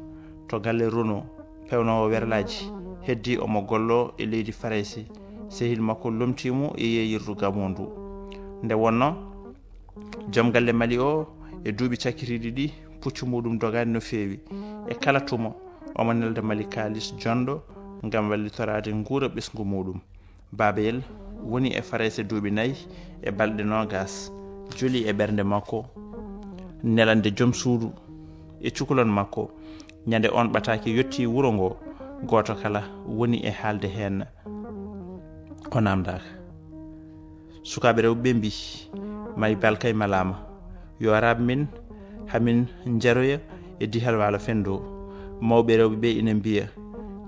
to galle Renault, pewnoowo werlaaji. Heddi omo golloo e leydi Farayse. Sehil makko lomtii mo e yeeyirdu Gabon ndu. Nde wonnoo, joom galle Mali o, e duuɓi cakkitiiɗi ɗi, puccu muuɗum dogaani no feewi. E kala tuma, omo nelda Mali kaalis jonɗo ngam wallitoraade nguura ɓesngu muuɗum. Baabeyel woni e Farayse duuɓi nayi e balɗe noogas, joli e ɓernde makko nelande joom suudu e cukalon makko. Ñande oon ɓataake yottii wuro ngo, gooto kala woni e haalde heen, o naamndaaka. Sukaaɓe rewɓe ɓe mbii, May Baal kay malaama, yo raaɓ min, hamin njaroya e dihal waalo fenndo. Mawɓe rewɓe ɓe ina mbiya,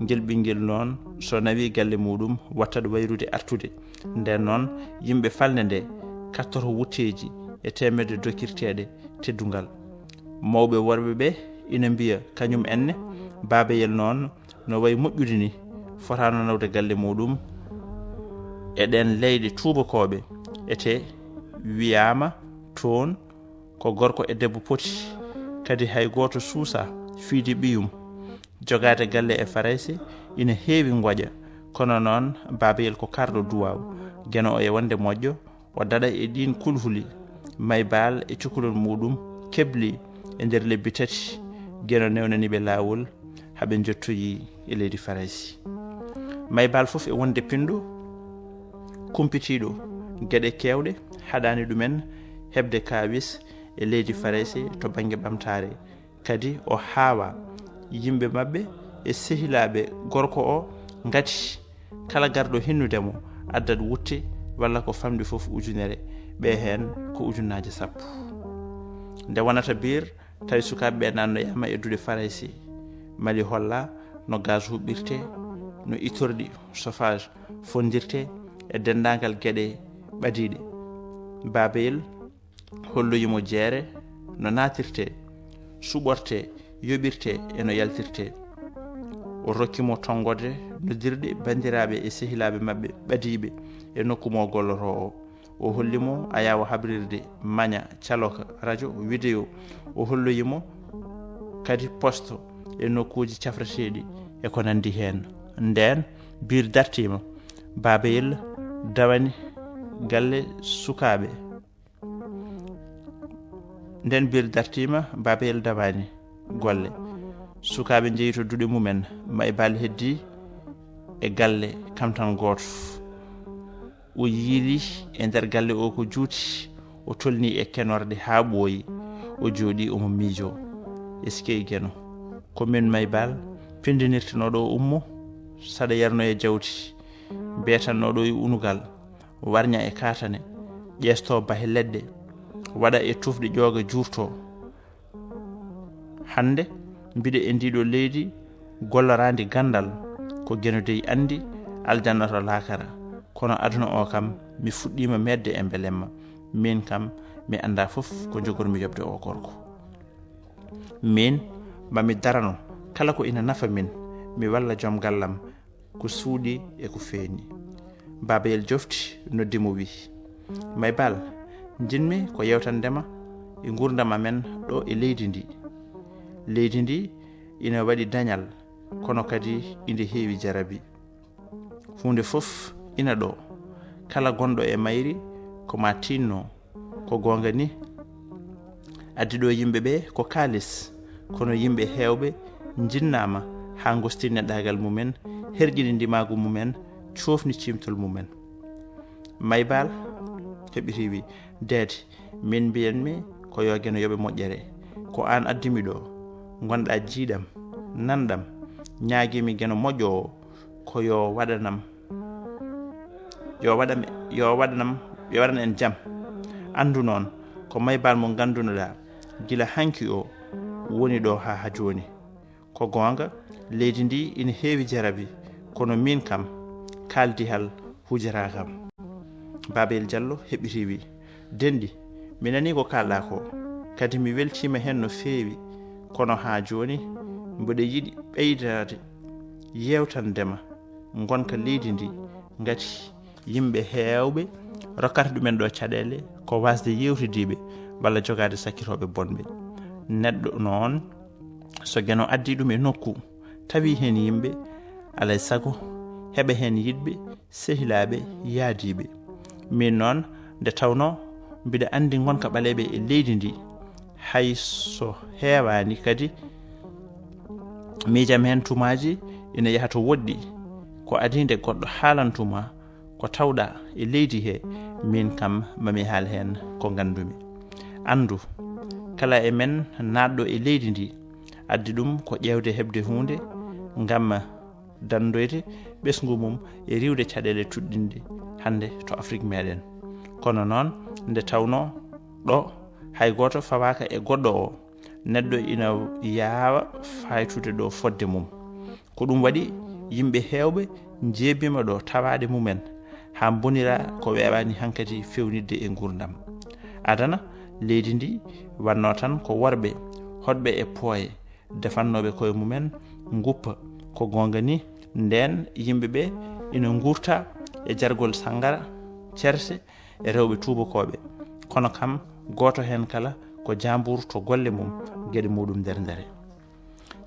ngel ɓinngel noon, so nawii galle muuɗum, wattat wayrude artude. Nden noon, yimɓe falnde nde kattoto wutteeji e teemedde dokirteeɗe teddungal. Mawɓe worɓe ɓe ina mbiya, kañum enne, Baabeyel noon, no wayi moƴƴude ni, fotaano nawde galle muuɗum e ɗeen leyɗe tuubakooɓe. Ete wiyaama toon ko gorko e debbo poti, kadi hay gooto suusaa fiidi ɓiyum. Jogaade galle e Farayse ina heewi ngoƴa, kono noon Baabeyel ko karɗo duwaaw. Geno o e wonde moƴƴo, o daɗa e ɗiin kulhuli. May Baal e cukalon muuɗum kebli e nder lebbi tati. Geno newnani ɓe laawol haa ɓe njottoyi e leydi Farayse. May Baal fof e wonde pinɗo, kumpitiiɗo geɗe keewɗe, haɗaani ɗumen heɓde kaawis e leydi Farayse to bannge ɓamtaare. Kadi o haawa yimɓe maɓɓe e sehilaaɓe gorko o ngati kala garɗo hinnude mo addat wutte walla ko famɗi fof ujunere, ɓe heen ko ujunnaaje sappo. Nde wonata biir, tawi sukaaɓe ɓe nannoyaama e duɗe Farayse. Mali holla no gaz huɓɓirte, no ittorɗi chauffage fondirte e denndaangal geɗe ɓadiiɗe. Babayel holloyi mo jeere no naatirtee, suɓortee, yoɓirtee e no yaltirtee. O rokki mo tonngode noddirde banndiraaɓe e sehilaaɓe maɓɓe ɓadiiɓe e nokku mo gollotoo o. O holli mo ayaawo habrirde, maña, caloka, rajo, wideyo. O holloyi mo kadi posto e nokkuuji cafreteeɗi e ko nanndi heen. Ndeen biir dartiima, Babayel dawani galle sukaaɓe. Ndeen biir dartiima, Babayel dawani golle. Sukaaɓe njeyi to duɗe mumen, Maybal heddi e galle kam tan gooto. O yiili e nder galle o ko juuti, o tolni e kenorɗe haa ɓooyi, o jooɗi omo miijoo. Eskey Geno, ko min Maybal, pinndinirtenooɗo o ummo, saɗa yarnoya jawdi, beetannooɗo e unugal, warña e kaatane, ƴeestoo bahe leɗɗe, waɗa e tufɗe ƴooga juurtoo. Hannde mbiɗa e ndiɗo leydi golloraandi ganndal, ko Geno dey anndi aljanna to laakara, kono aduna o kam mi fuɗɗiima meeɗde e mbelemma. Min kam mi annda fof ko njogormi yoɓde o gorko. Min mami darano kala ko ina nafa min, mi walla joom gallam ko suuɗi e ko feeñi. Babayel jofti noddi mo wi'i, Maybal, njiɗmi ko yewtandema e nguurndam amen ɗo e leydi ndi. Leydi ndi ina waɗi dañal, kono kadi ina heewi jarabi. Huunde fof ina ɗo, kala gonɗo e mayri ko ma tiinno. Ko goonga ni, addi ɗo yimɓe ɓe ko kaalis, kono yimɓe heewɓe njinnaama haa ngostii neɗɗaagal mumen, herƴini ndimaagu mumen, coofni ciimtol mumen. Maybal heɓitii wi, deede, min mbiyanmi ko yo Geno yoɓe moƴƴere. Ko aan addi mi ɗo, ngonɗa jiiɗam, nanɗam, ñaagii mi Geno moƴƴo o, ko yo waɗanam, yo waɗam, yo waɗanam, yo waɗan en jam. Anndu noon, ko Maybal mo nganndunoɗaa, gila hanki o woni ɗo haa, haa jooni. Ko goonga, leydi ndi ina heewi jarabi, kono miin kam, kaaldihal hujata kam. Babayel Jallo heɓitii wi, denɗi, mi nanii ko kaalɗaa ko, kadi mi weltiima heen no feewi, kono haa jooni mboɗo yiɗi ɓeydaade yeewtandema ngonka leydi ndi, ngati yimɓe heewɓe rokkata ɗumen ɗo caɗeele ko waasde yeewtidiiɓe walla jogaade sakkitooɓe bonɓe. Neɗɗo noon, so Geno addi ɗum e nokku, tawi heen yimɓe, alay sago heɓa heen yiɗɓe, sehilaaɓe, yaadiiɓe. Miin noon, nde tawnoo mbiɗa anndi ngonka ɓaleeɓe e leydi ndi, hay so heewaani kadi, miijam heen tumaaji ina yaha to woɗɗi. Ko adii nde goɗɗo haalantuma ko tawɗa e leydi he, miin kam mami haal heen ko nganndumi. Anndu, kala e men naatɗo e leydi ndi, addi ɗum ko ƴeewde heɓde huunde ngam danndoyde ɓesngu mum e riiwde caɗeele tuɗɗinɗe hannde to Afrik meɗen. Kono noon, nde tawnoo ɗo hay gooto fawaaka e goɗɗo o, neɗɗo ina yaawa faytude ɗo fodde mum. Ko ɗum waɗi yimɓe heewɓe njeebiima ɗo tawaaɗe mumen, haa mbonira ko weeɓaani hankadi feewnitde e nguurndam. Adana, leydi ndi wannoo tan ko worɓe hoɗɓe e pooye, defannooɓe koye mumen nguppa. Ko goonga ni, ndeen yimɓe ɓe ina nguurta e jargol sanngara, cerse e rewɓe tuubakooɓe. Kono kam, gooto heen kala ko jaambuur to golle mum, geɗe muɗum nder ndere.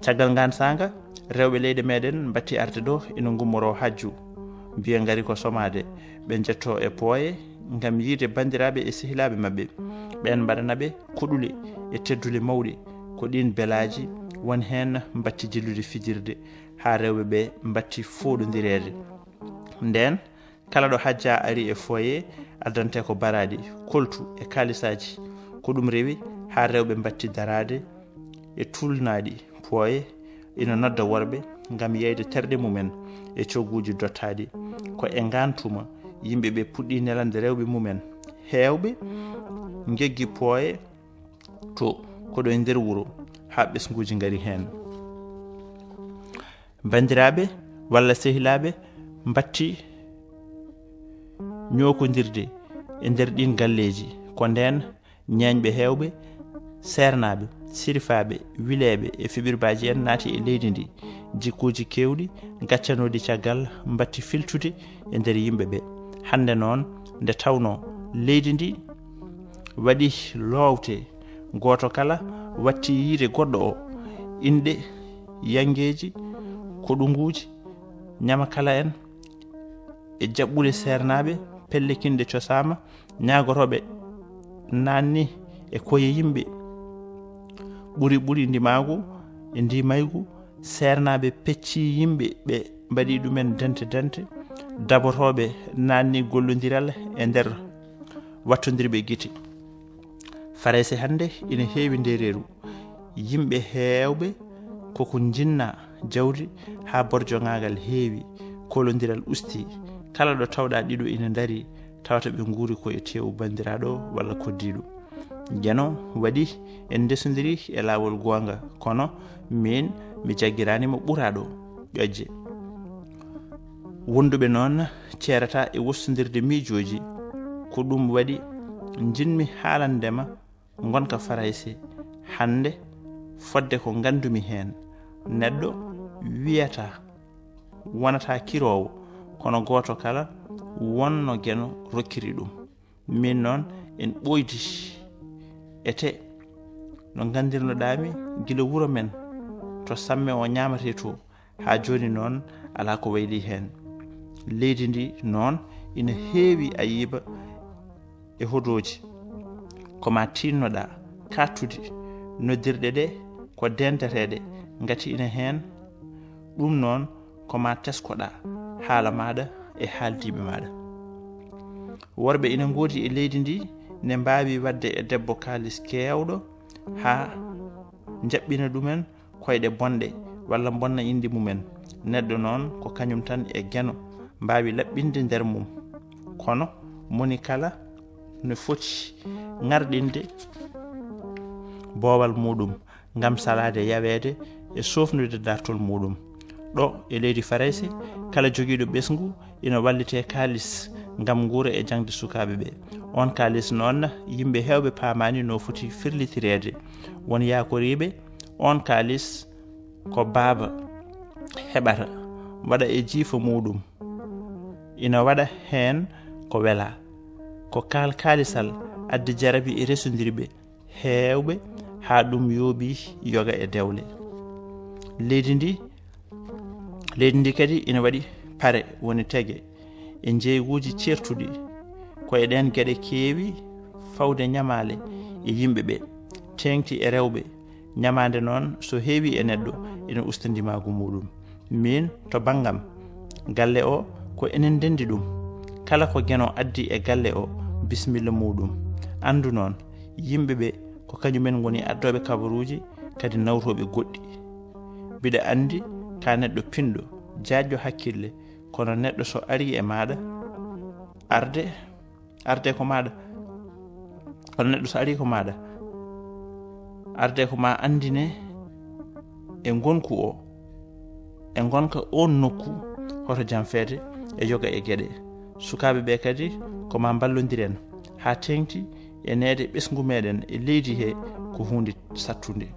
Caggal ngaan saanga, rewɓe leyɗe meɗen mbatti arde ɗo ina ngummoroo hajju, mbiya ngari ko somaade, ɓe njettoo e pooye ngam yiyde banndiraaɓe e sehilaaɓe maɓɓe. Ɓeen mbaɗana ɓe kuɗuli e tedduli mawɗi, ko ɗiin belaaji won heen mbatti jillude fijirde, haa rewɓe ɓe mbatti fooɗondireede. Ndeen, kala ɗo hajja ari e foyer, addante ko baraaɗi, koltu e kaalisaaji. Ko ɗum rewi haa rewɓe mbatti daraade e tuulnaaɗi pooye, ina nodda worɓe ngam yeyde terɗe mumen e cogguuji dottaaɗi. Ko e ngaan tuma yimɓe ɓe puɗɗi nelande rewɓe mumen. Heewɓe ngeggi pooye to koɗo e nder wuro haa ɓesnguuji ngari heen. Banndiraaɓe walla sehilaaɓe mbatti ñookondirde e nder ɗin galleeji. Ko ndeen ñeeñɓe heewɓe, seernaaɓe, sirifaaɓe, wileeɓe e fiɓirbaaji en naati e leydi ndi. Jikkuuji keewɗi gaccanooɗi caggal mbatti filtude e nder yimɓe ɓe. Hannde noon, nde tawnoo leydi ndi waɗi loowte, gooto kala watti yiide goɗɗo o, inɗe, yanngeeji, koɗunguuji, ñamakala en, e jaɓɓule seernaaɓe, pellekinɗe cosaama, ñaagorooɓe naanni e koye yimɓe. Ɓuri ɓuri ndimaagu e ndimaygu, seernaaɓe pecci yimɓe ɓe mbaɗi ɗumen dente dente, daborooɓe naanni gollondiral e nder wattondirɓe gite. Farayse hannde ina heewi ndeereeru, yimɓe heewɓe koko njinna jawdi haa borjogaagal heewi, kolondiral usti. Kala ɗo tawɗa ɗiɗo ina ndari, tawata ɓe nguuri ko e teewu banndiraaɗo walla koddiiɗo. Geno waɗi en ndesondiri e laawol goonga, kono miin mi jaggiraani mo ɓuraaɗo ƴoƴde. Wonduɓe noon ceerata e wostondirde miijooji, ko ɗum waɗi njiɗmi haalande ma ngonka Farayse hannde, fodde ko nganndumi heen. Neɗɗo wiyata wonata kiroowo, kono gooto kala wonno Geno rokkiri ɗum. Miin noon en ɓooydi ete no nganndirnoɗaami gila wuro men to Samme o ñaamatee to, haa jooni noon alaa ko wayli heen. Leydi ndi noon ina heewi ayiba e hodooji. Ko ma tiinnoɗaa kaattude noddirɗe ɗe ko denteteeɗe, ngati ina heen. Ɗum noon ko ma teskoɗaa haala maaɗa e haaldiiɓe maaɗa. Worɓe ina ngoodi e leydi ndi ne mbaawi waɗde e debbo kaalis keewɗo haa njaɓɓina ɗumen koyɗe bonɗe walla mbonna innde mumen. Neɗɗo noon ko kañum tan e Geno mbaawi laɓɓinde nder mum. Kono moni kala no foti ŋarɗinde boowal muɗum ngam salaade yaweede e soofnude daartol muɗum. Ɗo e leydi Farayse, kala jogiiɗo ɓesngu ina wallitee kaalis ngam nguura e jaŋde sukaaɓe ɓe. Oon kaalis noon, yimɓe heewɓe paamaani no foti firlitireede. Won yaakoriiɓe oon kaalis ko baaba heɓata, waɗa e jiifa muɗum. Ina waɗa heen ko welaa. Ko kaal kaalisal addi jarabi e resondirɓe heewɓe haa ɗum yooɓi yoga e dewle. Leydi ndi, leydi ndi kadi ina waɗi pare, woni tege, e njeeyguuji ceertuɗi. Ko e ɗeen geɗe keewi fawde ñamaale e yimɓe ɓe, teeŋti e rewɓe. Ñamaande noon, so heewi e neɗɗo, ina usta ndimaagu muɗum. Miin, to banngam, galle o, ko enen ndenndi ɗum. Kala ko Geno addi e galle o, bisimilla muɗum. Anndu noon, yimɓe ɓe, ko kañumen ngoni addooɓe kabaruuji, kadi nawtooɓe goɗɗi. Mbiɗa anndi ka neɗɗo pinɗo, jaajɗo hakkille, kono neɗɗo so arii e maaɗa, arde, arde ko maaɗa. Kono neɗɗo so arii ko maaɗa, arde ko ma anndine e ngonku o, e ngonka oon nokku, hoto janfeede e yoga e geɗe. Sukaaɓe ɓe kadi ko ma mballondiren haa teeŋti e neede ɓesngu meɗen e leydi he, ko huunde sattunde.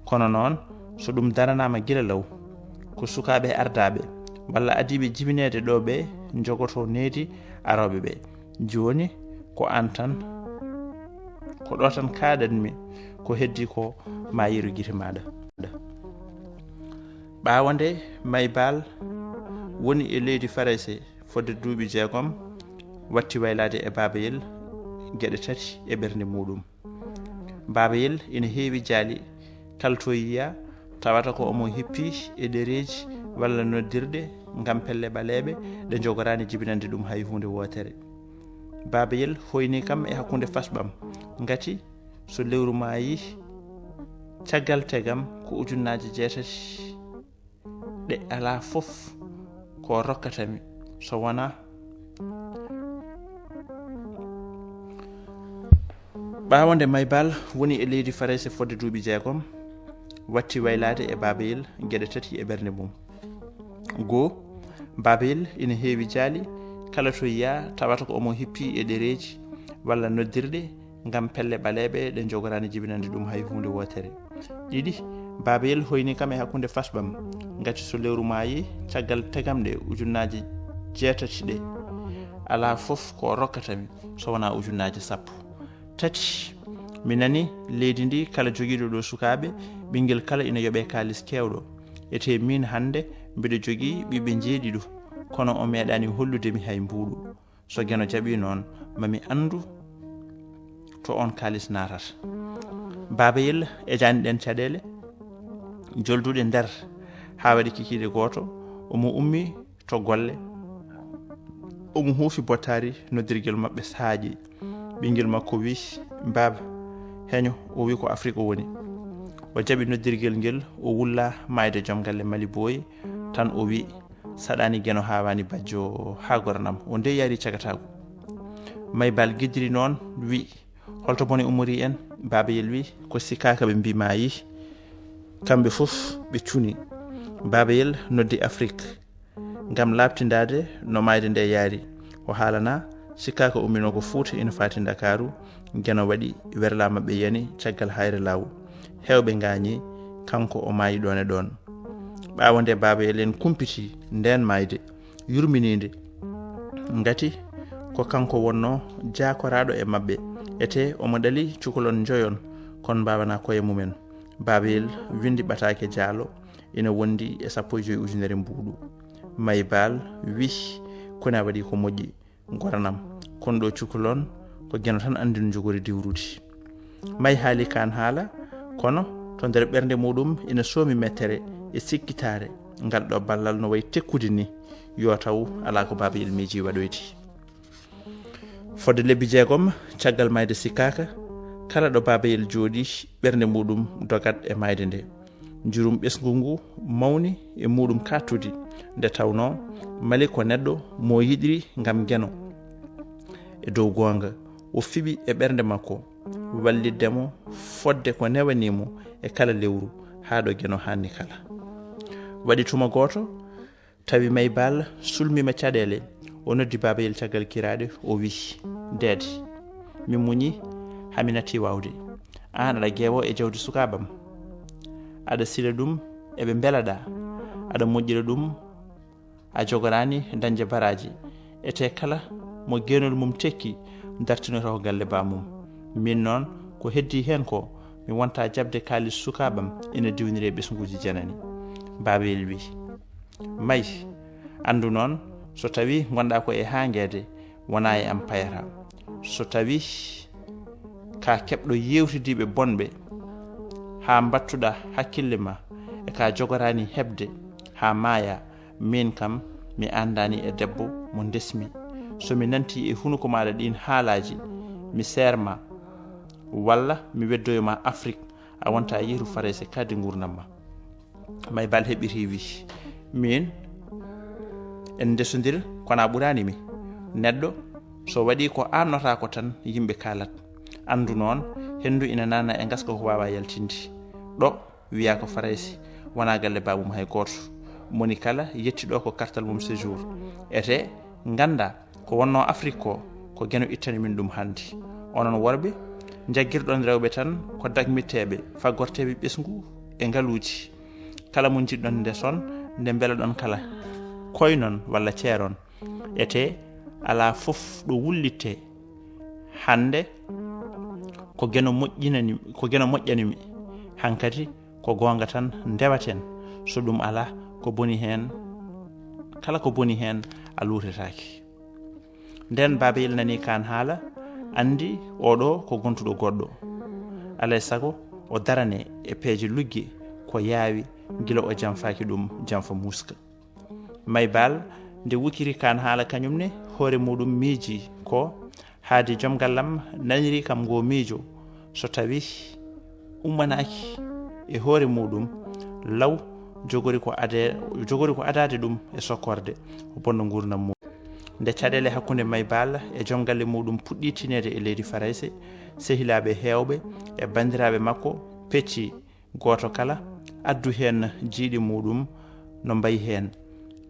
Kono noon, so ɗum daranaama gila law, ko sukaaɓe ardaaɓe walla adiiɓe jibineede ɗo ɓe njogotoo needi arooɓe ɓe. Jooni, ko aan tan, ko ɗo tan kaaɗanmi, ko heddii ko ma yeru gite maaɗa. Ɓaawo nde Maybal woni e leydi Farayse fodde duuɓi jeegom, watti waylaade e Baabayel geɗe tati e ɓernde muɗum. Baabayel ina heewi jaali, kala to yiya, tawata ko omo hippi e ɗereeji walla noddirɗe ngam pelle ɓaleeɓe ɗe njogoraani jibinande ɗum hay huunde wootere. Baabayel hoyni kam e hakkunde fasɓam, ngati so lewru maayi, caggal tegam ko ujunnaaje jeetati. Ɗe alaa fof ko rokkata mi, so wonaa. Ɓaawo nde Maybal woni e leydi Farayse fodde duuɓi jeegom, watti waylaade e Baabayel geɗe tati e ɓernde mum. Goo, Baabayel ina heewi jaali, kala to yiya tawata ko omo hippi e ɗereeji walla noddirɗe ngam pelle ɓaleeɓe ɗe njogoraani jibinande ɗum hay huunde wootere. Ɗiɗi, Babayel hoyni kam e hakkunde fasɓam, ngati so lewru maayi, caggal tegamɗe ujunnaaje jeetati ɗe, alaa fof ko o rokkata mi so wonaa ujunnaaje sappo. Tati, mi nani leydi ndi kala jogiiɗo ɗo sukaaɓe, ɓinngel kala ina yoɓee kaalis keewɗo. Etee miin hannde mbiɗo jogii ɓiɓɓe njeeɗiɗo, kono o meeɗaani hollude mi hay mbuuɗu. So Geno jaɓii noon, ma mi anndu to oon kaalis naatata. Babayel e jaani ɗeen caɗeele jolduɗe nder haa waɗi kikiiɗe gooto, omo ummi to golle. Omo huufi bottaari noddirgel maɓɓe saaƴi. Ɓinngel makko wi, "Baaba, heño," o wi, "ko Afrik o woni." O jaɓi noddirgel ngel, o wulla maayde joom galle Mali Boy, tan o wi, "Saɗaani Geno, haawaani bajjo haa goranam, o nde yaari cagataagu." May Baal giddiri noon, wi, "Holto bone ummori en?" Babayel wi, "Ko sikkaaka ɓe mbi maayi. Kamɓe fof ɓe cuni." Babayel noddi Afrik ngam laaɓtindaade no maayde nde yaari. O haalana, sikkaaka umminoo ko Fuuta ina faati Ndakaaru, Geno waɗi werlaa maɓɓe yani caggal Hayre Laaw. Heewɓe ngaañi, kanko o maayi ɗoon e ɗoon. Ɓaawo nde Babayel en kumpiti ndeen maayde yurminiinde, ngati ko kanko wonnoo jaakoraaɗo e maɓɓe, etee omo ɗali cukalon njoyon, kon mbaawanaa koye mumen. Babayel winndi ɓataake jaalo, ina wondi e sappo e joy ujunere mbuuɗu. May Baal wi, "Koni a waɗi ko moƴƴi, goranam. Kono ɗo cukalon, ko Geno tan anndi no jogori diwrude." May haali kaan haala, kono to nder ɓernde muɗum ina soomi mettere e sikkitaare, ngal ɗo ballal no wayi tekkude ni, yo taw alaa ko Babayel miiji waɗoyde. Fodde lebbi jeegom, caggal maayde sikkaaka, kala ɗo Babayel jooɗi, ɓernde muɗum dogat e maayde nde. Njurum ɓesngu ngu mawni e muɗum kaaɗtudi, nde tawnoo Mali ko neɗɗo mo yiɗiri ngam Geno. E dow goonga, o fiɓi e ɓernde makko wallitde mo fodde ko newanii mo e kala lewru, haa ɗo Geno haanni kala. Waɗi tuma gooto, tawi May Baal sulmiima caɗeele, o noddi Babayel caggal kiraaɗe, o wi, "Deede, mi muñi, haa mi natti waawde. Aan aɗa geewoo e jawdi sukaaɓam. Aɗa sila ɗum e ɓe mbelaɗaa. Aɗa moƴƴira ɗum, a jogoraani dañde baraaji. Etee kala mo geenol mum tekki, dartinoto ko galle baamum. Miin noon, ko heddii heen ko, mi wontaa jaɓde kaalis sukaaɓam ina diwniri e ɓesnguuji janani." Babayel wi, "May, anndu noon, so tawii ngonɗaa ko e haangeede, wonaa e am payata. So tawii ka keɓɗo yeewtidiiɓe bonɓe, haa mbattuɗaa hakkille ma e ka jogoraani heɓde haa maayaa, miin kam mi anndaani e debbo mo ndesmi. So mi nantii e hunuko maaɗa ɗiin haalaaji, mi seer ma, walla mi weddoyo ma Afrik, a wonta yeru Farayse kadi nguurndam ma." May Baal heɓɓitii wi, "Miin, en ndesondir, kono a ɓuraani mi. Neɗɗo, so waɗii ko annota ko tan yimɓe kaalat. Anndu noon, henndu ina naatna e ngaska ko waawaa yaltinde. Ɗo wiyaa ko Farayse, wonaa galle baabum hay gooto. Moni kala yetti ɗo ko kartal mum séjour. Etee, nganndaa, ko wonnoo Afrik ko, ko Geno ittani min ɗum hannde. Onon worɓe, njaggirɗon rewɓe tan ko dakmitteeɓe, faggorteeɓe ɓesngu e ngaluuji. Kala mo njiɗɗon ndeson, nde mbelaɗon kala, koynon walla ceeron. Etee, alaa fof ɗo wullittee. Hannde ko Geno moƴƴinani, ko Geno moƴƴani mi. Hankadi ko goonga tan ndewaten. So ɗum alaa, ko boni heen, kala ko boni heen, a luutetaake." Ndeen Babayel nani kaan haala, anndi oɗo ko gontuɗo goɗɗo. Alay sago o darane e peeje lugge ko yaawi gila o janfaaki ɗum janfa muuska. May Baal, nde wukiri kaan haala kañum ne, hoore muɗum miiji ko haadi joom gallam naniri kam ngoo miijo, so tawi ummanaaki e hoore muɗum, law jogori ko ade-, jogori ko adaade ɗum e sokkorde o bonno nguurndam mum. Nde caɗeele hakkunde May Baal e joom galle muɗum puɗɗi tineede e leydi Farayse, sehilaaɓe heewɓe e banndiraaɓe makko pecci. Gooto kala addu heen jiiɗi muɗum no mbayi heen.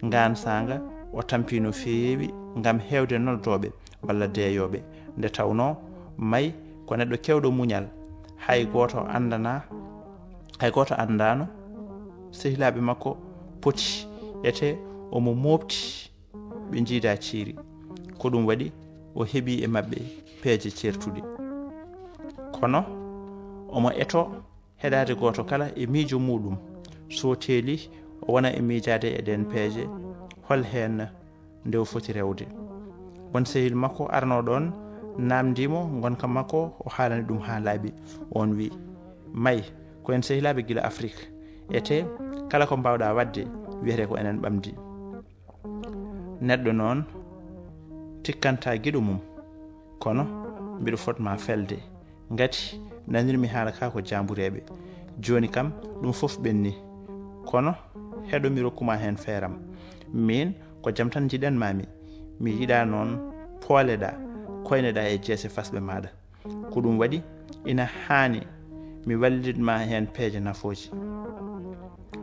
Ngaan saanga o tampi no feewi ngam heewde noddooɓe walla deeyooɓe. Nde tawnoo May ko neɗɗo keewɗo muñal, hay gooto anndana, hay gooto anndaano sehilaaɓe makko poti, etee omo mooɓti ɓe njiidaa ciiri. Ko ɗum waɗi o heɓi e maɓɓe peeje ceertuɗe. Kono omo etoo heɗaade gooto kala e miijo muuɗum. So teeli, o wona e miijaade e ɗeen peeje, hol heen nde o foti rewde. Won sehil makko arnoo ɗoon, naamndii mo ngonka makko, o haalani ɗum haa laaɓi. Oon wiyi, May, ko en sehilaaɓe gila Afrik. Etee, kala ko mbaawɗaa waɗde, wiyetee ko enen ɓamdi. Neɗɗo noon tikkantaa giɗo mum, kono mbiɗo fotma felde. Ngati nanirmi haala ka ko jaambureeɓe. Jooni kam ɗum fof ɓenni, kono heɗo mi rokkuma heen feeram. Miin ko jam tan njiɗanmaami. Mi yiɗaa noon pooleɗaa, koyneɗaa e jeese fasɓe maaɗa. Ko ɗum waɗi ina haani mi wallitma heen peeje nafooje.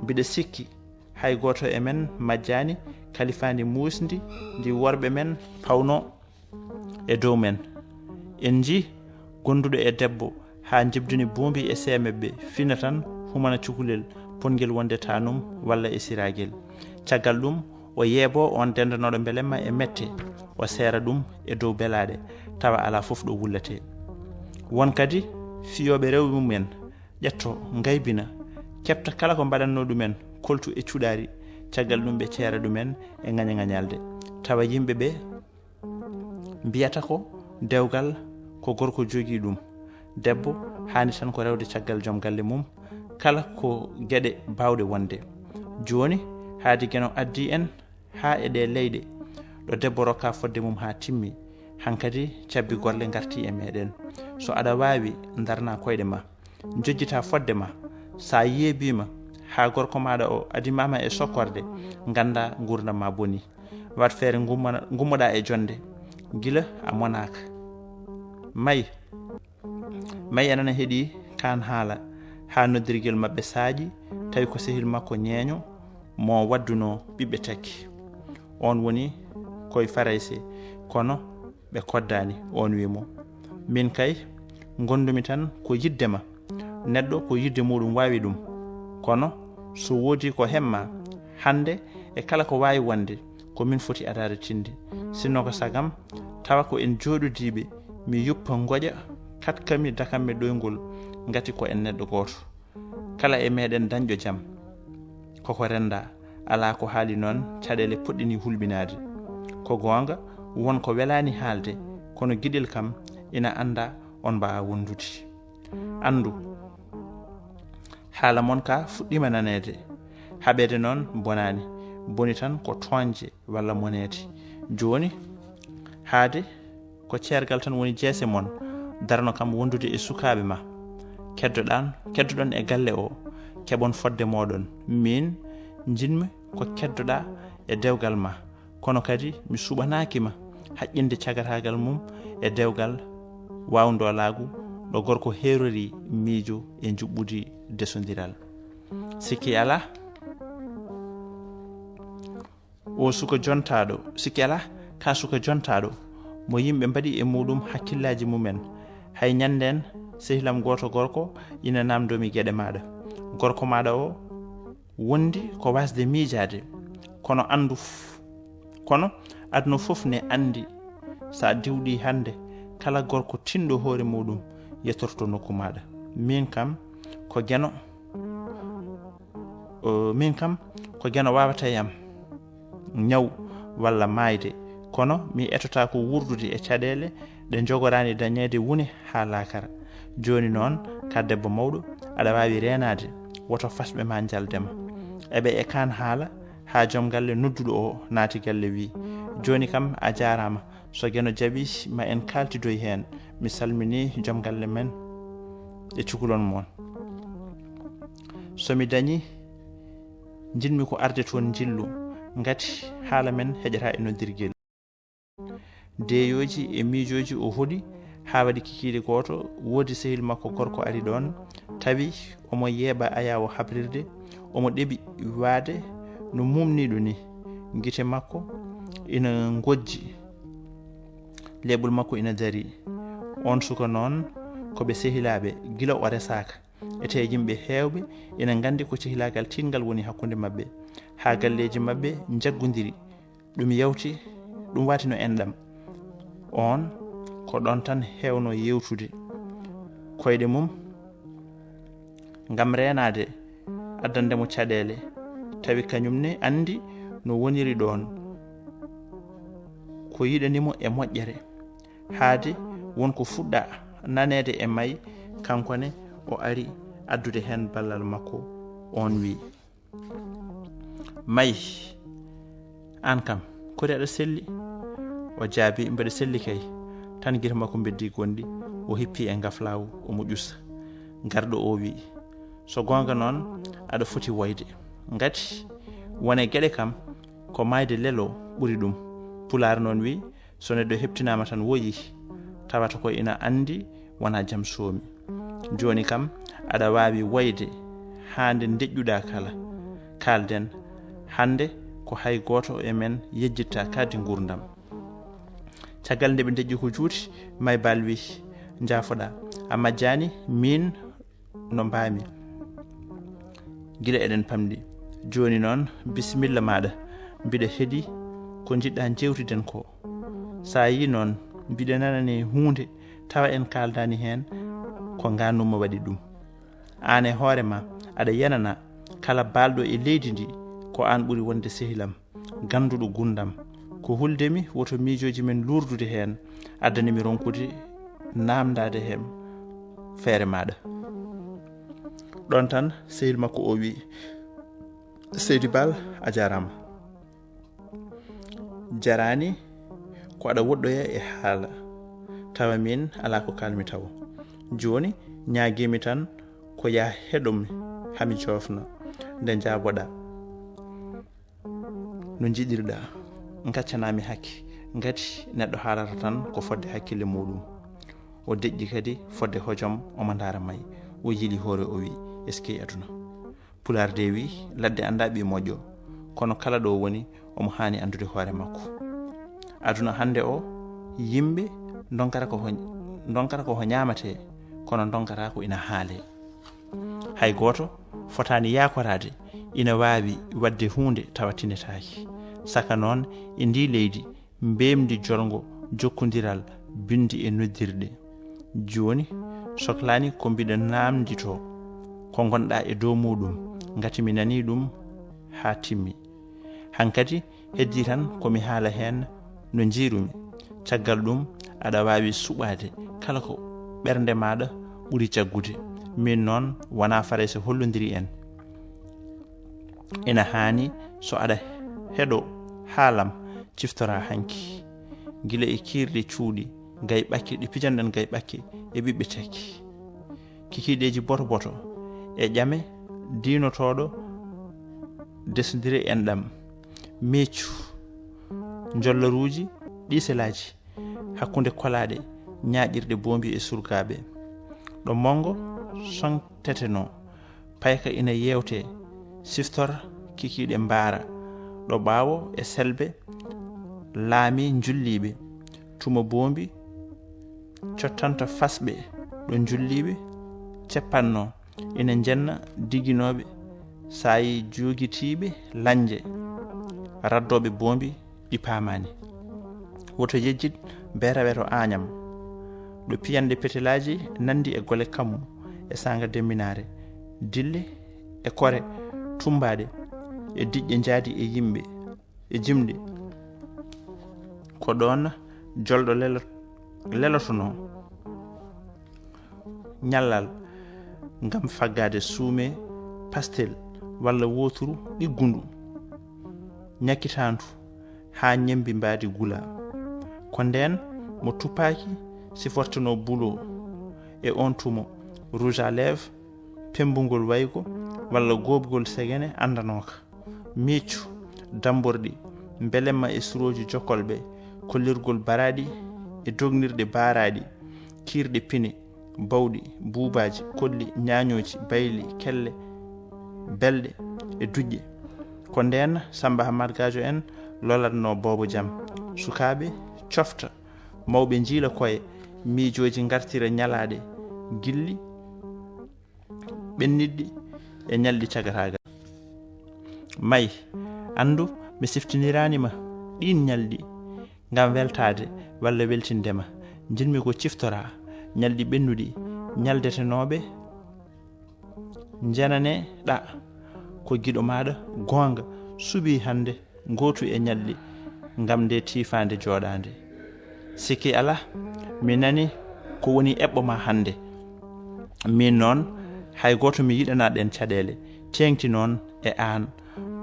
Mbiɗa sikki hay gooto e men majjaani kalifaandi muusndi ndi worɓe men pawnoo e dow men. En njii gonduɗo e debbo haa njibdini buumbi e seemebbe fina tan humana cukalel potngel wonde tanum walla e siragel. Caggal ɗum o yeeboo oon denndanooɗo mbelemma e mette, o seera ɗum e dow belaaɗe tawa alaa fof ɗo wulletee. Won kadi fiyooɓe rewɓe mum en ƴetto, ngaybina, keɓta kala ko mbaɗatnoo ɗumen koltu e cuɗaari, caggal ɗum ɓe ceera ɗumen e ŋaña-ŋañalde. Tawa yimɓe ɓe mbiyata ko dewgal ko gorko jogii ɗum, debbo haani tan ko rewde caggal joom galle mum, kala ko geɗe baawɗe wonde. Jooni, haadi Geno addi en haa e ɗee leyɗe ɗo debbo rokka fodde mum haa timmi, hankadi cabbi golle ngarti e meɗen. So aɗa waawi, ndarna koyɗe ma, njojjita fodde ma. Sa yeebiima haa gorko maaɗa o adimama e sokkorde, ngannda nguurndam ma boni. Waɗ feere ngummana-, ngummoɗaa e jonnde gila a monaaka. May, May en ana heɗii kaan haala haa noddirgel maɓɓe saaƴi, tawi ko sehil makko ñeeño mo waddunoo ɓiɓɓe takki. Oon woni koye Farayse, kono ɓe koddaani. Oon wiyi mo, min kay, ngondumi tan ko yiɗde ma. Neɗɗo ko yiɗde muuɗum waawi ɗum. Kono so woodii ko hemma, hannde e kala ko waawi wonde, ko min foti adaade tinde. Sinno ko sagam, tawa ko en jooɗodiiɓe, mi yuppa ngoƴa, katkami dakammi ɗoyngol, ngati ko en neɗɗo gooto. Kala e meɗen dañɗo jam, koko rennda, alaa ko haali noon, caɗeele puɗɗini hulɓinaade. Ko goonga, won ko welaani haalde, kono giɗel kam ina annda on mbaawa wondude. Anndu, haala mon ka fuɗɗiima naneede. Haɓeede noon bonaani, boni tan ko tooñde walla moneede. Jooni, haade ko ceergal tan woni jeese mon, darno kam wondude e sukaaɓe ma. Keddoɗan, keddoɗon e galle o, keɓon fodde mooɗon. Miin, njiɗmi ko keddoɗaa e dewgal ma. Kono kadi mi suɓanaaki ma haqqinde cagataagal mum e dewgal waawndoolaagu ɗo gorko heerori miijo e njuɓɓudi desondiral. Sikki alaa, o suka jontaaɗo, sikki alaa, ka suka jontaaɗo, mo yimɓe mbaɗi e muuɗum hakkillaaji mumen. Hay ñanndeen, sehilam gooto gorko ina naamndoo mi geɗe maaɗa. Gorko maaɗa o wondi ko waasde miijaade, kono anndu f-, kono aduna fof ne anndi, so a diwɗii hannde, kala gorko tinɗo hoore muuɗum yettorto nokku maaɗa. Miin kam ko Geno, o, miin kam ko Geno waawata yam ñaw walla maayde, kono mi etotaako wuurdude e caɗeele ɗe njogoraani dañeede wune haa laakara. Jooni noon, ka debbo mawɗo, aɗa waawi reenaade, woto fasɓe ma njalde ma. Eɓe e kaan haala, haa joom galle nodduɗo o naati galle, wiyi, jooni kam a jaaraama, so Geno jaɓi ma en kaaltidoy heen. Mi salminii joom galle men e cukalon mon. So mi dañii, njiɗmi ko arde toon njillu, ngati haala men heƴataa e noddirgel. Deeyooji e miijooji o hoɗi haa waɗi kikiiɗe gooto, woodi sehil makko gorko ari ɗoon, tawi omo yeeɓa ayaawo habrirde, omo ɗeɓi waade no muumniiɗo ni. Gite makko ina ngojji. leeɓol makko ina darii. Oon suka noon, ko ɓe sehilaaɓe gila o resaaka. Etee yimɓe heewɓe ina nganndi ko cehilaagal tiiɗngal woni hakkunde maɓɓe. Haa galleeji maɓɓe njaggondiri, ɗum yawti, ɗum waati no enɗam. Oon ko ɗoon tan heewno yeewtude. Koyɗe mum ngam reenaade, addande mo caɗeele, tawi kañum ne anndi no woniri ɗoon, ko yiɗani mo e moƴƴere. Haade won ko fuɗɗa naneede e May, kanko ne o ari addude heen ballal makko. Oon wii, "May, aan kam, kori aɗa selli?" O jaabi, "Mbeɗa selli kay." Tan gite makko mbeddi gonɗi, o hippi e ngaflaawu, omo ƴusa. Garɗo o wii, "So goonga noon, aɗa foti woyde. Ngati won e geɗe kam, ko maayde lelo ɓuri ɗum." Pulaar noon wii, "So neɗɗo heptinaama tan woyii, tawata ko ina anndi wonaa jam soomi. Jooni kam, aɗa waawi woyde haa nde ndeƴƴuɗaa kala. Kaalden hannde ko hay gooto e men yejjittaa kadi nguurndam." Caggal nde ɓe ndeƴƴi ko juuti, May Baal wii, "Njaafoɗaa, a majjaani, miin no mbaami. Gila eɗen pamɗi. Jooni noon, bisimilla maaɗa. Mbiɗa heɗi ko njiɗɗaa njeewtiden ko. So a yii noon, mbiɗa nanani huunde, tawa en kaaldaani heen, ko ngaannumma waɗi ɗum. Aan e hoore ma, aɗa yenana kala baalɗo e leydi ndi, ko aan ɓuri wonde sehilam, gannduɗo gurdam. Ko hulde mi, woto miijooji men luurdude heen, addani mi ronkude naamndaade heen feere maaɗa." Ɗoon tan, sehil makko o wii, "Seydi Baal, a jaaraama. Jaraani ko aɗa woɗɗoya e haala, tawa miin alaa ko kaalmi tawo. Jooni, ñaagiimi tan ko yaa heɗo mi, haa mi joofna nde njaaboɗaa. No njiɗirɗaa, ngaccanaa mi hakke, ngati neɗɗo haalata tan ko fodde hakkille muuɗum." O deƴƴi kadi fodde hojom, omo ndaara May, o yili hoore, o wii, "Eskey aduna." Pulaar de wii, "Ladde anndaa ɓii moƴƴo," kono kala ɗo woni, omo haani anndude hoore makko. Aduna hannde o, yimɓe ndonkata ko ho-, ndonkata ko ho ñaamatee, kono ndonkataa ko ina haalee. Hay gooto fotaani yaakoraade ina waawi waɗde huunde tawa tinetaaki. Saka noon, e ndii leydi, mbeemdi jolngo jokkondiral binndi e noddirɗe. Jooni, soklaani ko mbiɗa naamnditoo ko ngonɗaa e dow muuɗum, ngati mi nanii ɗum haa timmi. Hankadi, heddii tan ko mi haala heen no njiirumi. Caggal ɗum, aɗa waawi suɓaade kala ko ɓernde maaɗa ɓuri jaggude. Miin noon, wonaa Farayse hollondiri en. Ina haani so aɗa heɗo haalam, ciftoraa hanki. Gila e kiirɗe cuuɗi gay ɓakke ɗe pijanɗen gay ɓakke e ɓiɓɓe tekki. Kikiiɗeeji boto boto e ƴame diinotooɗo desndire enɗam. Meccu njolloruuji ɗiiselaaji hakkunde kolaaɗe ñaaƴirɗe boombi e surgaaɓe. Ɗo monngo soŋtetenoo, payka ina yeewtee, siftor kikiiɗe mbaara. Ɗo ɓaawo e selbe laami njulliiɓe, tuma boombi cottanta fasɓe ɗo njulliiɓe ceppannoo, ina njenna diginooɓe saayi joogitiiɓe lanje, raddooɓe boombi ɗi paamaani. Woto yejjit beerawe to Aañam, ɗo piyanɗe petelaaji nanndi e gole kammu e saanga demminaare, dille e kore tummbaaɗe e diƴƴe njaadi e yimɓe e jimɗi. Ko ɗoon jolɗo lelo-, lelotonoo ñallal ngam faggaade suume pastel walla wooturu ɗiggundu, ñakkitaandu haa ñemmbi mbaadi gula. Ko ndeen mo tuppaaki sifortenoo bulo e oon tumo, rouge à lèvres, pemmbungol waygo walla goobgol segene anndanooka. Miccu, dammborɗi, mbelemma e surooji jokkolɓe, kollirgol baraaɗi e dognirɗe baaraaɗi, kiirɗe pine, bawɗi, buubaaji, kolli, ñaañooji, bayli, kelle, belɗe e duƴƴe. Ko ndeen Sammba Hammat Gaajo en lolatnoo Boobo Jam. Sukaaɓe cofta Mawɓe njiila koye, miijooji ngartira ñalaaɗe gilli ɓenniɗɗi e ñalɗi cagataagal. May, anndu, mi siftiniraani ma ɗiin ñalɗi ngam weltaade walla weltinde ma. Njiɗmi ko ciftoraa ñalɗi ɓennuɗi, ñaldetenooɓe njenane ɗa ko giɗo maaɗa goonga suɓii hannde ngootu e ñalɗi ngam nde tiifaande jooɗaande. Sikki alaa, mi nani ko woni eɓɓo ma hannde. Miin noon, hay gooto mi yiɗanaa ɗeen caɗeele, teeŋti noon e aan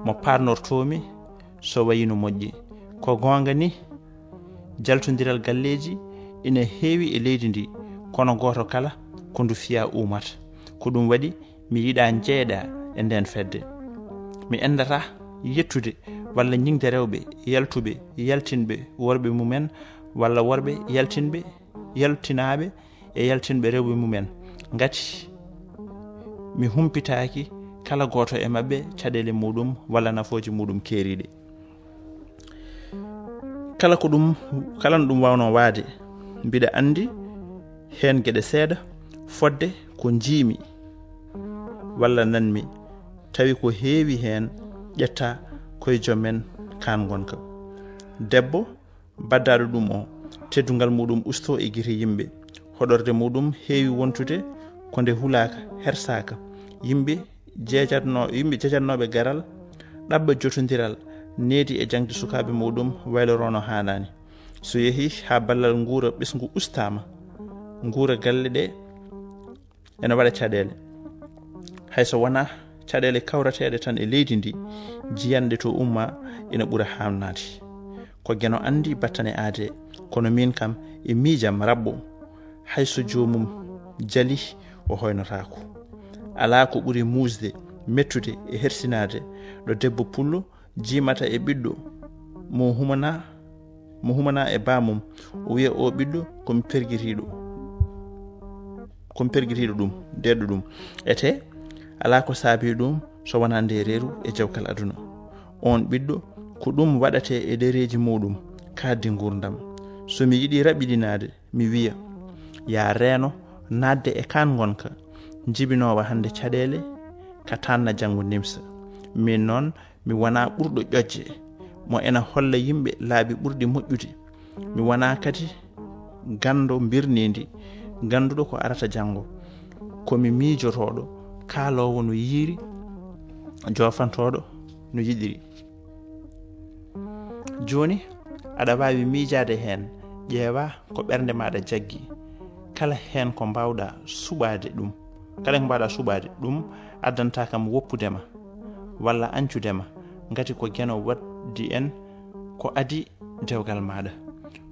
mo paarnortoomi so wayi no moƴƴi. Ko goonga ni, jaltondiral galleeji ina heewi e leydi ndi, kono gooto kala ko ndu fiya uumata. Ko ɗum waɗi mi yiɗaa njeeɗa e ndeen fedde. Mi enndataa yettude walla ñiŋde rewɓe yaltuɓe, yaltinɓe worɓe mumen, walla worɓe yaltinɓe, yaltinaaɓe e yaltinɓe rewɓe mumen, ngati mi humpitaaki kala gooto e maɓɓe caɗeele muuɗum walla nafooje muuɗum keeriiɗe. Kala ko ɗum, kala no ɗum waawnoo waade, mbiɗa anndi heen geɗe seeɗa fodde ko njiimi walla nanmi, tawi ko heewi heen ƴetta koye joom men kaan ngonka. Debbo baddaaɗo ɗum o, teddungal muuɗum ustoo e gite yimɓe, hoɗorde muuɗum heewi wontude ko nde hulaaka, hersaaka. Yimɓe jeejatno-, yimɓe jejatnooɓe garal, ɗaɓɓa jotondiral, needi e jaŋde sukaaɓe muuɗum wayloroo no haanaani. So yehii haa ballal nguura ɓesngu ustaama, nguura galle ɗe ene waɗa caɗeele. Hay so wonaa caɗeele kawreteeɗe tan e leydi ndi, jiyanɗe to umma ina ɓura haamnaade. Ko Geno anndi battane aadee, kono miin kam e miijam rabbo, hay so joomum jalii o hoynotaako. Alaa ko ɓuri muusde, mettude e hersinaade ɗo debbo pullo jiimata e ɓiɗɗo mo humana, mo humana e baamum, o wiya, "O ɓiɗɗo ko mi pergitiiɗo, ko mi pergitiiɗo ɗum, deeɗɗo ɗum." Etee alaa ko saabii ɗum so wonaa nde reeru e jawkal aduna. Oon ɓiɗɗo ko ɗum waɗatee e ɗereeji muuɗum, kaaɗdi nguurndam. So mi yiɗii raɓɓiɗinaade, mi wiya, "Yaa reeno naatde e kaan ngonka, jibinoowa hannde caɗeele ka taanna janngo nimsa." Miin noon, mi wonaa ɓurɗo ƴoƴde, mo ena holla yimɓe laabi ɓurɗi moƴƴude. Mi wonaa kadi ganndo mbirniindi, gannduɗo ko arata janngo. Ko mi miijotooɗo, kaaloowo no yiiri, joofantooɗo no yiɗiri. Jooni, aɗa waawi miijaade heen, ƴeewa ko ɓernde maaɗa jaggi. Kala heen ko mbaawɗaa suɓaade ɗum, kala ko mbaawɗaa suɓaade ɗum, addantaa kam woppude ma walla añcude ma, ngati ko Geno waddi en ko adii dewgal maaɗa.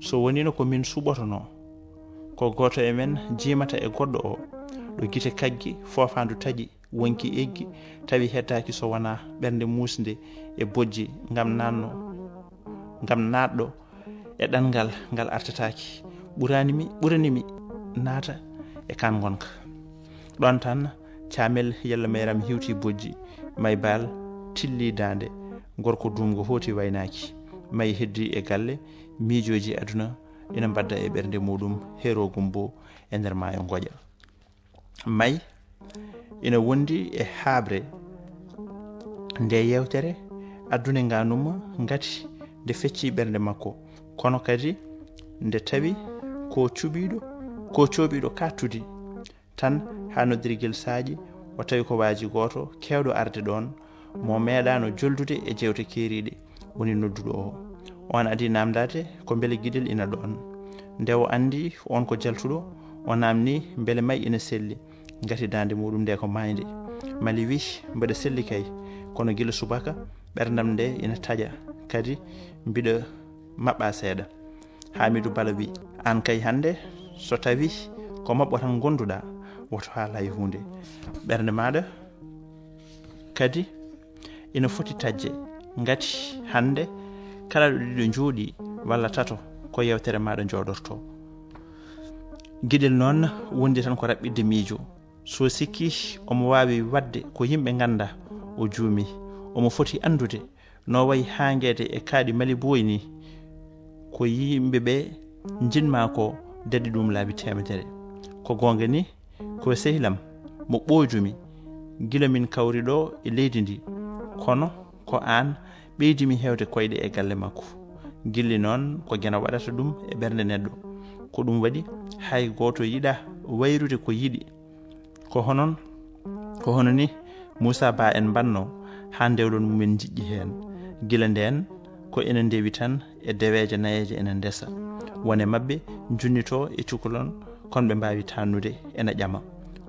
So woniino ko min suɓotonoo, ko gooto e men jiimata e goɗɗo o, ɗo gite kaggi, foofaandu taƴi, wonki eggi, tawi heddaaki so wonaa ɓernde muusnde e bojji ngam naatno, ngam naatɗo e ɗanngal ngal artataaki. Ɓurani mi, ɓurani mi naata e kaan ngonka. Ɗoon tan, caamel yalla mayram hiwti bojji, may baal tilli daande, gorko duumngo hooti waynaaki, may heddi e galle, miijooji aduna ina mbadda e ɓernde muuɗum, heeroo gumbo e nder maayo ngoƴa. May ina wondi e haaɓre nde yeewtere, addune ngaanuma ngati nde fecci ɓernde makko, kono kadi nde tawi ko cuɓiiɗo, ko cooɓiiɗo kattudi tan haa noddirgel saaƴi, o tawi ko waaji gooto keewɗo arde ɗoon, mo meeɗaano joldude e jeewte keeriiɗe, woni nodduɗo o. Oon adii naamndaade ko mbele giɗel ina ɗoon. Nde o anndi oon ko jaltuɗo, o naamnii mbele may ina selli, ngati daande muuɗum nde ko maaynde. Mali wii, "Mbeɗa selli kay, kono gila subaka ɓerndam nde ina taƴa, kadi mbiɗa maɓɓa seeɗa." Haamiidu Bala wii, "Aan kay hannde, so tawii ko maɓɓo tan ngonduɗaa, woto haal hay huunde. Ɓernde maaɗa kadi ina foti taƴde, ngati hannde kala ɗo ɗiɗo njooɗii walla tato, ko yeewtere maaɗa njooɗortoo." Giɗel noon wondi tan ko raɓɓiɗde miijo. So sikki omo waawi waɗde ko yimɓe ngannda, o juumii. Omo foti anndude no wayi haangeede e kaaɗi Mali Booy ni, ko yimɓe ɓe Njiɗ-maa ko daɗi ɗum laabi teemedere. Ko goonga ni, ko sehilam mo ɓooydumi gila min kawri ɗo e leydi ndi. Kono ko aan ɓeydi mi heewde koyɗe e galle makko. Gilli noon ko Geno waɗata ɗum e ɓernde neɗɗo. Ko ɗum waɗi hay gooto yiɗaa wayrude ko yiɗi. Ko hono, ko hono ni Muusaa Ba en mbaɗnoo haa ndewlon mumen njiɗɗi heen. Gila ndeen ko ina ndewi tan e deweeje nayeeje ina ndesa. Won e maɓɓe njunnitoo e cukalon, kono ɓe mbaawi tannude ina ƴama.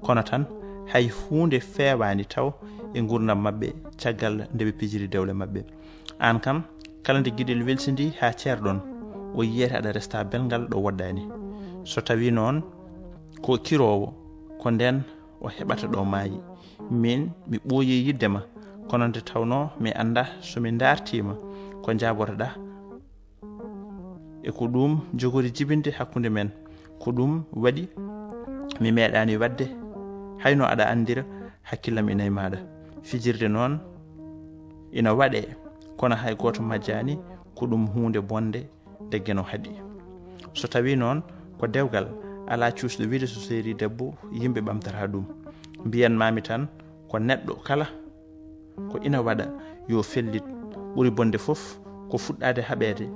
Kono tan hay huunde feewaani taw e nguurndam maɓɓe caggal nde ɓe pijiri dewle maɓɓe. Aan kam, kala nde giɗel welsindii haa ceerɗon, o yiyete aɗa resta belngal ɗo woɗɗaani. So tawii noon ko kiroowo, ko ndeen o heɓata ɗo maayi. Miin, mi ɓooyii yiɗde ma, kono nde tawnoo mi anndaa so mi ndaartii ma, ko njaabotoɗaa. E ko ɗum jogori jibinde hakkunde men. Ko ɗum waɗi mi meeɗaani waɗde hay no aɗa anndira hakkillam ina e maaɗa. Fijirde noon ina waɗee, kono hay gooto majjaani, ko ɗum huunde bonde nde Geno haɗi. So tawii noon ko dewgal, alaa cuusɗo wiyde so seerii debbo yimɓe ɓamtataa ɗum. Mbiyan-maa-mi tan ko neɗɗo kala ko ina waɗa yo fellit. Ɓuri bonde fof ko fuɗɗaade haɓeede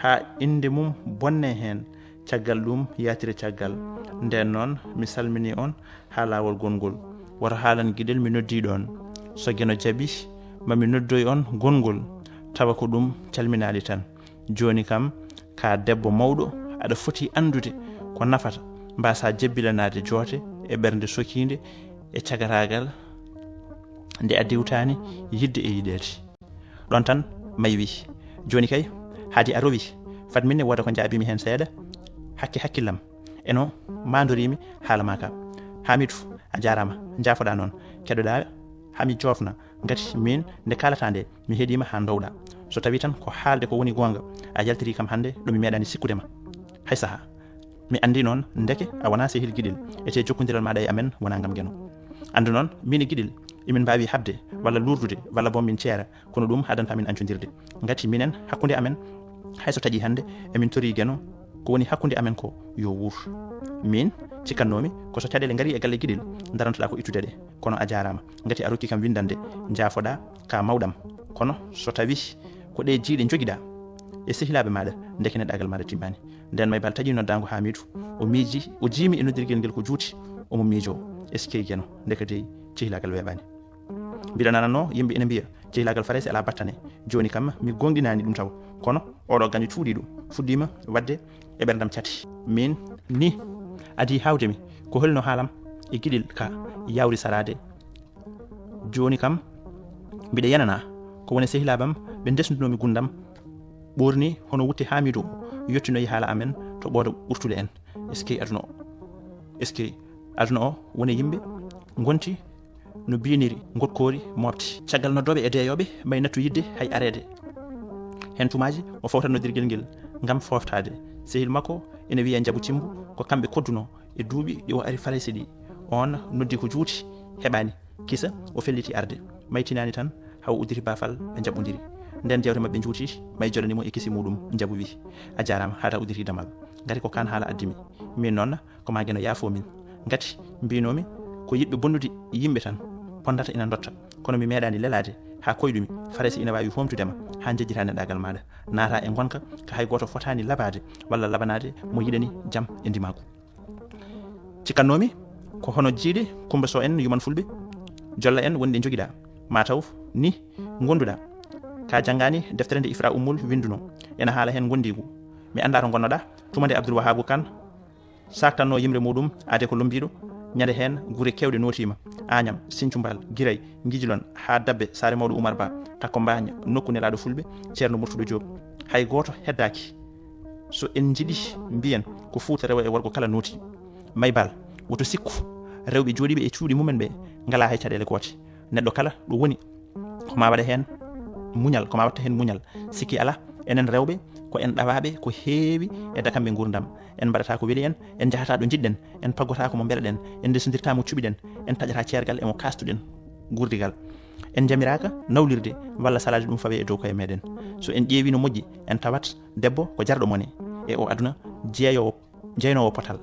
haa innde mum bonnee heen, caggal ɗum yaatira caggal. Ndeen noon mi salminii on haa laawol gonngol. Woto haalan giɗel mi noddii ɗoon. So Geno jaɓii ma mi noddoy on gonngol, tawa ko ɗum calminaali tan. Jooni kam ko a debbo mawɗo, aɗa foti anndude ko nafata, mbaasaa jebbilanaade joote e ɓernde sokiinde e cagataagal nde a diwtaani yiɗde e yiɗeede. Ɗoon tan May wii, jooni kay haadi a rowii, fat min ne wooda ko njaabii-mi heen seeɗa, hakke hakkillam e no maandorii-mi haala maa kaa. Haamiidu, a jaaraama, njaafoɗaa noon, keɗoɗaa haa mi joofna, ngati miin nde kaalataa nde mi heɗii ma haa ndowɗaa. So tawii tan ko haalde ko woni goonga, a yaltirii kam hannde ɗo mi meeɗaani sikkude ma hay sahaa. Mi anndii noon ndeke a wonaa sehil giɗel, etee jokkondiral maaɗa e amen wonaa ngam Geno. Anndu noon, miin e giɗel, emin mbaawi haɓde walla luurdude walla boom min ceera, kono ɗum addantaa min ancondirde. Ngati minen, hakkunde amen, hay so taƴii hannde, emin torii Geno, ko woni hakkunde amen ko yo wuur. Miin, cikkatnoo-mi ko so caɗeele ngarii e galle giɗel, darantoɗaa ko ittude ɗe. Kono a jaaraama, ngati a rokkii kam winndande, njaafoɗaa ka mawɗam. Kono so tawii ko ɗee jiyɗe njogiɗaa e sehilaaɓe maaɗa, ndeke neɗɗaagal maaɗa timmaani. Ndeen May Bal taƴi noddaango Haamiidu, o miiji, o jiimi e noddirgel ngel ko juuti, omo miijoo, eskey Geno, ndeke dey sehilaagal weeɓaani. Mbiɗa nanannoo yimɓe ina mbiya, sehilaagal Farayse alaa battane. Jooni kam, mi goongɗinaani ɗum taw. Kono oɗo gaño cuuɗiiɗo fuɗɗiima waɗde e ɓerndam cate. Miin ni, adii haawde mi, ko holno haalam e giɗel ka yaawri saraade. Jooni kam, mbiɗa yananaa ko woni sehilaaɓe am ɓe ndesndunoo-mi gurdam, ɓoornii hono wutte Haamiidu o, yottinoyi haala amen to ɓoodo ɓurtude en. Eskey aduna o, eskey aduna o, woni yimɓe ngonti no biiniri, ngotkoori mooɓti. Caggal noddooɓe e deeyooɓe, May nattu yiɗde hay areede. Heen tumaaji o fawtat noddirgel ngel ngam fooftaade sehil makko ina wiyee Njaabu Cimmbu, ko kamɓe koddunoo e duuɓi ɗi o ari Farayse ɗi. Oon noddi ko juuti, heɓaani. Kisa o felliti arde. May tinaani tan, haa o udditi baafal, ɓe njaɓɓondiri. Ndeen jeewte maɓɓe njuuti, May jolani mo e kisi muuɗum, Njaabu wii, a jaaraama, haaɗa udditi damal. Ngati ko kaan haala addi mi. Miin noon, ko maa Geno yaafoo min. Ngati mbiinoo-mi ko yiɗɓe bonnude yimɓe tan pondata ina ndotta, kono mi meeɗaani lelaade haa koyɗumi, Farayse ina waawi hoomtude ma haa njejjitaa neɗɗaagal maaɗa, naataa e ngonka ka hay gooto fotaani labaade walla labanaade mo yiɗani jam e ndimaagu. Cikkatnoo-mi ko hono jiyɗe Kummba Sow en, Yuman Fulɓe, Jolla en woni ɗe njogiɗaa, maa taw ni ngonduɗaa. Ka janngaani deftere nde Ifra Ummul winndunoo, ena haala heen ngondiigu. Mi anndaa to ngonnoɗaa, tuma nde Abdul Wahaabu Kan saaktanno yimre muuɗum, aade ko lommbiiɗo, ñande heen gure keewɗe nootiima, Aañam, Siñcu Mbaal, Giray, Ngijilon, haa Dabbe, Saare Mawɗo Umar Ba, Takko Mbaañ, nokku nelaaɗo Fulɓe, Ceerno Murtuɗo Joob. Hay gooto heddaaki. So en njiɗii mbiyen ko Fuuta rewo e worgo kala nooti. May Bal, woto sikku, rewɓe jooɗiiɓe e cuuɗi mumen ɓe ngalaa hay caɗeele goote. Neɗɗo kala ɗo woni, ko maa waɗa heen muñal, ko maa waɗta heen muñal. Sikki alaa, enen rewɓe ko en ɗawaaɓe ko heewi e dakamɓe nguurndam. En mbaɗataa ko weli en, en njahataa ɗo njiɗɗen, en paggotaa ko mo mbeleɗen, en ndesondirtaa mo cuɓiɗen, en taƴataa ceergal e mo kaastuɗen guurdigal. En njamiraaka nawlirde walla salaade ɗum fawee e dow koye meɗen. So en ƴeewii no moƴƴi, en tawat debbo ko jarɗo mone e o aduna, jeeyoowo jeynoowo potal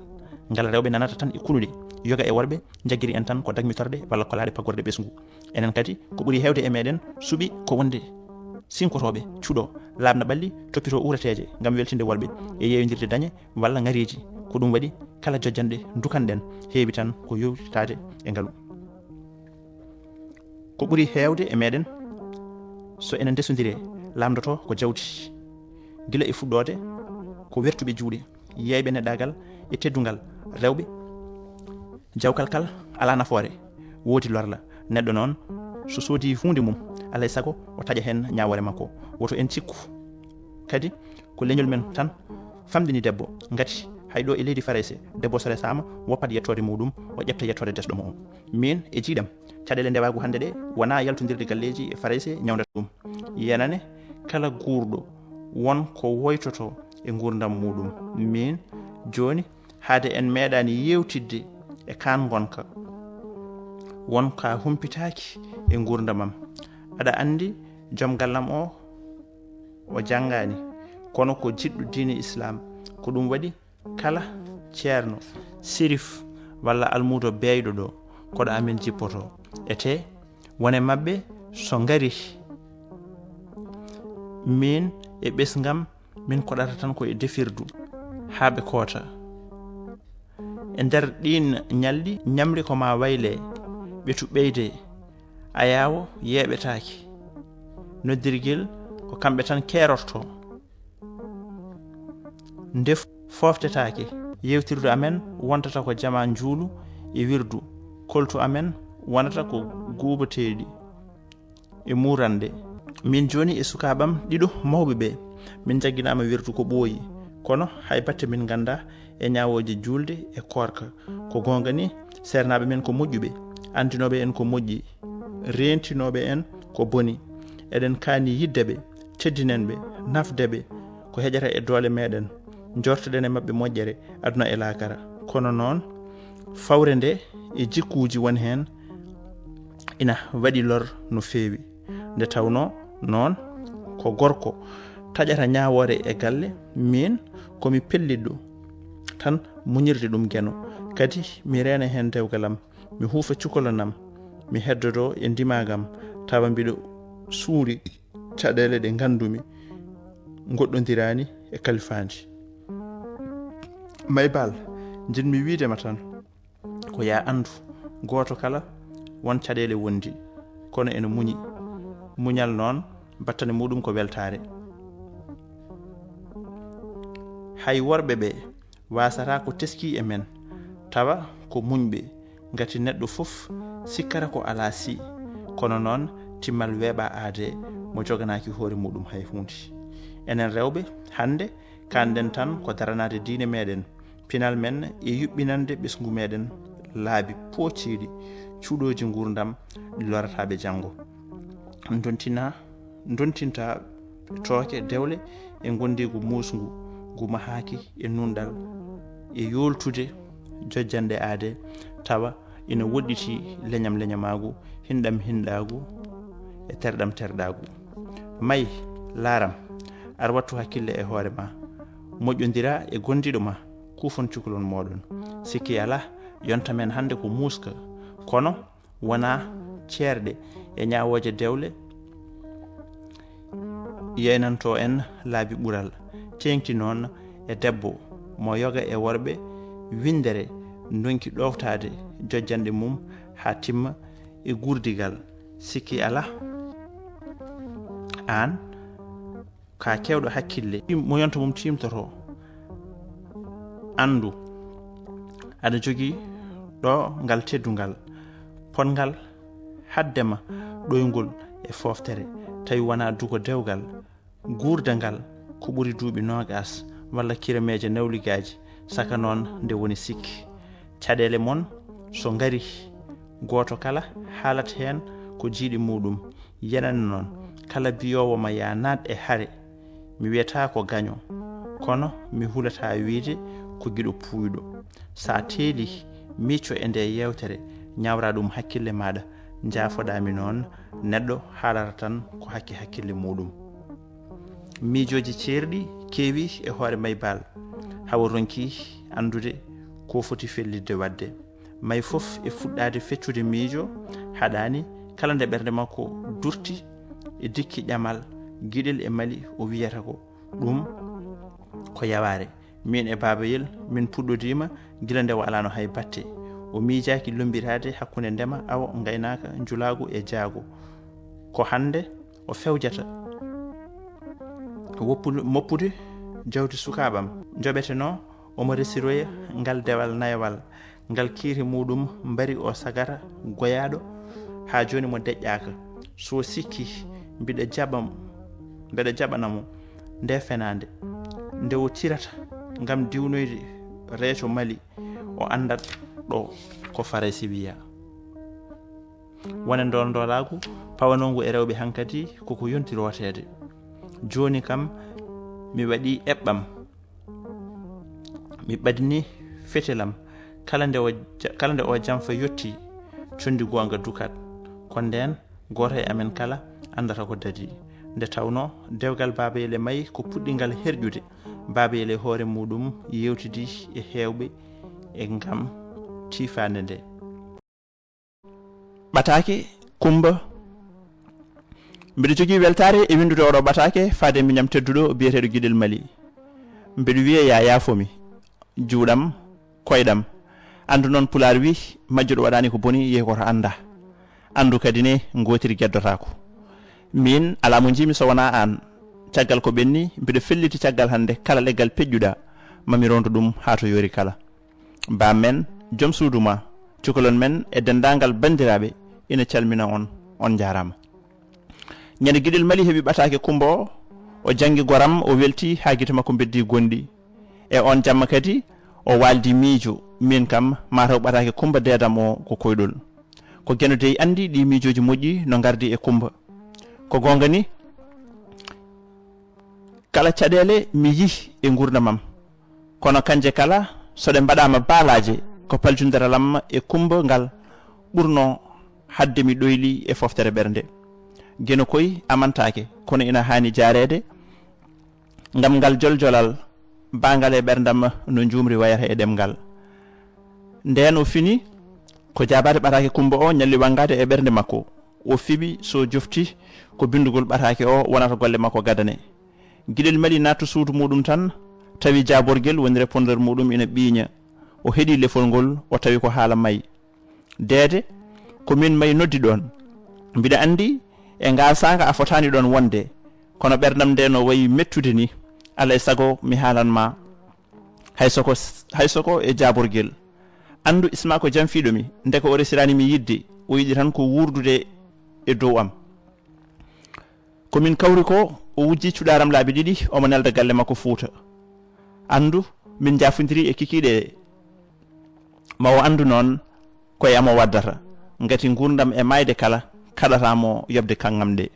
ngal rewɓe nanata tan e kunuɗe. Yoga e worɓe njaggiri en tan ko dagmitorde walla kolaade paggorde ɓesngu. Enen kadi ko ɓuri heewde e meɗen suɓi ko wonde sinkotooɓe cuɗo laaɓna ɓalli toppito uureteeje ngam weltinde worɓe e yeeyondirde dañe walla ŋareeji. Ko ɗum waɗi kala jojjanɗe ndukanɗen heewi tan ko yowtitaade e ngalu. Ko ɓuri heewde e meɗen so enen ndesondire lamdoto ko jawdi gila e fuɗɗoode ko wertuɓe juuɗe yeeyɓe neɗɗagal e teddungal rewɓe. Jawkal kal alaa nafoore, woodi lorla. Neɗɗo noon so soodi huunde mum alay sago o taƴa heen ñaawoore makko. Woto en cikku kadi ko leñol men tan famɗini debbo. Ngati hay ɗo e leydi Farayse debbo so resaama woppat yettoode muɗum o ƴetta yettoode desɗo mo o. Min e jiiɗam caɗeele ndewaagu hannde ɗe wonaa yaltondirde galleeji e Farayse ñawndata ɗum. Yenane kala guurɗo won ko woytoto e nguurndam muɗum. Min jooni haade en meeɗaani yeewtidde e kaan ngonka won ka humpitaaki e nguurndamam. Aɗa anndi joom gallam o o janngaani kono ko jiɗɗo diine Islaam. Ko ɗum waɗi kala ceerno, sirif walla almuudo beeyɗo ɗo koɗo amen jippoto. Ete wone maɓɓe so ngari min e ɓesngam min koɗata tan ko e defirdu haa ɓe koota. E nder ɗiin ñalɗi ñamri ko ma wayle ɓetu ɓeyde ayaawo yeeɓetaaki. Noddirgel ko kamɓe tan keerorto. Nde foftetaake yewtirdu amen wontata ko jama njuulu e wirdu koltu amen wonata ko guubateeɗi e muurande. Min jooni e sukaaɓam ɗiɗo mawɓe ɓe min jagginaama wirdu ko ɓooyi kono hay batte min ngannda e ñaawooje juulde e koorka. Ko goonga ni seernaaɓe men ko moƴƴuɓe anndinooɓe en ko moƴƴi reentinooɓe en ko boni. Eɗen kaani yidde ɓe teddinen ɓe nafde ɓe ko heƴata e doole meɗen njortoɗen e maɓɓe moƴƴere aduna e laakara. Kono noon fawre nde e jikkuuji won heen ina waɗi lor no feewi. Nde tawnoo noon ko gorko taƴata ñaawoore e galle min ko mi pelliɗɗo tan muñirde ɗum geno kadi mi reena heen dewgal am mi huufa cukalon am mi heddodo e ndimaagam tawa mbiɗo suuri caɗeele ɗe nganndumi ngoɗɗondiraani e kalifaandi. Maybal, njiɗmi wiide ma tan ko yaa anndu gooto kala won caɗeele wondi kono ene muñi. Muñal noon battane muɗum ko weltaare. Hay worɓe ɓe waasata ko teskii e men tawa ko muñɓe ngati neɗɗo fof sikkata ko alaa sii kono noon timmal weeɓa aade mo joganaaki hoore muɗum hay huunde. Enen rewɓe hannde kaanɗen tan ko daranaade diine meɗen pinal men e yuɓɓinande ɓesngu meɗen laabi pooceeɗi cuɗooji nguurndam ɗi lorataaɓe janngo. Ndontina ndontinta tooke dewle e ngondiigu muusngu ngu mahaaki e nunɗal e yooltude jojjanɗe aade tawa ina woɗɗiti leñam leñamaagu hinɗam hinɗaagu e terɗam terɗaagu. May laaram ar wattu hakkille e hoore ma moƴƴondira e gondiiɗo ma kuufon cukalon mooɗon. Sikki alaa yonta men hannde ko muuska kono wonaa ceerɗe e ñaawooje dewle yeynanto en laabi ɓural teeŋti noon e debbo mo yoga e worɓe winndere ndonki ɗowtaade jojjanɗe mum haa timma e guurdigal. Sikki alaa aan ka keewɗo hakkille mo yonta mum tiimtoto anndu aɗa jogii ɗo ngal teddungal potngal haddema ɗoyngol e fooftere tawi wonaa dugo dewgal guurdangal ko ɓuri duuɓi noogas walla kiremeeje nawligaaji saka noon nde woni sikki caɗeele mon so ngari gooto kala haalat heen ko jiiɗi muɗum. Yenana noon kala biyoowo ma yaa naat e hare mi wiyata ko gaño kono mi hulata wiyde ko giɗo puuyɗo. Sa teeli micco e nde yewtere ñawra ɗum hakkille maɗa. Jaafoɗami noon neɗɗo haalata tan ko hakke hakkille muɗum. Miijooji ceerɗi keewi e hoore Maybal. Awa ronki anndude ko foti fellitde waɗde. May fof e fuɗɗaade feccude miijo haɗaani kala nde ɓernde makko durti e dikki ƴamal, giɗel e mali o wiyata ko ɗum ko yawaare. Min e baabayel min puɗɗodiima gila nde walaano hay batte. O miijaaki lombiraade hakkunde ndema, awo, ngaynaaka, njulaagu e jaago. Ko hannde o fewjata woppu- moppude jawdi sukaaɓam. Njoɓetenoo omo resiroya ngal dewal naywal, ngal kiiri muɗum mbari o sagara goyaaɗo haa jooni mo deƴƴaaka. So sikki mbiɗa jaɓa mo, mbeɗa jaɓana mo nde fenaande nde o tirata ngam diwnoyde reeto Mali, o anndat ɗo ko Farayse wiya. Wone ndoolndoolaagu pawanoongu e rewɓe hankadi koko yonti rooteede. Jooni kam mi waɗi eɓɓam. Mi ɓadini fetelam kala nde o ja- kala nde o jamfa yotti, conndi goonga dukat. Ko ndeen gooto e amen kala anndata ko dadi. Nde tawnoo dewgal Baabayel e May ko puɗɗingal herƴude, Baabayel e hoore muɗum yeewtidi e heewɓe e ngam tiifaande nde. Ɓataake Kummba. Mbiɗo jogii weltaare e winndude oɗo ɓataake faade e miñam tedduɗo biyeteeɗo Giɗel Mali. Mbiɗo wiya ya yaafo mi, juuɗam, koyɗam. Anndu noon Pulaar wi, majjuɗo waɗaani ko boni, yehi ko to annda. Anndu kadi ne, ngootiri geddotaako. Miin, alaa mo njiimi so wonaa aan. Caggal ko ɓenni, mbiɗo felliti caggal hannde kala leggal peƴƴuɗa, ma mi rondo ɗum haa to yoori kala. Baam men, joom suudu ma, cukalon men e denndaangal banndiraaɓe ina calmina on, on njaaraama. Ñande Giɗel Mali heɓi ɓataake Kummba o, o janngi goram, o welti haa gite makko mbeddi gonɗi. E oon jamma kadi, o waaldi miijo, miin kam, mataw ɓataake Kummba deedam o ko koyɗol. Ko Geno dey anndi ɗii miijooji moƴƴi no ngardi e Kummba. Ko goonga ni, kala caɗeele mi yii e nguurndam am. Kono kanje kala, so ɗe mbaɗaama baalaaje, ko paljundiral am e Kummba ngal ɓurnoo haɗde mi ɗoyli e fooftere ɓernde. Geno koy amantaake, kono ina haani jaareede, ngam ngal joljolal baangal e ɓerndam no njuumri wayata e ɗemngal. Ndeen o fini, ko jaabaade ɓataake Kummba o ñalli wanngaade e ɓernde makko. O fiɓi, so jofti, ko binndugol ɓataake o wonata golle makko gadane. Giɗel Mali naattu suudu muɗum tan, tawi jaaborgel woni répondeur muɗum ina ɓiiña. O heɗi lefol ngol, o tawi ko haala May. Deede, ko min May noddi ɗoon. Mbiɗa anndi e ngaa saanga a fotaani ɗoon wonde, kono ɓerndam nde no wayi mettude ni. Alaa e sago mi haalan ma hay soko, hay soko e jaaborgel. Anndu Isma ko jamfiiɗo mi, ndeke o resiraani mi yiɗde, o yiɗi tan ko wuurdude e dow am. Ko min kawri ko, o wujji cuɗaaram laabi ɗiɗi, omo nelda galle makko Fuuta. Anndu, min njaafondiri e kikiiɗe ɗe. Ma o anndu noon, ko e am o waddata, ngati nguurndam e maayde kala, kaɗataa mo yoɓde kanngam nde.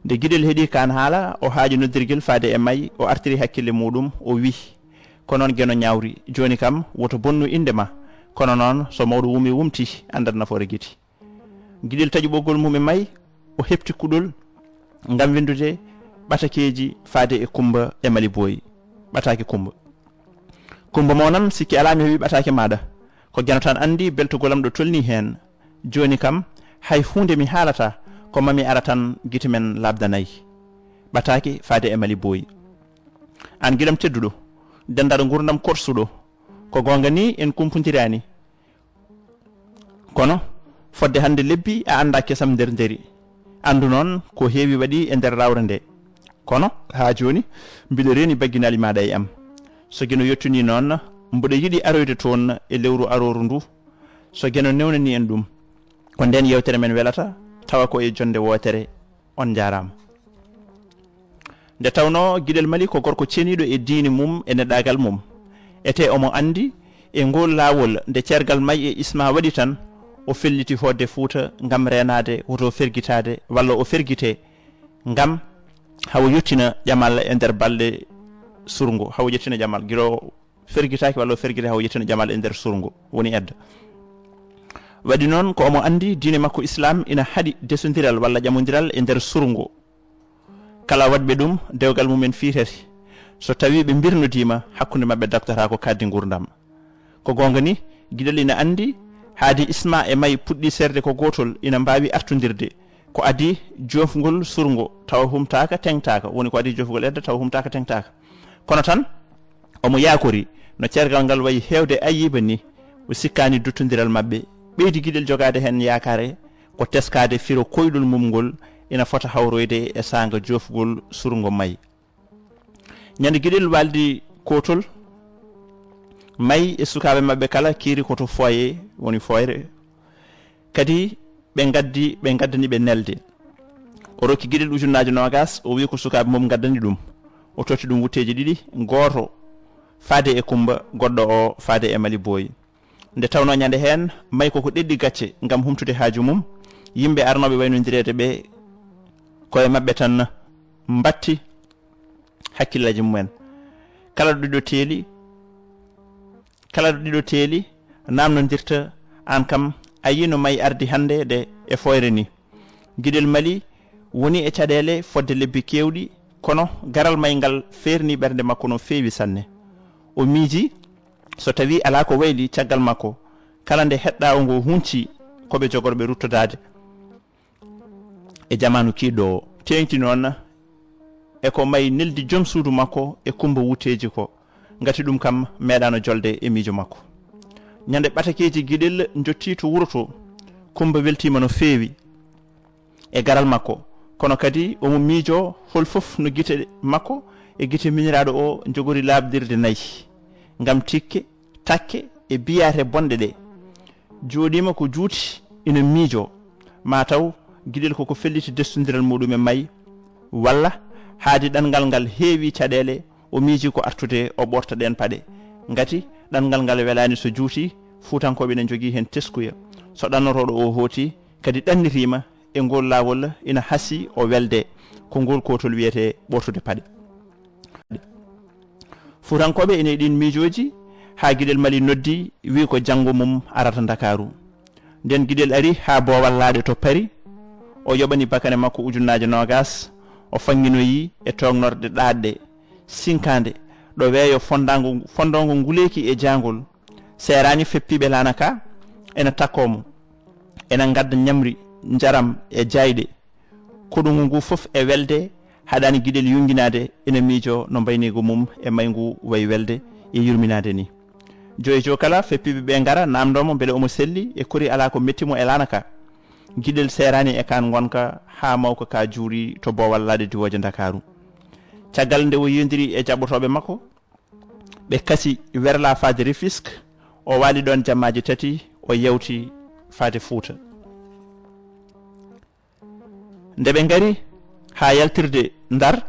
Nde Giɗel heɗi kaan haala, o haaƴi noddirgel faade e May, o artiri hakkille muɗum, o wii, ko noon Geno ñaawri, jooni kam, woto bonnu innde ma, kono noon, so mawɗo wumi wumti, anndat nafoore giti. Giɗel taƴi ɓoggol mum e May, o heɓti kuɗol ngam winndude ɓatakeeji faade e Kummba e Mali Booyi. Ɓataake Kummba. Kummba mo nan, sikki alaa mi heɓi ɓataake maaɗa. Ko Geno tan anndi beltogol am ɗo tolnii heen. Jooni kam, hay huunde mi haalataa, ko ma mi ara tan gite men laaɓda nayi. Ɓataake faade e Mali Booyi. Aan giɗam tedduɗo, denndaanɗo nguurndam korsuɗo, ko goonga ni en kumpondiraani. Kono, fodde hannde lebbi a anndaa kesam nder nderi. Anndu noon ko heewi waɗi e nder raawre nde. Kono, haa jooni, mbiɗo reeni bagginaali maaɗa e am. So Geno yettunii noon, mboɗo yiɗi aroyde toon e lewru arooru ndu. So Geno newnanii en ɗum, ko ndeen yeewtere men welata, tawa ko e jonnde wootere. On njaaraama. Nde tawnoo Giɗel Mali ko gorko ceniiɗo e diine mum e neɗɗaagal mum, etee omo anndi e ngool laawol nde ceergal May e Isma waɗi tan, o felliti hootde Fuuta ngam reenaade woto fergitaade walla o fergitee ngam hawo yettina ƴamal e nder balɗe surngo, hawo yettina ƴamal gila o fergitaaki walla o fergitaaki, hawo yettina ƴamal e nder surngo, woni edda. Waɗi noon ko omo anndi diine makko Islaam ina haɗi desondiral walla ƴamondiral e nder surngo. Kala waɗɓe ɗum, dewgal mumen fii tati. So tawii ɓe mbirnodiima, hakkunde maɓɓe dagtotaako kadi nguurndam. Ko goonga ni, Giɗel ina anndi, haadi Isma e May puɗɗii seerde ko gootol, ina mbaawi artondirde. Ko adii joofngol surngo tawa humtaaka, teŋtaaka, woni ko adii joofngol edda tawa humtaaka, teŋtaaka. Kono tan, omo yaakori no ceergal ngal wayi heewde ayiba ni, o sikkaani duttondiral maɓɓe. Ɓeydi Giɗel jogaade heen yaakaare, ko teskaade firo koyɗol mum ngol ina fota hawroyde e saanga joofgol surngo May. Ñande Giɗel waaldi kootol, May e sukaaɓe maɓɓe kala kiiri ko to foyer, woni foyre. Kadi ɓe ngaddi, ɓe ngaddani ɓe nelde. O rokki Giɗel ujunnaaje noogas, o wiyi ko sukaaɓe mum ngaddani ɗum. O totti ɗum wutteeji ɗiɗi, gooto faade e Kumba, goɗɗo o faade e Mali Boy. Nde tawnoo ñande heen, May ko ko ɗeɗɗi gacce ngam humtude haaju mum, yimɓe arnooɓe waynondireede ɓe, koye maɓɓe tan mbatti hakkillaaji mumen. Kala ɗo ɗiɗo teeli, kala ɗo ɗiɗo teeli, naamnondirta, "Aan kam, a yii no May ardi hannde de e foyre ni." Giɗel Mali woni e caɗeele fodde lebbi keewɗi, kono garal May ngal feerni ɓernde makko no feewi sanne. O miiji, so tawii alaa ko wayli caggal makko, kala nde heɗɗaawo ngo hunci ko ɓe jogorɓe ruttodaade e jamaanu kiiɗɗo o. Teeŋti noon e ko May neldi joom suudu makko e Kumba wutteeji ko, ngati ɗum kam meeɗaano jolde e miijo makko. Ñande ɓatakeeji Giɗel njottii to wuro to, Kumba weltiima no feewi e garal makko, kono kadi omo miijoo hol fof no gite makko e gite miñiraaɗo o njogori laaɓdirde nayi, ngam tikke, takke e biyaate bonɗe ɗe. Jooɗiima ko juuti ina miijoo, maa taw Giɗel ko ko felliti destondiral muɗum e May, walla haadi ɗanngal ngal heewi caɗeele, o miiji ko artude o ɓoorta ɗeen paɗe. Ngati ɗanngal ngal welaani so juuti, Fuutankooɓe ina njogii heen teskuya. So ɗannotooɗo o hooti, kadi ɗanniriima e ngol laawol, ina hasii o welde. Ko ngol kootol wiyetee ɓoortude paɗe. Fuutankooɓe ina e ɗiin miijooji, haa Giɗel Mali noddi, wiyi ko janngo mum arata Ndakaaru. Ndeen Giɗel ari haa Boowal Laaɗe to Pari, o yoɓani bakane makko ujunnaaje noogas, o fannginoyi e toognorɗe ɗaatɗe, sinkaande, ɗo weeyo fondaango, fondoongo nguleeki e jaangol, seeraani feppiiɓe laana ka, ena takkoo mo, ena ngadda ñamri, njaram e jaayɗe. Koɗungu ngu fof e welde, haɗaani Giɗel yunginaade, ina miijoo no mbayniigu mum e May ngu wayi welde e yurminaade ni. Joy jo kala, feppiiɓe ɓe ngara, naamndoo mo mbele omo selli, e kori alaa ko metti mo e laana ka. Giɗel seeraani e kaan ngonka, haa mawka ka juuri to Boowal Laaɗe diwooje Ndakaaru. Caggal nde o yiyondiri e jaɓɓotooɓe makko, ɓe kasi werlaa faade Rufisque, o waali ɗoon jammaaji tati, o yawti faade Fuuta. Nde ɓe ngari haa yaltirde Ndar,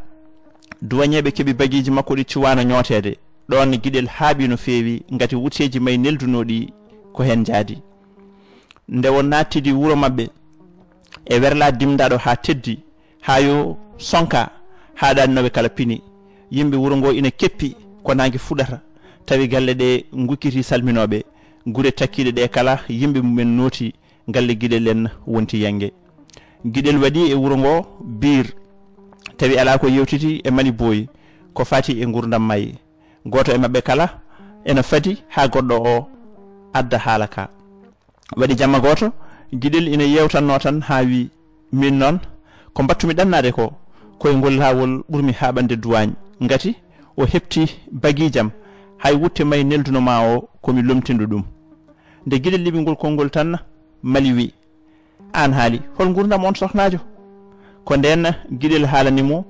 duwañeeɓe keɓi bagiiji makko ɗi cuwaano ñooteede. Ɗoon Giɗel haaɓi no feewi, ngati wutteeji May neldunooɗi ko heen njaadi. Nde o naattidi wuro maɓɓe e werlaa dimndaaɗo haa teddi, haa yo sonka, haaɗaani no ɓe kala pini. Yimɓe wuro ngoo ina keppi ko naange fuɗata, tawi galle ɗe ngukkitii salminooɓe. Gure takkiiɗe ɗe kala, yimɓe mumen nootii, galle Giɗel en wonti yannge. Giɗel waɗi e wuro ngoo biir, tawi alaa ko yewtiti e Mali Boy ko faati e nguurndam May. Gooto e maɓɓe kala ena fadi haa goɗɗo o adda haala ka. Waɗi jamma gooto, Giɗel ina yeewtannoo tan haa wi, "Miin noon, ko mbaɗtumi ɗannaade ko, ko e ngol laawol ɓurmi haaɓande duwaañ." Ngati o heɓti bagiijam, hay wutte May nelduno ma o, ko mi lomtinɗo ɗum. Nde Giɗel liɓi ngol konngol tan, Mali wi, "Aan haali, hol nguurndam on sohnaajo?" Ko ndeen Giɗel haalani mo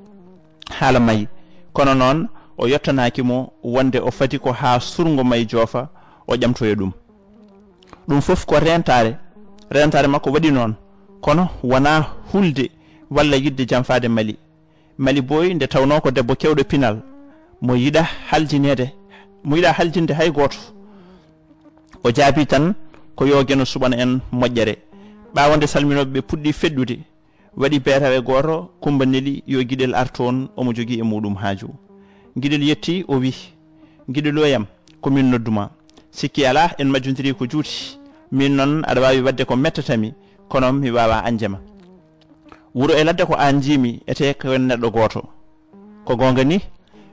haala May, kono noon o yottanaaki mo wonde o fadi ko haa surngo May joofa, o ƴamtoya ɗum. Ɗum fof ko reentaare, reentaare makko waɗi noon, kono wonaa hulde walla yiɗde janfaade Mali. Mali Boy nde tawnoo ko debbo keewɗo pinal, mo yiɗa haljineede, mo yiɗa haljinde hay gooto. O jaabii tan ko yo Geno suɓan en moƴƴere. Ɓaawo nde salminooɓe ɓe puɗɗii feɗɗude, waɗi beetawe gooto, Kumba neli yo Giɗel ar toon, omo jogii e muuɗum haaju. Giɗel yetti, o wi, "Giɗelooyam, ko min noddu ma. Sikki alaa, en majjondirii ko juuti. Miin noon, aɗa waawi waɗde ko mettata mi, kono mi waawaa añde ma. Wuro e ladde ko aan njiimi, etee ko en neɗɗo gooto." Ko goonga ni,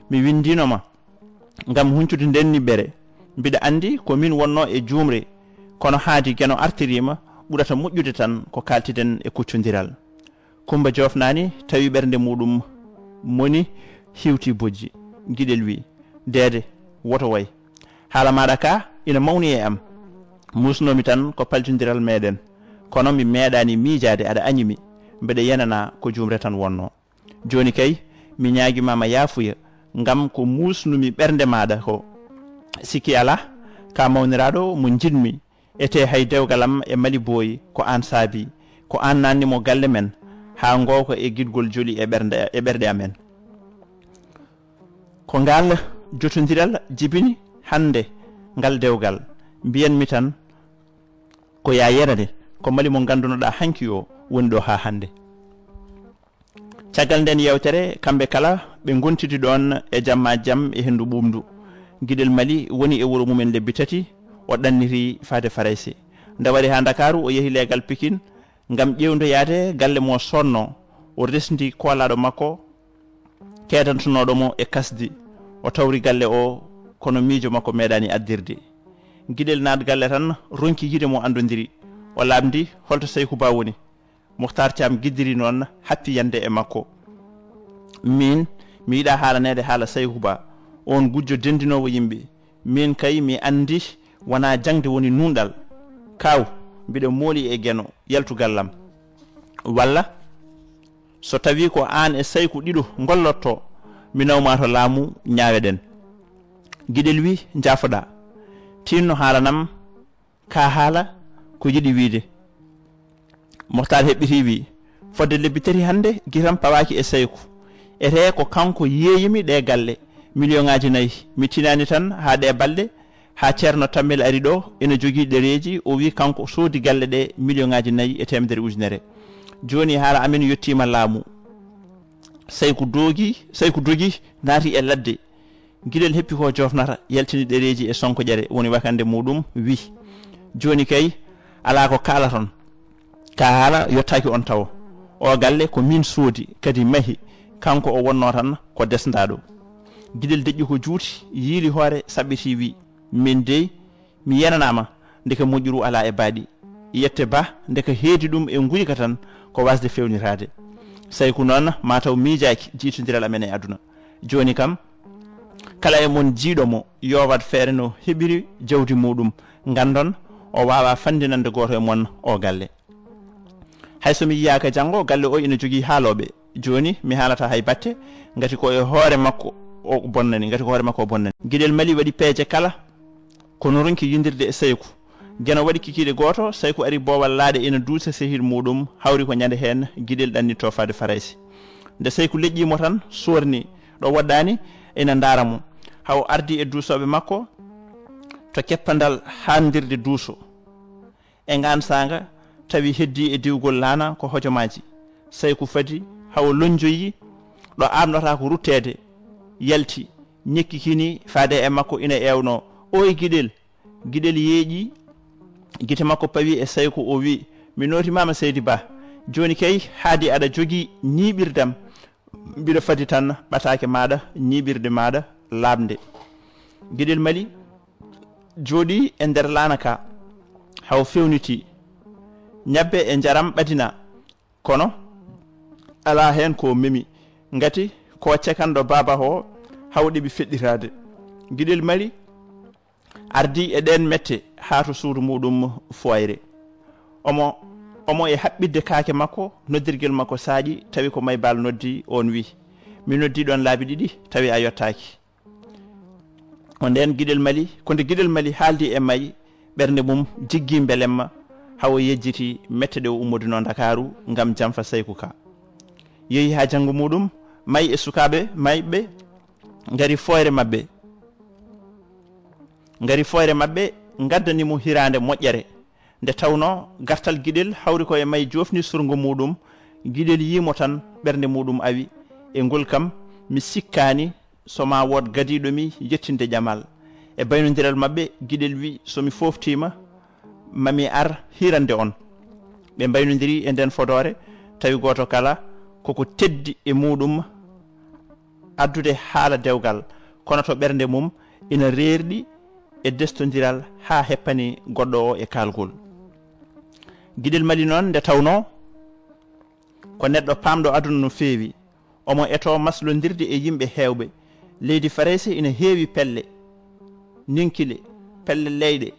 Mi winndino ma ngam huñcude nden niɓɓere. Mbiɗa anndi ko min wonno e juumre, kono haadi Geno artiriima, ɓurata moƴƴude tan ko kaaltiɗen e kuccondiral. Kummba joofnaani, tawi ɓernde muuɗum moni hiwti bojji. Giɗel wi'i, deede, woto way. Haala maaɗa ka ina mawni e am. Muusnoomi tan ko paljondiral meeɗen, kono mi meeɗaani miijaade aɗa añi mi, mbeɗa yenana ko juumre tan wonno. Jooni kay, mi ñaagii ma ma yaafuya, ngam ko muusnumi ɓernde maaɗa ko. Sikki alaa, ka mawniraaɗo mo njiɗmi, etee hay dewgal am e Mali Booyi ko aan saabii, ko aan naatni mo galle men, haa ngooka e giɗgol joli e ɓernde, e ɓerɗe amen. Ko ngaal jotondiral jibini hannde ngal dewgal, mbiyanmi tan ko yaa yenane, ko Mali mo nganndunoɗaa hanki o woni ɗo haa hannde. Caggal nden yewtere, kamɓe kala ɓe ngontidi ɗon e jamma jam e henndu ɓuuɓndu. Giɗel Mali woni e wuro mumen lebbi tati, o ɗanniri faade Farayse. Nde wari haa Ndakaaru, o yehi leegal Pikin ngam ƴeewndoyaade galle mo sonno. O resndi koolaaɗo makko, keedantunooɗo mo e kasdi. O tawri galle o, kono miijo makko meeɗaani addirde. Giɗel naat galle tan, ronki yiide mo anndondiri. O laaɓndi, holto Sayku Ba woni? Muhtar Caam giddiri noon, happi yande e makko. Miin, mi yiɗaa haalaneede haala Sayku Ba, oon gujjo denndinoowo yimɓe. Miin kay, mi anndi wonaa jaŋde woni nuunɗal. Kaaw, mbiɗa mooli e Geno, yaltu gallam. Walla, so tawii ko aan e Sayku ɗiɗo ngollotto, mi naw maa to laamu, ñaaweɗen. Giɗel wi, njaafoɗaa. Tiinno haalanam ka haala ko yiɗi wiide. Mohtaar heɓɓitii wi, fodde lebbi tati hannde gitam pawaaki e Sayku. Etee ko kanko yeeyimi ɗee galle, miliyoŋaaji nayi. Mi tinaani tan haa ɗee balɗe, haa Ceerno Tammel ari ɗo, ina jogii ɗereeji, o wi kanko soodi galle ɗee miliyoŋaaji nayi e teemedere ujunere. Jooni haala amen yettiima laamu. Sayku dogi, Sayku dogi, naati e ladde. Giɗel heppi ko jofnata, yaltini ɗereeji e sonko ƴere, woni wakande muuɗum, wi, jooni kay, alaa ko kaalaton. Ka haala yottaaki on tawo. O galle ko min soodi, kadi mahi, kanko o wonno tan ko desndaaɗo. Giɗel deƴƴi ko juuti, yiili hoore, saɓɓiti, wi, min dey, mi yenanaama, ndeke moƴƴuru alaa e baaɗi. Yette ba, ndeke heedi ɗum e nguyka tan, ko wasde fewnitaade. Sayku noon, maa taw miijaaki jiitondiral amen e aduna. Jooni kam, kala e mon jiiɗo mo, yo waɗ feere no heɓiri jawdi muuɗum, nganndon, o waawaa fanndinande gooto e mon o galle. Hay so mi yiyaaka janngo, galle o ina jogii haalooɓe. Jooni, mi haalataa hay batte, ngati ko e hoore makko o bonnani, ngati ko hoore makko o bonnani. Giɗel Mali waɗi peeje kala, kono ronki yindirde e Sayku. Geno waɗi kikiiɗe gooto, Sayku ari boowal laaɗe ina duusa sehil muuɗum, hawri ko ñande heen Giɗel ɗannitto faade Farayse. Nde Sayku leƴƴii mo tan, soorni ɗo woɗɗaani, ina ndaara mo. Haa o ardi e duusooɓe makko to keppandal haandirde duuso. E ngaan saanga, tawi heddii e diwgol laana ko hojomaaji. Sayku fadi, haa o lonnjoyi ɗo aaɓnotaako rutteede, yalti, ñekkikini faade e makko ina eewnoo, "Ooy Giɗel!" Giɗel yeeƴi, gite makko pawi e Sayku, o wi, "Mi nootimaama, Seydi Ba. Jooni kay, haadi aɗa jogii ñiiɓirdam. Mbiɗa fadi tan ɓataake maaɗa, ñiiɓirde maaɗa laaɓnde." Giɗel Mali jooɗii e nder laana ka, haa o fewnitii. Ñebbe e njaram ɓadinaa, kono alaa heen ko memi, ngati ko cekanɗo baaba o, haa o ɗeɓi feɗɗitaade. Giɗel Mali ardii e ɗeen mette haa to suudu muuɗum fooyre. Omo, omo e haɓɓitde kaake makko, noddirgel makko saaƴi, tawi ko Maybal noddi, oon wi, "Mi noddii ɗoon laabi ɗiɗi, tawi a yottaaki." Ko ndeen Giɗel Mali, ko nde Giɗel Mali haaldi e Mayi, ɓernde mum jiggi mbelemma, haa o yejjiti mette ɗe o ummodinoo Ndakaaru ngam jamfa Sayku Ka. Yehi haa janngo muuɗum, Mayi e sukaaɓe mayɓe ngari fooyre maɓɓe. Ngari fooyre maɓɓe, ngaddani mo hiraande moƴƴere. Nde tawnoo gartal Giɗel hawri ko e Mayi joofni surngo muuɗum, Giɗel yii mo tan, ɓernde muuɗum awi. E ngol kam, mi sikkaani so maa wood gadiiɗo mi yettinde ƴamal. E baynondiral maɓɓe, Giɗel wi, "So mi fooftiima, ma mi ar hirande on." Ɓe mbaynondiri e nden fodoore, tawi gooto kala koko teddi e muuɗum addude haala dewgal, kono to ɓernde mum ina reerɗi e destondiral haa heppani goɗɗo o e kaalgol. Giɗel Mali noon, nde tawnoo ko neɗɗo paamɗo aduna no feewi, omo etoo maslondirde e yimɓe heewɓe. Leydi Farayse ina heewi pelle, ninkile, pelle leyɗe,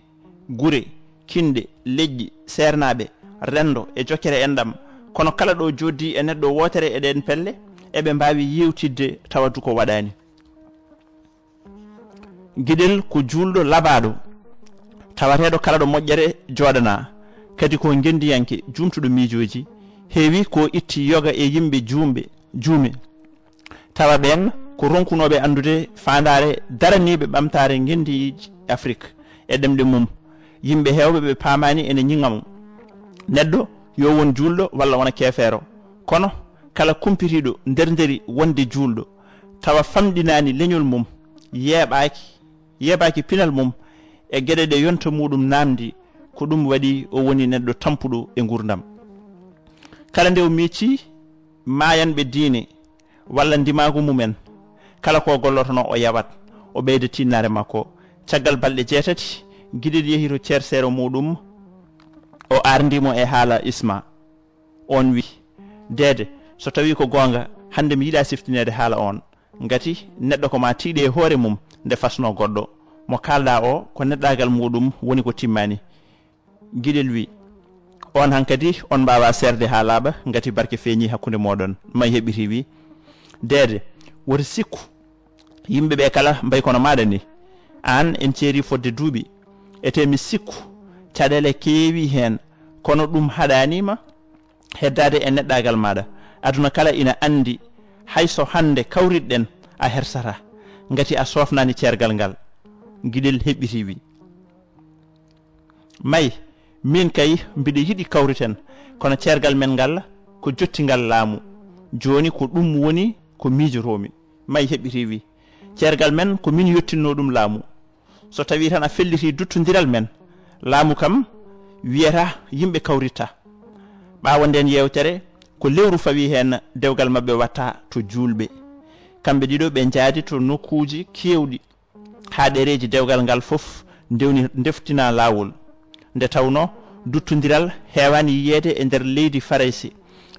gure, kinɗe, leƴƴi, seernaaɓe, renndo e jokkere enɗam. Kono kala ɗo jooɗdi e neɗɗo wootere e ɗeen pelle, eɓe mbaawi yeewtidde tawa duko waɗaani. Giɗel ko juulɗo labaaɗo, tawateeɗo kala ɗo moƴƴere jooɗanaa, kadi ko ngenndiyanke juumtuɗo miijooji, heewi ko itti yoga e yimɓe juumɓe, juume. Tawa ɓeen ko ronkunooɓe anndude faandaare daraniiɓe ɓamtaare ngenndiiji Afrik e ɗemɗe mum. Yimɓe heewɓe ɓe paamaani ene ñiŋa mo. Neɗɗo yo won juulɗo walla wona keefeero. Kono kala kumpitiiɗo ndernderi wonde juulɗo, tawa famɗinaani leñol mum, yeeɓaaki, yeeɓaaki pinal mum e geɗe ɗe yonta muɗum naamndi, ko ɗum waɗi o woni neɗɗo tampuɗo e nguurndam. Kala nde o miccii maayanɓe diine walla ndimaagu mumen, kala ko gollotonoo o yawat, o ɓeyda tiinnaare makko. Caggal balɗe jeetati, Giɗel yehi to ceerseero muɗum, o aarndii mo e haala Isma. Oon wi, "Deede, so tawii ko goonga, hannde mi yiɗaa siftineede haala oon. Ngati neɗɗo ko maa tiiɗe e hoore mum nde fasnoo goɗɗo. Mo kaalɗaa o, ko neɗɗaagal muɗum woni ko timmaani." Giɗel wi, "Oon hankadi on mbaawaa seerde haa laaɓa, ngati barke feeñii hakkunde mooɗon." May heɓɓitii wi, "Deede, woto sikku, yimɓe ɓe kala mbayi kono maaɗa ni. Aan en ceerii fodde duuɓi, etee mi sikku caɗeele keewii heen, kono ɗum haɗaani ma heddaade e neɗɗaagal maaɗa. Aduna kala ina anndi, hay so hannde kawritɗen a hersataa, ngati a soofnaani ceergal ngal." Giɗel heɓɓitii wi, "May, miin kay mbiɗa yiɗi kawriten, kono ceergal men ngal ko jottingal laamu. Jooni ko ɗum woni ko miijotoomi." May heɓɓitii wi, "Ceergal men ko min yottinnoo ɗum laamu. So tawii tan a fellitii duttondiral men, laamu kam wiyata yimɓe kawritta." Ɓaawo ndeen yeewtere, ko lewru fawi heen, dewgal maɓɓe watta to juulɓe. Kamɓe ɗiɗo ɓe njaadi to nokkuuji keewɗi, haa ɗereeji dewgal ngal fof ndewni, ndeftina laawol. Nde tawnoo duttondiral heewaani yiyeede e nder leydi Farayse,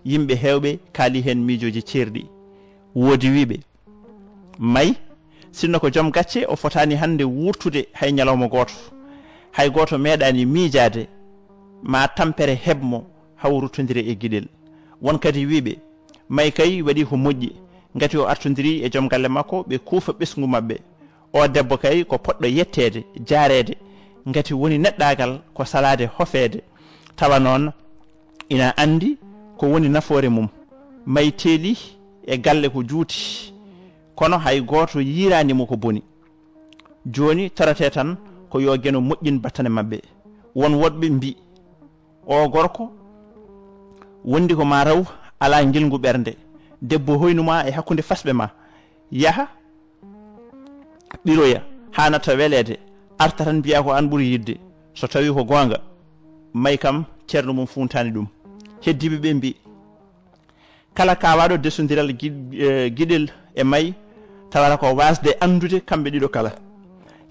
yimɓe heewɓe kaali heen miijooji ceerɗi. Woodi wiyɓe, "May, sinno ko joom gacce, o fotaani hannde wuurtude hay ñalawma gooto. Hay gooto meeɗaani miijaade ma tampere heɓ mo, haa o ruttondira e Giɗel." Won kadi wiyɓe, "May kay waɗi ko moƴƴi, ngati o artondirii e joom galle makko, ɓe kuufa ɓesngu maɓɓe. O debbo kay ko poɗɗo yetteede, jaareede, ngati woni neɗɗaagal ko salaade hofeede. Tawa noon ina anndi ko woni nafoore mum. May teeli e galle ko juuti, kono hay gooto yiiraani mo ko boni. Jooni torete tan ko yo Geno moƴƴin battane maɓɓe." Won woɗɓe mbi, "O gorko wondi ko ma raw alaa ngilngu ɓernde. Debbo hoynu ma e hakkunde fasɓe ma. Yaha ɓiroya haa natta weleede, arta tan mbiya ko aan ɓuri yiɗde. So tawii ko goonga, may kam ceerno mum fuuntaani ɗum." Heddiiɓe ɓe mbi, "Kala kaawaaɗo desondiral gi-, eh, Giɗel e may, tawata ko waasde anndude kamɓe ɗiɗo kala.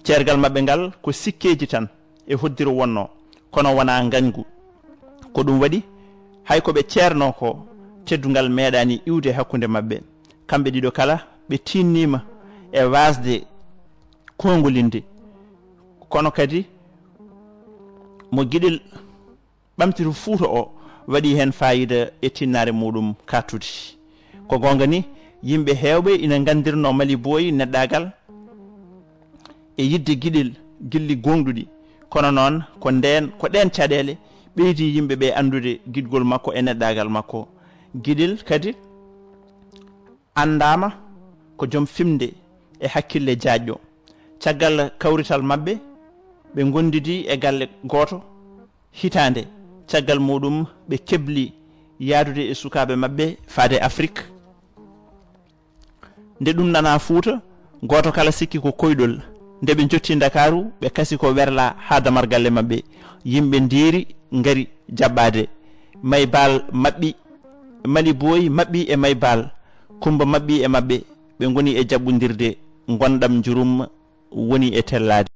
Ceergal maɓɓe ngal ko sikkeeji tan e hoddiro wonnoo, kono wonaa ngañgu. Ko ɗum waɗi, hay ko ɓe ceernoo ko, teddungal meeɗaani iwde hakkunde maɓɓe. Kamɓe ɗiɗo kala, ɓe tiinniima e waasde koongolinde. Kono kadi mo Giɗel ɓamtiri Fuuta o waɗi heen faayiida e tinnaare muɗum kaattude. Ko goonga ni, yimɓe heewɓe ina nganndirnoo Mali Boy neɗɗaagal e yiɗde Giɗel gilli gooŋɗuɗi. Kono noon, ko ndeen, ko ɗeen caɗeele ɓeydi yimɓe ɓe anndude giɗgol makko e neɗɗaagal makko. Giɗel kadi anndaama ko joom fimde e hakkille jaajɗo. Caggal kawrital maɓɓe, ɓe ngondidi e galle gooto hitaande. Caggal muɗum, ɓe kebli yahdude e sukaaɓe maɓɓe faade Afrik. Nde ɗum nanaa Fuuta, gooto kala sikki ko koyɗol. Nde ɓe njottii Ndakaaru, ɓe kasi ko werlaa haa damar galle maɓɓe. Yimɓe ndiiri, ngari jaɓɓaade. May Baal maɓɓi, Mali Boy maɓɓi e May Baal. Kumba maɓɓi e maɓɓe. ɓe ngoni e jaɓɓondirde, ngonɗam njurum woni e tellaade.